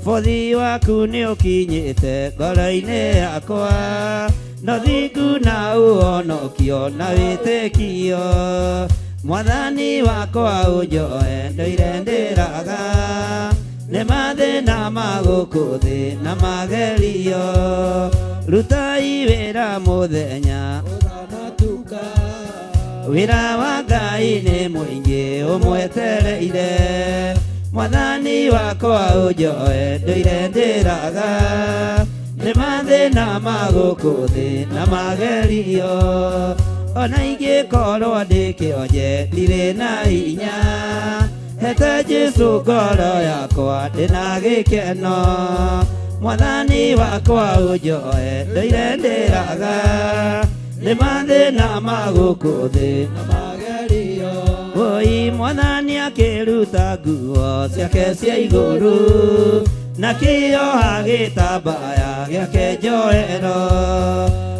Bothi waku nĩ ũkinyĩte ngoro-inĩ yakwa, no thingu na ũhonokio na wĩtĩkio. Mwathani wakwa ũnjoe ndũire ndĩraga, nĩ mathĩna ma gũkũ thĩ na magerio. Rutai wĩra mũthenya ũtanatuka. Wĩra wa Ngai nĩ mũingĩ ũmwetereire. Mwathani wakwa ũnjoe ndũire ndĩraga, nĩ mathĩna ma gũkũ thĩ na magerio. Ona ingĩkorwo ndĩ kĩonje ndirĩ na hinya, hete Jesu ngoro yakwa ndĩna gĩkeno. Mwathani wakwa ũnjoe ndũire ndĩraga, nĩ mathĩna ma gũkũ thĩ Na magerio. Oi mwathani akĩruta nguo ciake cia igũrũ, na kĩoha gĩtambaya gĩake njohero.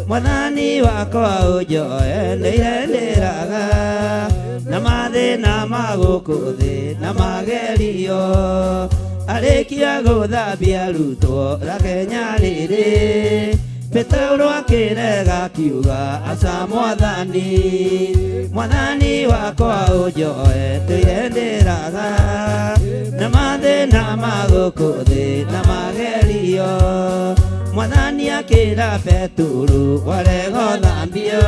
Mwathani wakwa ũnjoe ndũire ndĩraga, na mathĩna ma gũkũ thĩ na magerio. Arĩkia gũthambia arutwo rake nyarĩrĩ, Petero akĩrega akiuga aca mwathani. Mwathani wakwa ũnjoe ndũire ndĩraga, na mathĩna ma gũkũ thĩ na magerio. Mwathani akĩra Petero warega thambio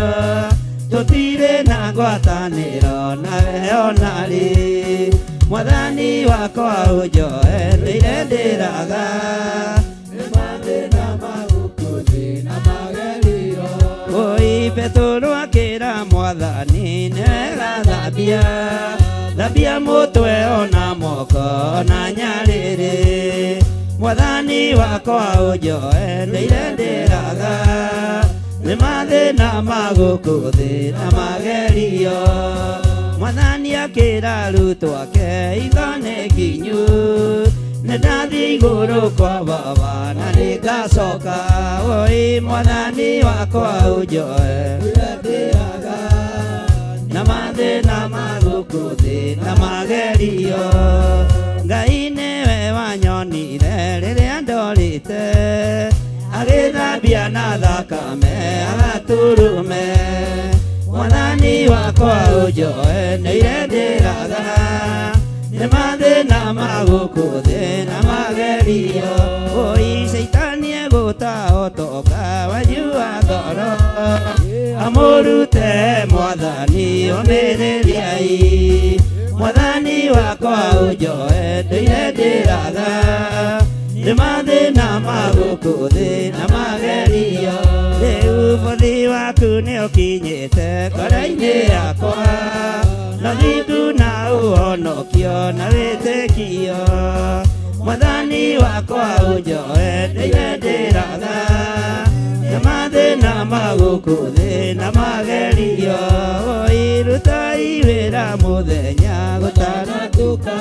tũtirĩ na ngwatanĩro nawe ona rĩ. Mwathani wakwa ũnjoe ndũire ndĩraga Nĩ mathĩna ma gũkũ thĩ na magerio. Oi Petero akĩra mwathani nĩwega thambia thambia mũtwe ona moko na nyarĩrĩ. Mwathani wakwa ũnjoe ndũire ndĩraga nĩ mathĩna ma gũkũ thĩ na magerio. Mwathani akĩra arutwo ake itho nĩ nginyu nĩ ndathiĩ igũrũ kwa baba na nĩngacoka. Oi mwathani wakwa ũnjoe Ndũire ndĩraga na mathĩna ma gũkũ thĩ na magerio. Ngai nĩwe wanyonire rĩrĩa ndorĩte agĩthambia na thakame agaturume. Mwathani wakwa ũnjoe ndũire ndĩraga nĩ mathĩna ma gũkũ thĩ na magerio. Oi caitani egũtahotoka wanyua ngoro amũrute mwathani ũmĩrĩriai. Mwathani wakwa ũnjoe ndũire ndĩraga nĩ mathĩna ma gũkũ thĩ na magerio. Rĩu bũthi waku nĩ ũkinyĩte ngoro-inĩ yakwa na thingu na ũhonokio na wĩtĩkio. Mwathani wakwa ũnjoe ndũire ndĩraga nĩ mathĩna ma gũkũ thĩ na magerio. Oi rutai wĩra mũthenya gũtanatuka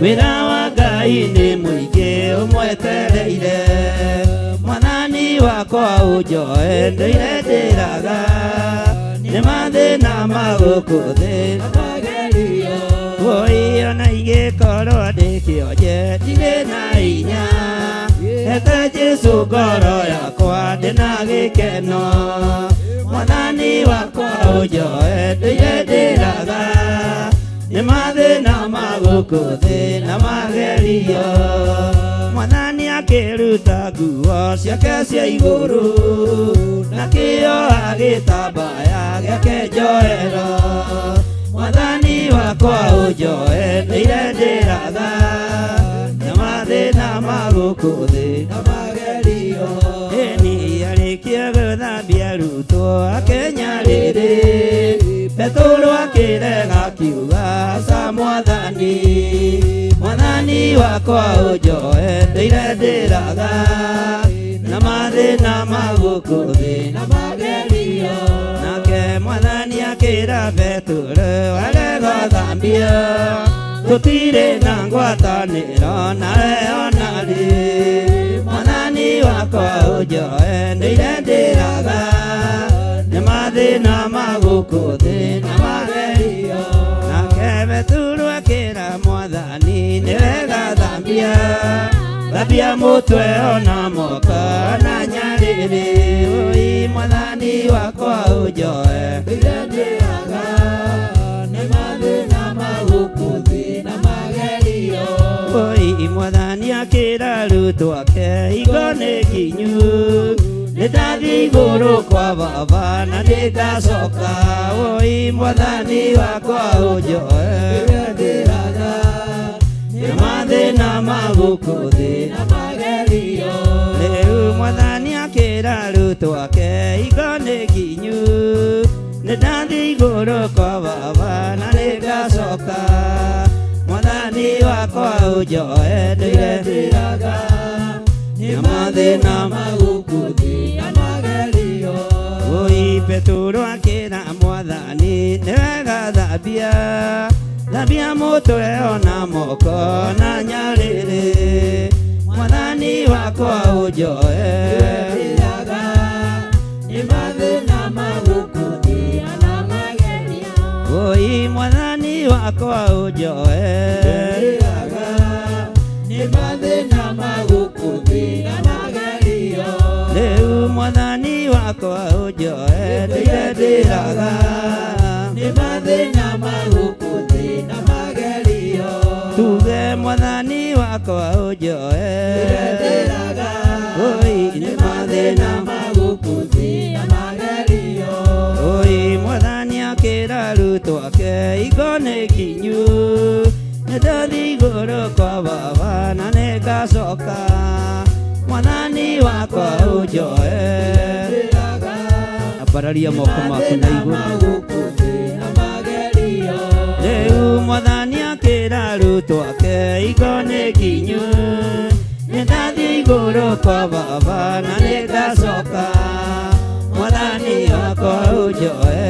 wĩra wa Ngai nĩ mũingĩ ũmwetereire. Mwathani wakwa ũnjoe ndũire ndĩraga nĩ mathĩna ma gũkũ thĩ na magerio. Oi ona ingĩkorwo ndĩ kĩonje ndirĩ na hinya hete Jesũ ngoro yakwa ndĩna gĩkeno. Mwathani wakwa ũnjoe ndũire ndĩraga nĩ mathĩna ma gũkũ thĩ na magerio. Mwathani akĩruta nguo ciake cia igũrũ na kĩo agĩtambaya gĩake njohero. Mwathani wakwa ũnjoe ndũire ndĩraga nĩ mathĩna ma gũkũ thĩ na magerio. Ĩni arĩkia gũthambia arutwo ake nyarĩrĩ Petero akĩrega akiuga aca mwathani. Mwathani wakwa ũnjoe ndũire ndĩraga na mathĩna ma gũkũ thĩ na magerio. Nake mwathani akĩra Petero warega thambio tũtirĩ na ngwatanĩro nawe ona rĩ. Mwathani wakwa ũnjoe ndũire ndĩraga nĩ mathĩna ma gũkũ thĩ na magerio. Nake Petero akĩra mwathani nĩ wega thambia thambia mũtwe ona moko na nyarĩrĩ. Oi mwathani wakwa ũnjoe Ndũire ndĩraga nĩ mathĩna ma gũkũ thĩ na magerio. Oi mwathani akĩra arutwo ake hingo nĩ nginyu nĩ ndathiĩ igũrũ kwa baba na nĩngacoka. Oi mwathani wakwa ũnjoe Ndũire ndĩraga nĩ mathĩna ma gũkũ thĩ na magerio. Rĩu mwathani akĩra arutwo ake hingo nĩ nginyu nĩ ndathiĩ igũrũ kwa baba na nĩngacoka. Mwathani wakwa ũnjoe ndũire Ndĩraga nĩ mathĩna ma gũkũ thĩ na magerio. Oi Petero akĩra mwathani nĩ wega thambia thambia mũtwe ona moko na nyarĩrĩ. Mwathani wakwa ũnjoe Ndĩraga nĩ mathĩna ma gũkũ thĩ na magerio. Oi mwathani wakwa ũnjoe Ndĩraga nĩ mathĩna ma gũkũ thĩ na magerio. Rĩu mwathani wakwa ũnjoe ndũire ndĩraga Nĩ mathĩna ma gũkũ thĩ na magerio. Tuge mwathani wakwa ũnjoe Ndĩraga Oi wakwa ũnjoe. Ambararia moko maku na igũrũ. Rĩu mwathani akĩra arutwo ake igo nĩ kinyu, nĩ ndathiĩ igũrũ kwa baba na nĩ ngacoka. Mwathani wakwa ũnjoe.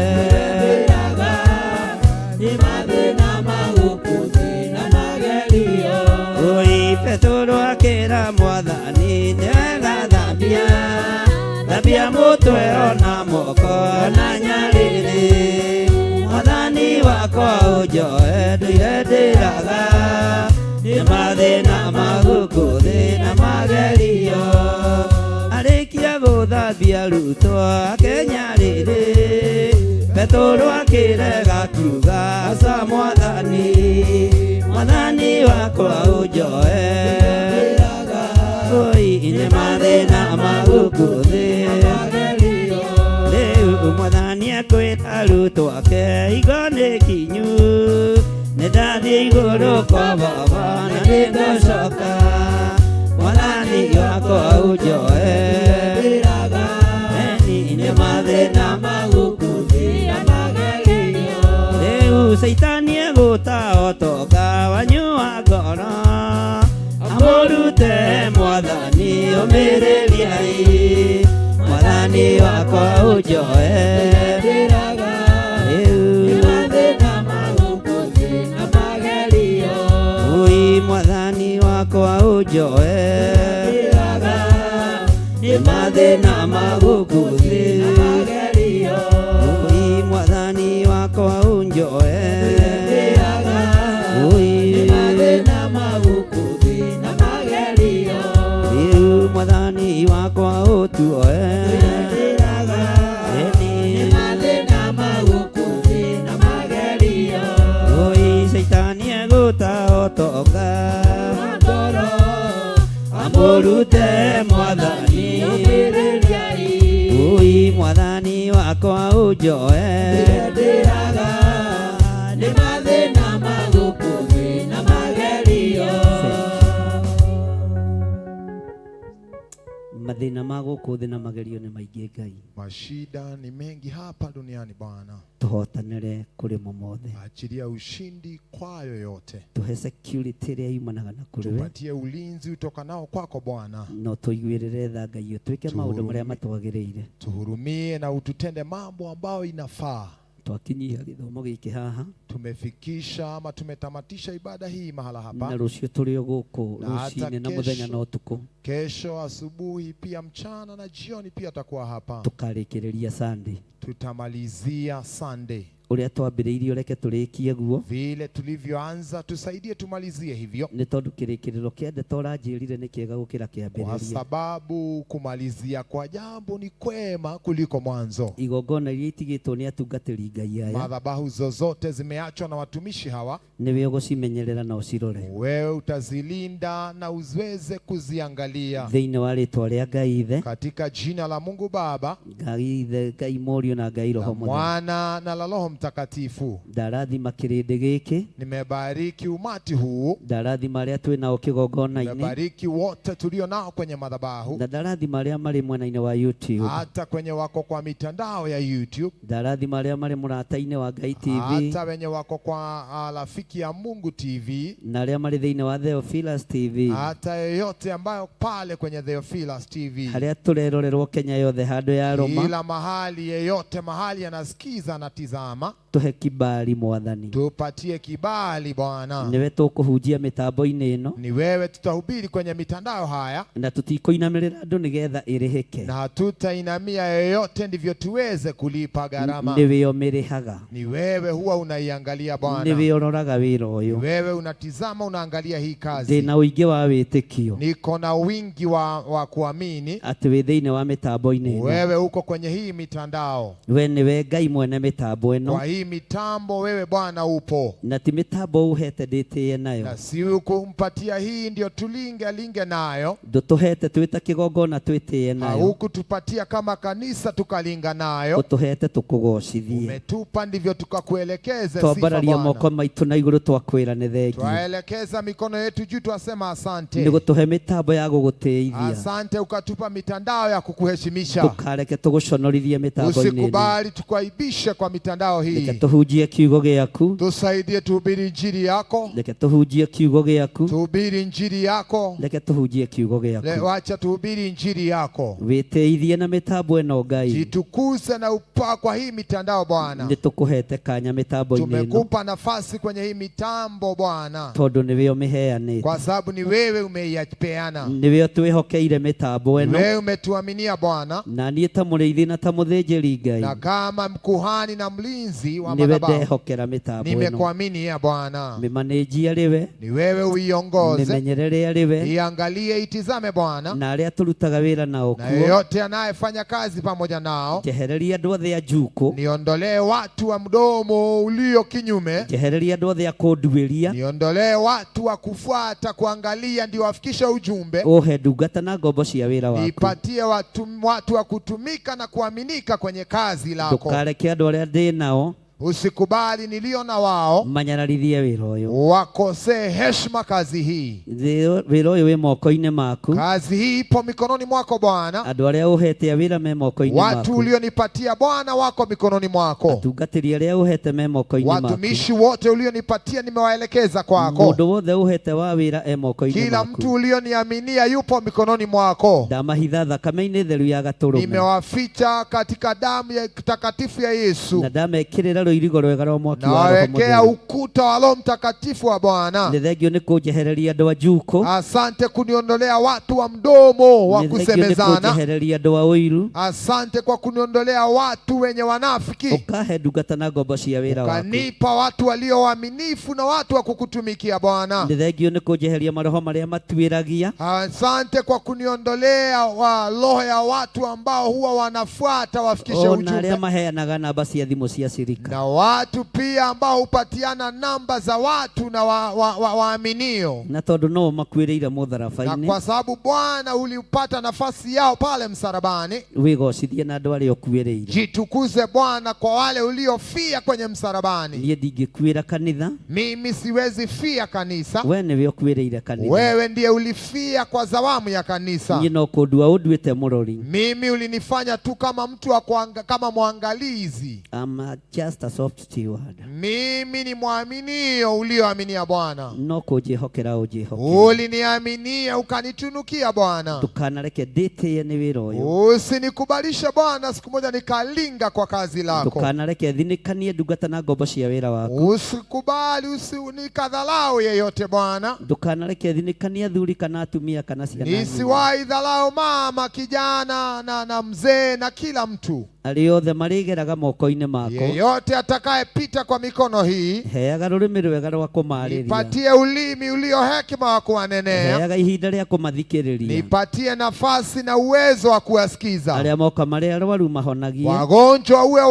Oi Petero akĩra mwathani nĩ wega thambia, thambia mũtwe ona moko na nyarĩrĩ. Mwathani wakwa ũnjoe ndũire ndĩraga, nĩ mathĩna ma gũkũ thĩ na magerio. Arĩkia gũthambia arutwo ake nyarĩrĩ, Petero akĩrega akiuga aca mwathani, mwathani wakwa ũnjoe. Oi nĩ mathĩna ma gũkũ thĩ. Rĩu mwathani akwĩra arutwo ake igo nĩ kinyu, nĩ ndathiĩ igũrũ kwa baba na nĩ ngũcoka. Mwathani wakwa ũnjoe. Eni nĩ mathĩna ma gũkũ thĩ. Rĩu caitani egũta ũtonga wanyu wa ngoro, amũrute mwathani ũmĩrĩriai. Mwathani wakwa ũnjoe. Rĩu ui mwathani wakwa ũnjoe, nĩ mathĩna ma gũkũ thĩ. Ui mwathani wakwa ũnjoe. Ui rĩu mwathani wakwa ũtuoe. Ĩni. Oi caitani egũta ũtonga, amũrute mwathani. Ui mwathani wakwa ũnjoe. Nĩ mathĩna ma gũkũ thĩ na magerio. Mathĩna ma gũkũ thĩ na magerio nĩ maingĩ Ngai. Mashida ni mengi hapa duniani Bwana, Tũhotanĩre kũrĩ mo mothe. Achilia ushindi kwayo yote, Tũhe security ĩrĩa yumanaga na kũrĩ we. Tupatie ulinzi utokanao kwako Bwana, No tũiguĩrĩre tha Ngai, ũtwĩke maũndũ marĩa matwagĩrĩire. Tuhurumie na ututende mambo ambayo inafaa. Twakinyia gĩthomo gĩkĩ haha. Tumefikisha ama tumetamatisha ibada hii mahala Na hapa. rũciũ tũrĩ o gũkũ Na hata rũcinĩ na mũthenya kesho. na ũtukũ. Kesho asubuhi pia mchana na jioni pia takuwa hapa. Tũkarĩkĩrĩria Sunday. Tutamalizia Sunday. Ũrĩa twambĩrĩirie ũreke tũrĩkie guo. Vile tulivyoanza tusaidie tumalizie hivyo. Nĩ tondũ kĩrĩkĩrĩro kĩa ndeto ũranjĩrire nĩ kĩega gũkĩra Kwa kĩambĩrĩria. sababu kumalizia kwa jambo ni kwema kuliko mwanzo. Igongona iria itigĩtwo nĩ atungatĩri Ngai aya. Madhabahu zozote zimeachwa na watumishi hawa, Nĩwe ũgũcimenyerera na ũcirore. wewe utazilinda na uweze kuziangalia. Thĩinĩ wa rĩtwa rĩa Ngai Ithe, Katika jina la Mungu Baba, Ngai Ithe, Ngai Mũriũ na Ngai la Roho Mũtheru. Mwana na la Roho Mtakatifu. Ndarathima kĩrĩndĩ gĩkĩ. Nimebariki umati huu, Ndarathima arĩa twĩ nao kĩgongona-inĩ. nimebariki wote tulio nao kwenye madhabahu, Na ndarathima arĩa marĩ mwena-inĩ wa YouTube. hata kwenye wako kwa mitandao ya YouTube, Ndarathima arĩa marĩ mũrata-inĩ wa Ngai TV. hata wenye wako kwa Rafiki ya Mungu TV, Na arĩa marĩ thĩinĩ wa Theophilus TV. hata yeyote ambayo pale kwenye Theophilus TV, Harĩa tũrerorerwo Kenya yothe handũ ya Roma. kila mahali, yeyote mahali anasikiza anatizama, Tũhe kibali mwathani. tupatie kibali Bwana. Nĩwe tũkũhunjia mĩtambo-inĩ ĩno. Ni wewe tutahubiri kwenye mitandao haya, Na tũtikũinamĩrĩra andũ nĩgetha ĩrĩhĩke. na hatutainamia yeyote ndivyo tuweze kulipa gharama. Nĩwe ũmĩrĩhaga. Ni wewe huwa unaiangalia Bwana, Nĩwe ũroraga wĩra ni ũyũ. wewe unatizama, unaangalia hii kazi. Ndĩna ũingĩ wa wĩtĩkio Niko na wingi wa kuamini atĩ wĩ thĩinĩ wa mĩtambo-inĩ ĩno. wewe uko kwenye hii mitandao. We nĩwe Ngai mwene mĩtambo ĩno. Kwa hivyo hii mitambo wewe Bwana upo, Na ti mĩtambo ũhete ndĩtĩe nayo. Na si kumpatia hii ndio tulinge linge nayo. Ndũtũhete twĩ ta kĩgongona twĩtĩe nayo. Haukutupatia kama kanisa tukalinga nayo, Ũtũhete tũkũgocithie. Umetupa ndivyo tukakuelekeze sifa Twambararia Bwana. moko maitũ na igũrũ twakwĩra nĩ thengiũ. Twaelekeza mikono yetu juu, twasema asante. Nĩ gũtũhe mĩtambo ya gũgũtĩithia. Asante ukatupa mitandao ya kukuheshimisha. Ndũkareke tũgũconorithie mĩtambo-inĩ ĩno. Usikubali tukuaibishe kwa mitandao Reke hii. tũhunjie kiugo gĩaku. Tusaidie tuhubiri injili yako, Reke tũhunjie kiugo gĩaku. Tuhubiri injili yako. Reke tũhunjie kiugo gĩaku. Wacha tuhubiri injili yako. Wĩtĩithie na mĩtambo ĩno Ngai. Jitukuze na upaa kwa hii mitandao Bwana. Nĩ tũkũhete kanya mĩtambo-inĩ ĩno. Tumekupa nafasi kwenye hii mitambo Bwana, Tondũ nĩwe ũmĩheanĩte. kwa sababu ni wewe umeipeana, Nĩwe ũtwĩhokeire mĩtambo ĩno. wewe umetuaminia Bwana, Na niĩ ta mũrĩithi na ta mũthĩnjĩri Ngai na kama mkuhani na mlinzi wa nĩwe madhabahu ndehokera mĩtambo ĩno. Nimekuaminia Bwana, Mĩmanĩnjie arĩ we, ni wewe uiongoze, mĩmenyerere arĩ we, iangalie, itizame Bwana, na arĩa tũrutaga wĩra nao na kuo. yeyote anayefanya kazi pamoja nao. Njehereria andũ othe a njukũ. Niondolee watu wa mdomo ulio kinyume, Njehereria andũ othe a kũnduĩria. Niondolee watu wa kufuata kuangalia ndio wafikishe ujumbe. Ũhe ndungata na ngombo cia wĩra waku. Nipatie watu wa kutumika na kuaminika kwenye kazi lako. Ndũkareke andũ arĩa ndĩ nao Usikubali nilio na wao manyararithie wĩra ũyũ. wakosee heshima kazi hii. Wĩra ũyũ wĩ moko-inĩ maku. Kazi hii ipo mikononi mwako Bwana. Andũ arĩa ũhete a wĩra me moko-inĩ Watu maku. ulionipatia Bwana wako mikononi mwako. Atungatĩri arĩa ũhete me moko-inĩ maku. Watumishi wote ulionipatia nimewaelekeza kwako. Mũndũ wothe ũhete wa wĩra e moko-inĩ Kila maku. mtu ulioniaminia yupo mikononi mwako. Ndamahitha thakame-inĩ theru ya gatũrũme. Nimewaficha katika damu ya takatifu ya Yesu. Na ndamekĩrĩra rũirigo rwega rwa mwaki wa Roho Nawawekea Mũtheru. ukuta wa Roho Mtakatifu wa Bwana. Nĩ thengio nĩ kũnjehereria andũ a njukũ. Asante kuniondolea watu wa mdomo wa Nĩ thengio nĩ kusemezana. kũnjehereria andũ a ũiru. Asante kwa kuniondolea watu wenye wanafiki. Ũkahe ndungata na ngombo cia wĩra waku. Ukanipa watu walio waaminifu na watu wa kukutumikia Bwana. Nĩ thengio nĩ kũnjeheria maroho marĩa matuĩragia. Asante kwa kuniondolea wa roho ya watu ambao huwa wanafuata wafikishe Ona arĩa ujumbe, maheanaga namba cia thimũ cia cirika. na watu pia ambao hupatiana namba za watu na waaminio Na tondũ no makuĩrĩire na mũtharaba-inĩ, kwa sababu Bwana uliupata nafasi yao pale msalabani. wĩgocithie na andũ arĩa ũkuĩrĩire. Jitukuze Bwana kwa wale uliofia kwenye msalabani. Niĩ ndingĩkuĩra kanitha, Mimi siwezi fia kanisa, we nĩwe ũkuĩrĩire kanitha. wewe ndiye ulifia kwa zawamu ya kanisa. Niĩ no kũndua ũnduĩte mũrori. Mimi ulinifanya tu kama mtu wa kama mwangalizi. I'm just a soft steward. Mimi ni mwaminio ulioaminia Bwana. No kũnjĩhokera ũnjĩhokera. Uliniaminia ukanitunukia Bwana. Ndũkanareke ndĩtĩe nĩ wĩra ũyũ. Usinikubalishe Bwana siku moja nikalinga kwa kazi lako. Ndũkanareke thinĩkanie ndungata na ngombo cia wĩra waku. Usikubali usinikadhalau yeyote Bwana. Ndũkanareke thinĩkanie athuri kana atumia kana ciana nini. Nisiwahi dhalau mama, kijana na mzee na kila mtu. Arĩa othe marĩgeraga moko-inĩ makwa, Yeyote atakayepita kwa mikono hii, heaga rũrĩmĩ rwega rwa kũmaarĩria. nipatie ulimi ulio hekima wa kuwanenea, Heaga ihinda rĩa kũmathikĩrĩria. nipatie nafasi na uwezo wa kuwasikiza. Arĩa moka marĩ arwaru mahonagie. Wagonjwa uwe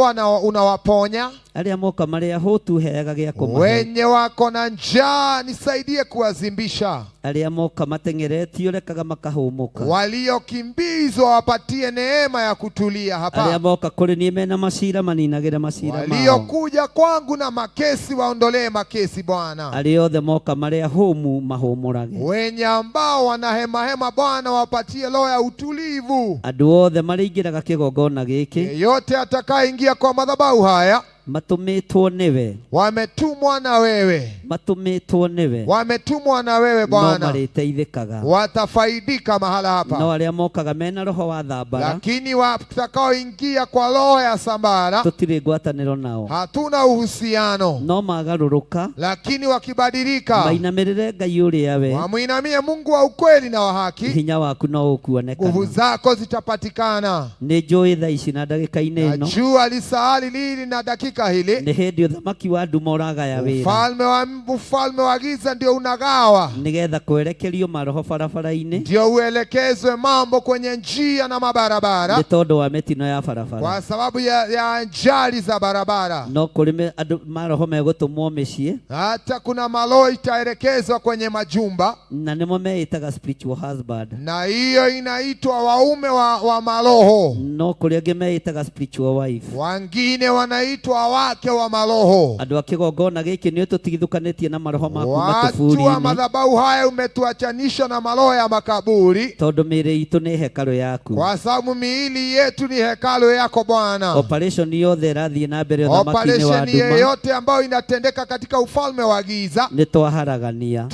unawaponya, Arĩa moka marĩ ahũtu heaga gĩa kũmahe. wenye wako na njaa nisaidie kuwazimbisha, Arĩa moka mateng'eretio rekaga makahũmũka. waliokimbizwa wapatie neema ya kutulia Arĩa hapa, moka kũrĩ niĩ mena macira maninagĩre macira mao. waliokuja kwangu na makesi waondolee makesi Bwana, Arĩa othe moka marĩ ahũmu mahũmũrage. wenye ambao wanahemahema Bwana wapatie roho ya utulivu. Andũ othe marĩingĩraga kĩgongona gĩkĩ Yeyote atakayeingia kwa madhabahu haya, matũmĩtwo nĩwe, wametumwa na wewe, matũmĩtwo nĩwe, wametumwa na wewe no Bwana, marĩteithĩkaga. watafaidika mahala hapa. No arĩa mokaga mena roho wa thambara, Lakini watakaoingia kwa roho ya sambara, tũtirĩ ngwatanĩro nao. hatuna uhusiano. No magarũrũka Lakini wakibadilika, mainamĩrĩre Ngai ũrĩa we, wamwinamie Mungu wa ukweli na wa haki, hinya waku no nguvu ũkuonekana. zako zitapatikana. Nĩ njũĩ thaa ici na ndagĩka-inĩ ĩno Najua lisaali lili na dakika hakika hili, nĩ hĩndĩ ũthamaki wa nduma ũragaya wĩra ufalme wa giza ndio unagawa, nĩgetha kwerekerio maroho barabara-inĩ ndio uelekezwe mambo kwenye njia na mabarabara, nĩ tondũ wa mĩtino ya barabara, kwa sababu ya ajali za barabara. No kũrĩ andũ maroho megũtũmwo mĩciĩ, hata kuna maroho itaelekezwa kwenye majumba, na nĩmo meĩtaga spiritual husband, na hiyo inaitwa waume wa maroho. No kũrĩ angĩ meĩtaga spiritual wife, wengine wanaitwa wake wa maroho. Andũ a kĩgongona gĩkĩ nĩ ũtũtigithũkanĩtie na maroho ma kuma Watu wa tũburi-inĩ, madhabahu haya umetuachanisha na maroho ya makaburi, tondũ mĩĩrĩ itũ nĩ hekarũ yaku, kwa sababu miili yetu ni hekalu yako Bwana. Operation yothe ĩrathiĩ na mbere ũthamaki-inĩ wa Operation nduma yeyote ambayo inatendeka katika ufalme wa giza nĩ twaharagania,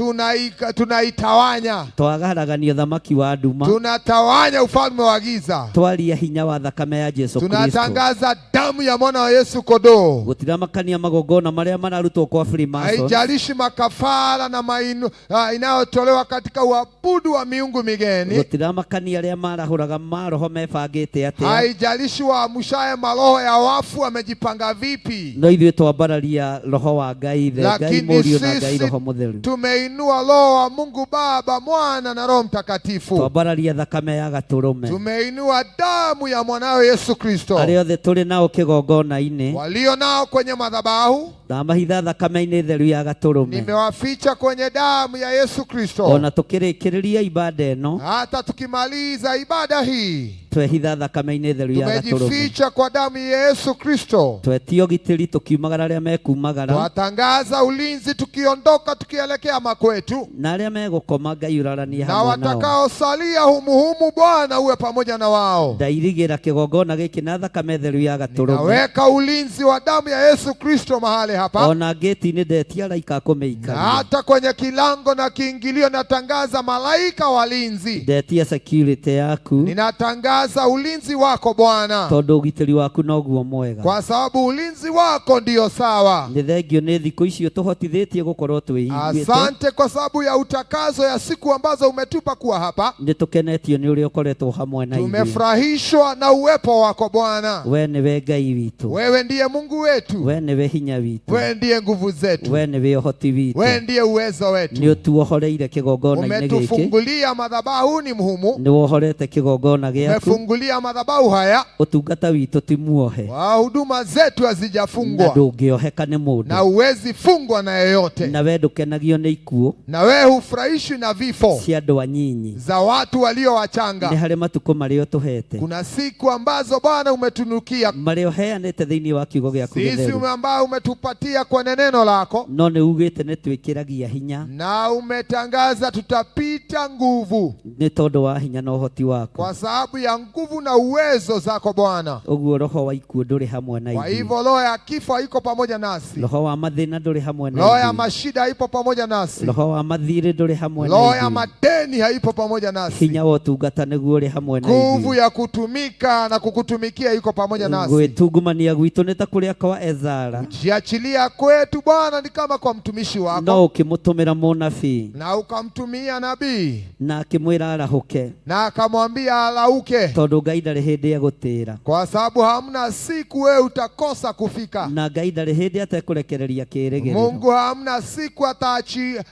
tunaitawanya, twaharagania ũthamaki wa nduma, tunatawanya ufalme wa giza, twaria hinya wa thakame ya Jesu Kristo, tunatangaza damu ya mwana wa Yesu kondoo. Gũtiramakania magongona marĩa mararutwo kwa Freemason, haijalishi makafara na mainu inayotolewa katika uabudu wa miungu migeni, gũtiramakania arĩa marahũraga maroho mebangĩte atĩa, haijalishi waamshaye maroho ya wafu wamejipanga vipi, no ithuĩ twambararia roho wa Ngai Ithe, Ngai lakini Mũriũ na Ngai sisi Roho Mũtheru, tumeinua roho wa Mungu Baba, Mwana na Roho Mtakatifu, twambararia thakame ya gatũrũme, tumeinua damu ya mwanawe Yesu Kristo. Arĩa othe tũrĩ nao kĩgongona-inĩ, walio nao kwenye madhabahu, ndamahitha thakame-inĩ theru ya gatũrũme, nimewaficha kwenye damu ya Yesu Kristo. Ona tũkĩrĩkĩrĩria ibada ĩno, hata tukimaliza ibada hii, twehitha thakame-inĩ theru ya gatũrũme, tumejificha kwa damu ya Yesu Kristo. Twetia ũgitĩri tũkiumagara arĩa mekumagara, twatangaza ulinzi tukiondoka tukielekea makwetu, na arĩa megũkoma Ngai ũraranie na hamwe nao. watakaosalia humuhumu Bwana uwe pamoja na wao. Ndairigĩra kĩgongona gĩkĩ na thakame theru ya gatũrũme, Naweka ulinzi wa damu ya Yesu Kristo mahali hapa, ona ngĩti-inĩ ndetia araika a na kũmĩikaria, hata kwenye kilango na kiingilio natangaza malaika walinzi. Ndetia security yaku, Ninatangaza ulinzi wako Bwana, tondũ ũgitĩri waku noguo mwega, kwa sababu ulinzi wako ndio sawa. Nĩ thengio nĩ thikũ icio tũhotithĩtie gũkorwo twĩiguĩte. Asante kwa sababu ya utakaso ya siku ambazo umetupa kuwa hapa. Nĩ tũkenetio nĩ ũrĩa ũkoretwo hamwe na ithuĩ. Tumefurahishwa na uwepo wako Bwana. We nĩwe Ngai witũ, Wewe ndiye Mungu wetu, we nĩwe hinya witũ, wewe ndiye nguvu zetu, we nĩwe ũhoti witũ, wewe ndiye uwezo wetu. Nĩ ũtuohoreire kĩgongona-inĩ gĩkĩ, Umetufungulia madhabahuni mhumu, nĩ wohorete kĩgongona gĩaku, umefungulia madhabahu haya, ũtungata witũ ti muohe, wa huduma zetu na hazijafungwa, ndũngĩoheka nĩ na mũndũ, huwezi fungwa na yeyote, na we ndũkenagio nĩ ikuũ na wewe hufurahishwi na vifo cia andũ anyinyi. za watu walio Nĩ wachanga. harĩ matukũ marĩa ũtũhete, Kuna siku ambazo Bwana umetunukia marĩa ũheanĩte thĩinĩ wa kiugo gĩaku sisi, gĩtheru, ambao umetupatia kwa neno lako, no nĩ ugĩte nĩ twĩkĩragia hinya na umetangaza tutapita nguvu nĩ tondũ wa hinya na ũhoti waku. kwa sababu ya nguvu na uwezo zako Bwana. Ũguo roho wa ikuũ ndũrĩ hamwe na Kwa ithuĩ, hivyo roho ya kifo haiko pamoja nasi, roho wa mathĩna ndũrĩ hamwe na roho ya ithuĩ, mashida haipo pamoja nasi, roho wa mathirĩ ndũrĩ hamwe na roho ya ithuĩ, madeni haipo pamoja nasi, hinya wa ũtungata nĩguo ũrĩ hamwe na nguvu ithuĩ. ya kutumika na kukutumikia iko pamoja nasi. Gwĩtungumania gwitũ nĩ ta kũrĩa kwa Ezara, Jiachilia kwetu Bwana ni kama kwa mtumishi wako, no ũkĩmũtũmĩra mũnabii na ukamtumia nabii na akĩmwĩra arahũke, na akamwambia alauke, tondũ Ngai ndarĩ hĩndĩ egũtĩra, kwa sababu hamna siku wewe utakosa kufika. na Ngai ndarĩ hĩndĩ atekũrekereria kĩĩrĩgĩrĩro. Mungu hamna siku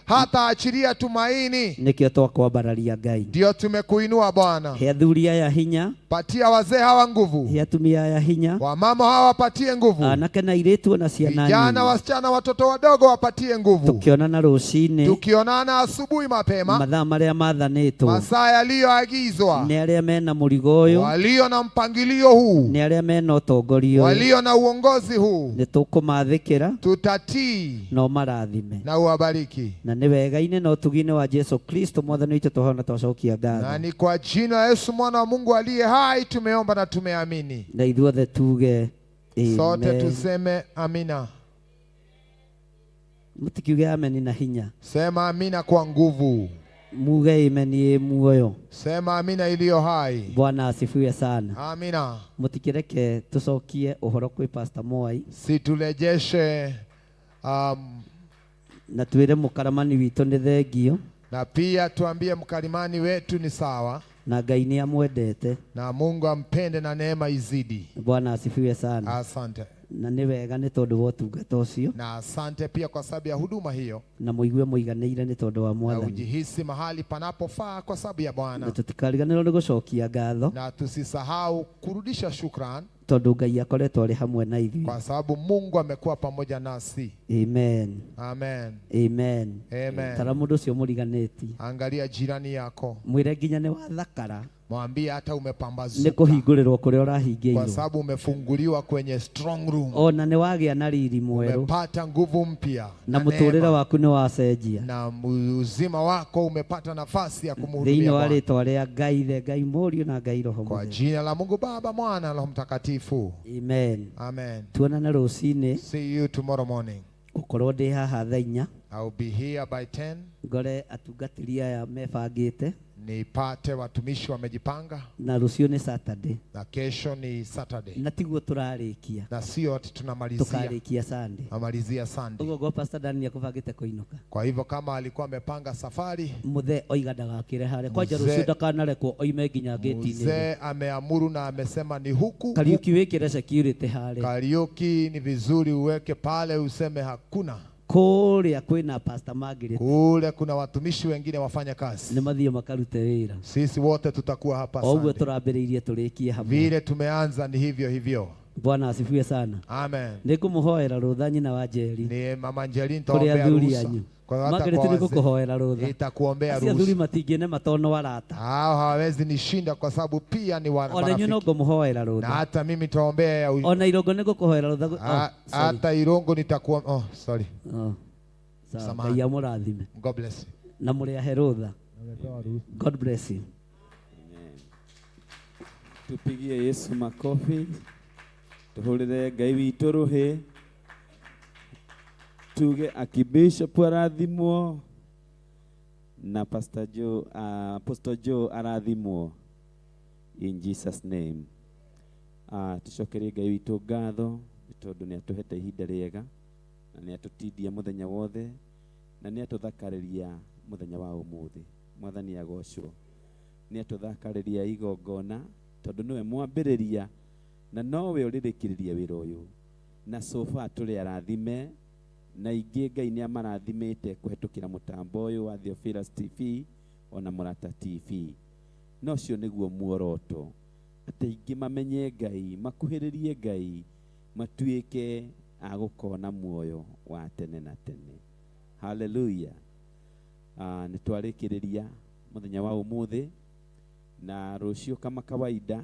hataachilia tumaini. Nĩkĩo twakwambararia Ngai. Ndio tumekuinua Bwana. He athuri aya hinya, Patia wazee hawa nguvu, he atumia aya hinya, wamama hawa wapatie nguvu, anake na airĩtu ona ciana vijana, nini, wasichana, watoto wadogo wapatie nguvu. tũkĩonana rũcinĩ Tukionana asubuhi mapema, mathaa marĩa mathanĩtwo, masaa yaliyoagizwa, nĩ arĩa mena mũrigo ũyũ, walio na mpangilio huu, nĩ arĩa mena ũtongoria ũyũ, walio na uongozi huu, nĩ tũkũmathĩkĩra tutatii na ũmarathime, na uwabariki. na nĩ wega-inĩ na ũtugi-inĩ wa Jesu Kristo mwathani witũ tũhona twacokia Na ngatho, ni kwa jina la Yesu mwana wa Mungu aliye hai tumeomba na tumeamini. na ithuothe tuge Sote amen. tuseme amina. Mũtikiuge ameni na hinya, Sema amina kwa nguvu. muge amen ĩ muoyo. Sema amina iliyo hai. Bwana asifiwe sana. Amina. Mũtikĩreke tũcokie ũhoro kwĩ Pastor Mwai Siturejeshe na twĩre mũkaramani witũ nĩ thengio, na pia tuambie mkalimani wetu ni sawa, na Ngai nĩ amwendete. na Mungu ampende na neema izidi. Bwana asifiwe sana. Asante. Na nĩ wega nĩ tondũ wa ũtungata ũcio. Na asante pia kwa sababu ya huduma hiyo. Na mũigue mũiganĩire nĩ tondũ wa Na Mwathani. ujihisi mahali panapofaa kwa sababu ya Na Bwana. tũtikariganĩrwo nĩ gũcokia ngatho. Na tusisahau kurudisha shukran Tondũ Ngai akoretwo arĩ hamwe na ithuĩ. kwa sababu Mungu amekuwa pamoja nasi. Amen. Amen. Amen. Amen. Tara mũndũ ũcio mũriganĩtie. Angalia jirani yako, Mwĩre nginya nĩ wathakara. mwambie hata Nĩ umepambazuka kũhingũrĩrwo kũrĩa kwa ũrahingĩirwo. sababu umefunguliwa kwenye strong room, Ona nĩ wagĩa na riri mwerũ. umepata nguvu mpya Na na mũtũrĩre neema, waku nĩ wacenjia. na uzima wako umepata nafasi ya Thĩinĩ kumhudumia wa Bwana. rĩtwa rĩa Ngai Ithe, Ngai Mũriũ na Ngai Roho Kwa Mũtheru. jina la Mungu Baba, Mwana na Roho Mtakatifu. Amen. Amen. Tuonane rũcinĩ. See you tomorrow morning. Gũkorwo ndĩ haha thaa inya. I'll be here by 10. Ngore atungatĩri aya mebangĩte. Nipate watumishi wamejipanga, Na rũciũ nĩ Saturday. na kesho ni Saturday, Na tiguo tũrarĩkia. na sio ati tunamalizia Tũkarĩkia Sunday. namalizia Sunday. Ũguo go Pastor Dan nĩekũbangĩte kũinũka. Kwa hivyo kama alikuwa amepanga safari, Mũthee oiga ndagakĩre harĩa. Kwanja Mzee- rũciũ ndakanarekwo oime nginya gĩti-inĩ. mzee ameamuru na amesema ni huku huku. Kariũki wĩkĩre security harĩa. Kariuki ni vizuri uweke pale, useme hakuna Kũrĩa kwĩna Pastor Margaret. kule, kuna watumishi wengine wafanya kazi. Nĩ mathiĩ makarute wĩra. Sisi wote tutakuwa hapa O ũguo Sunday. tũrambĩrĩirie tũrĩkie hamwe. Vile tumeanza ni hivyo hivyo. Bwana asifiwe sana. Amen. Nĩ ngũmũhoera rũtha nyina wa Njeri. Ni mama Angeline Kũrĩ taombea athuri ruhusa. anyu. Kwa hata Margaret kwa nĩ wazee. ngũkũhoera rũtha. Nitakuombea Acio athuri ruhusa. matingĩnema tondũ arata. Hao hawawezi nishinda kwa sababu pia ni wa Ona inyuĩ no marafiki. ngũmũhoera Na rũtha. hata mimi taombea ya Ona Irongo nĩ ngũkũhoera rũtha. Oh, sorry. hata Irongo nitakuwa oh, sorry. Oh. Sawa, Samahani. Ngai amũrathime. God bless you. Na mũrĩ ahe rũtha. God bless you. Tupigie Yesu makofi, tuhurire Ngai witũ rũhĩ, tuge akibishop arathimwo na Pastor Joe, Apostle Joe arathimwo in Jesus name. Tucokerie Ngai witũ ngatho nĩ tondũ nĩ atũhete ihinda rĩega na nĩ atũtindia mũthenya wothe na nĩ atũthakarĩria mũthenya wa ũmũthĩ. Mwathani agocwo. Nĩ atũthakarĩria igongona tondũ nĩwe mwambĩrĩria na nowe ũrĩrĩkĩrĩria wĩra ũyũ, na so far tũrĩ arathime na ingĩ Ngai nĩ amarathimĩte kũhetũkĩra mũtambo ũyũ wa Theophilus TV ona Mũrata TV. Na ũcio nĩguo muoroto, atĩ aingĩ mamenye Ngai, makuhĩrĩrie Ngai, matuĩke a gũkona muoyo wa tene na tene. Hallelujah. Nĩ twarĩkĩrĩria mũthenya wa ũmũthĩ na rũciũ kama kawaida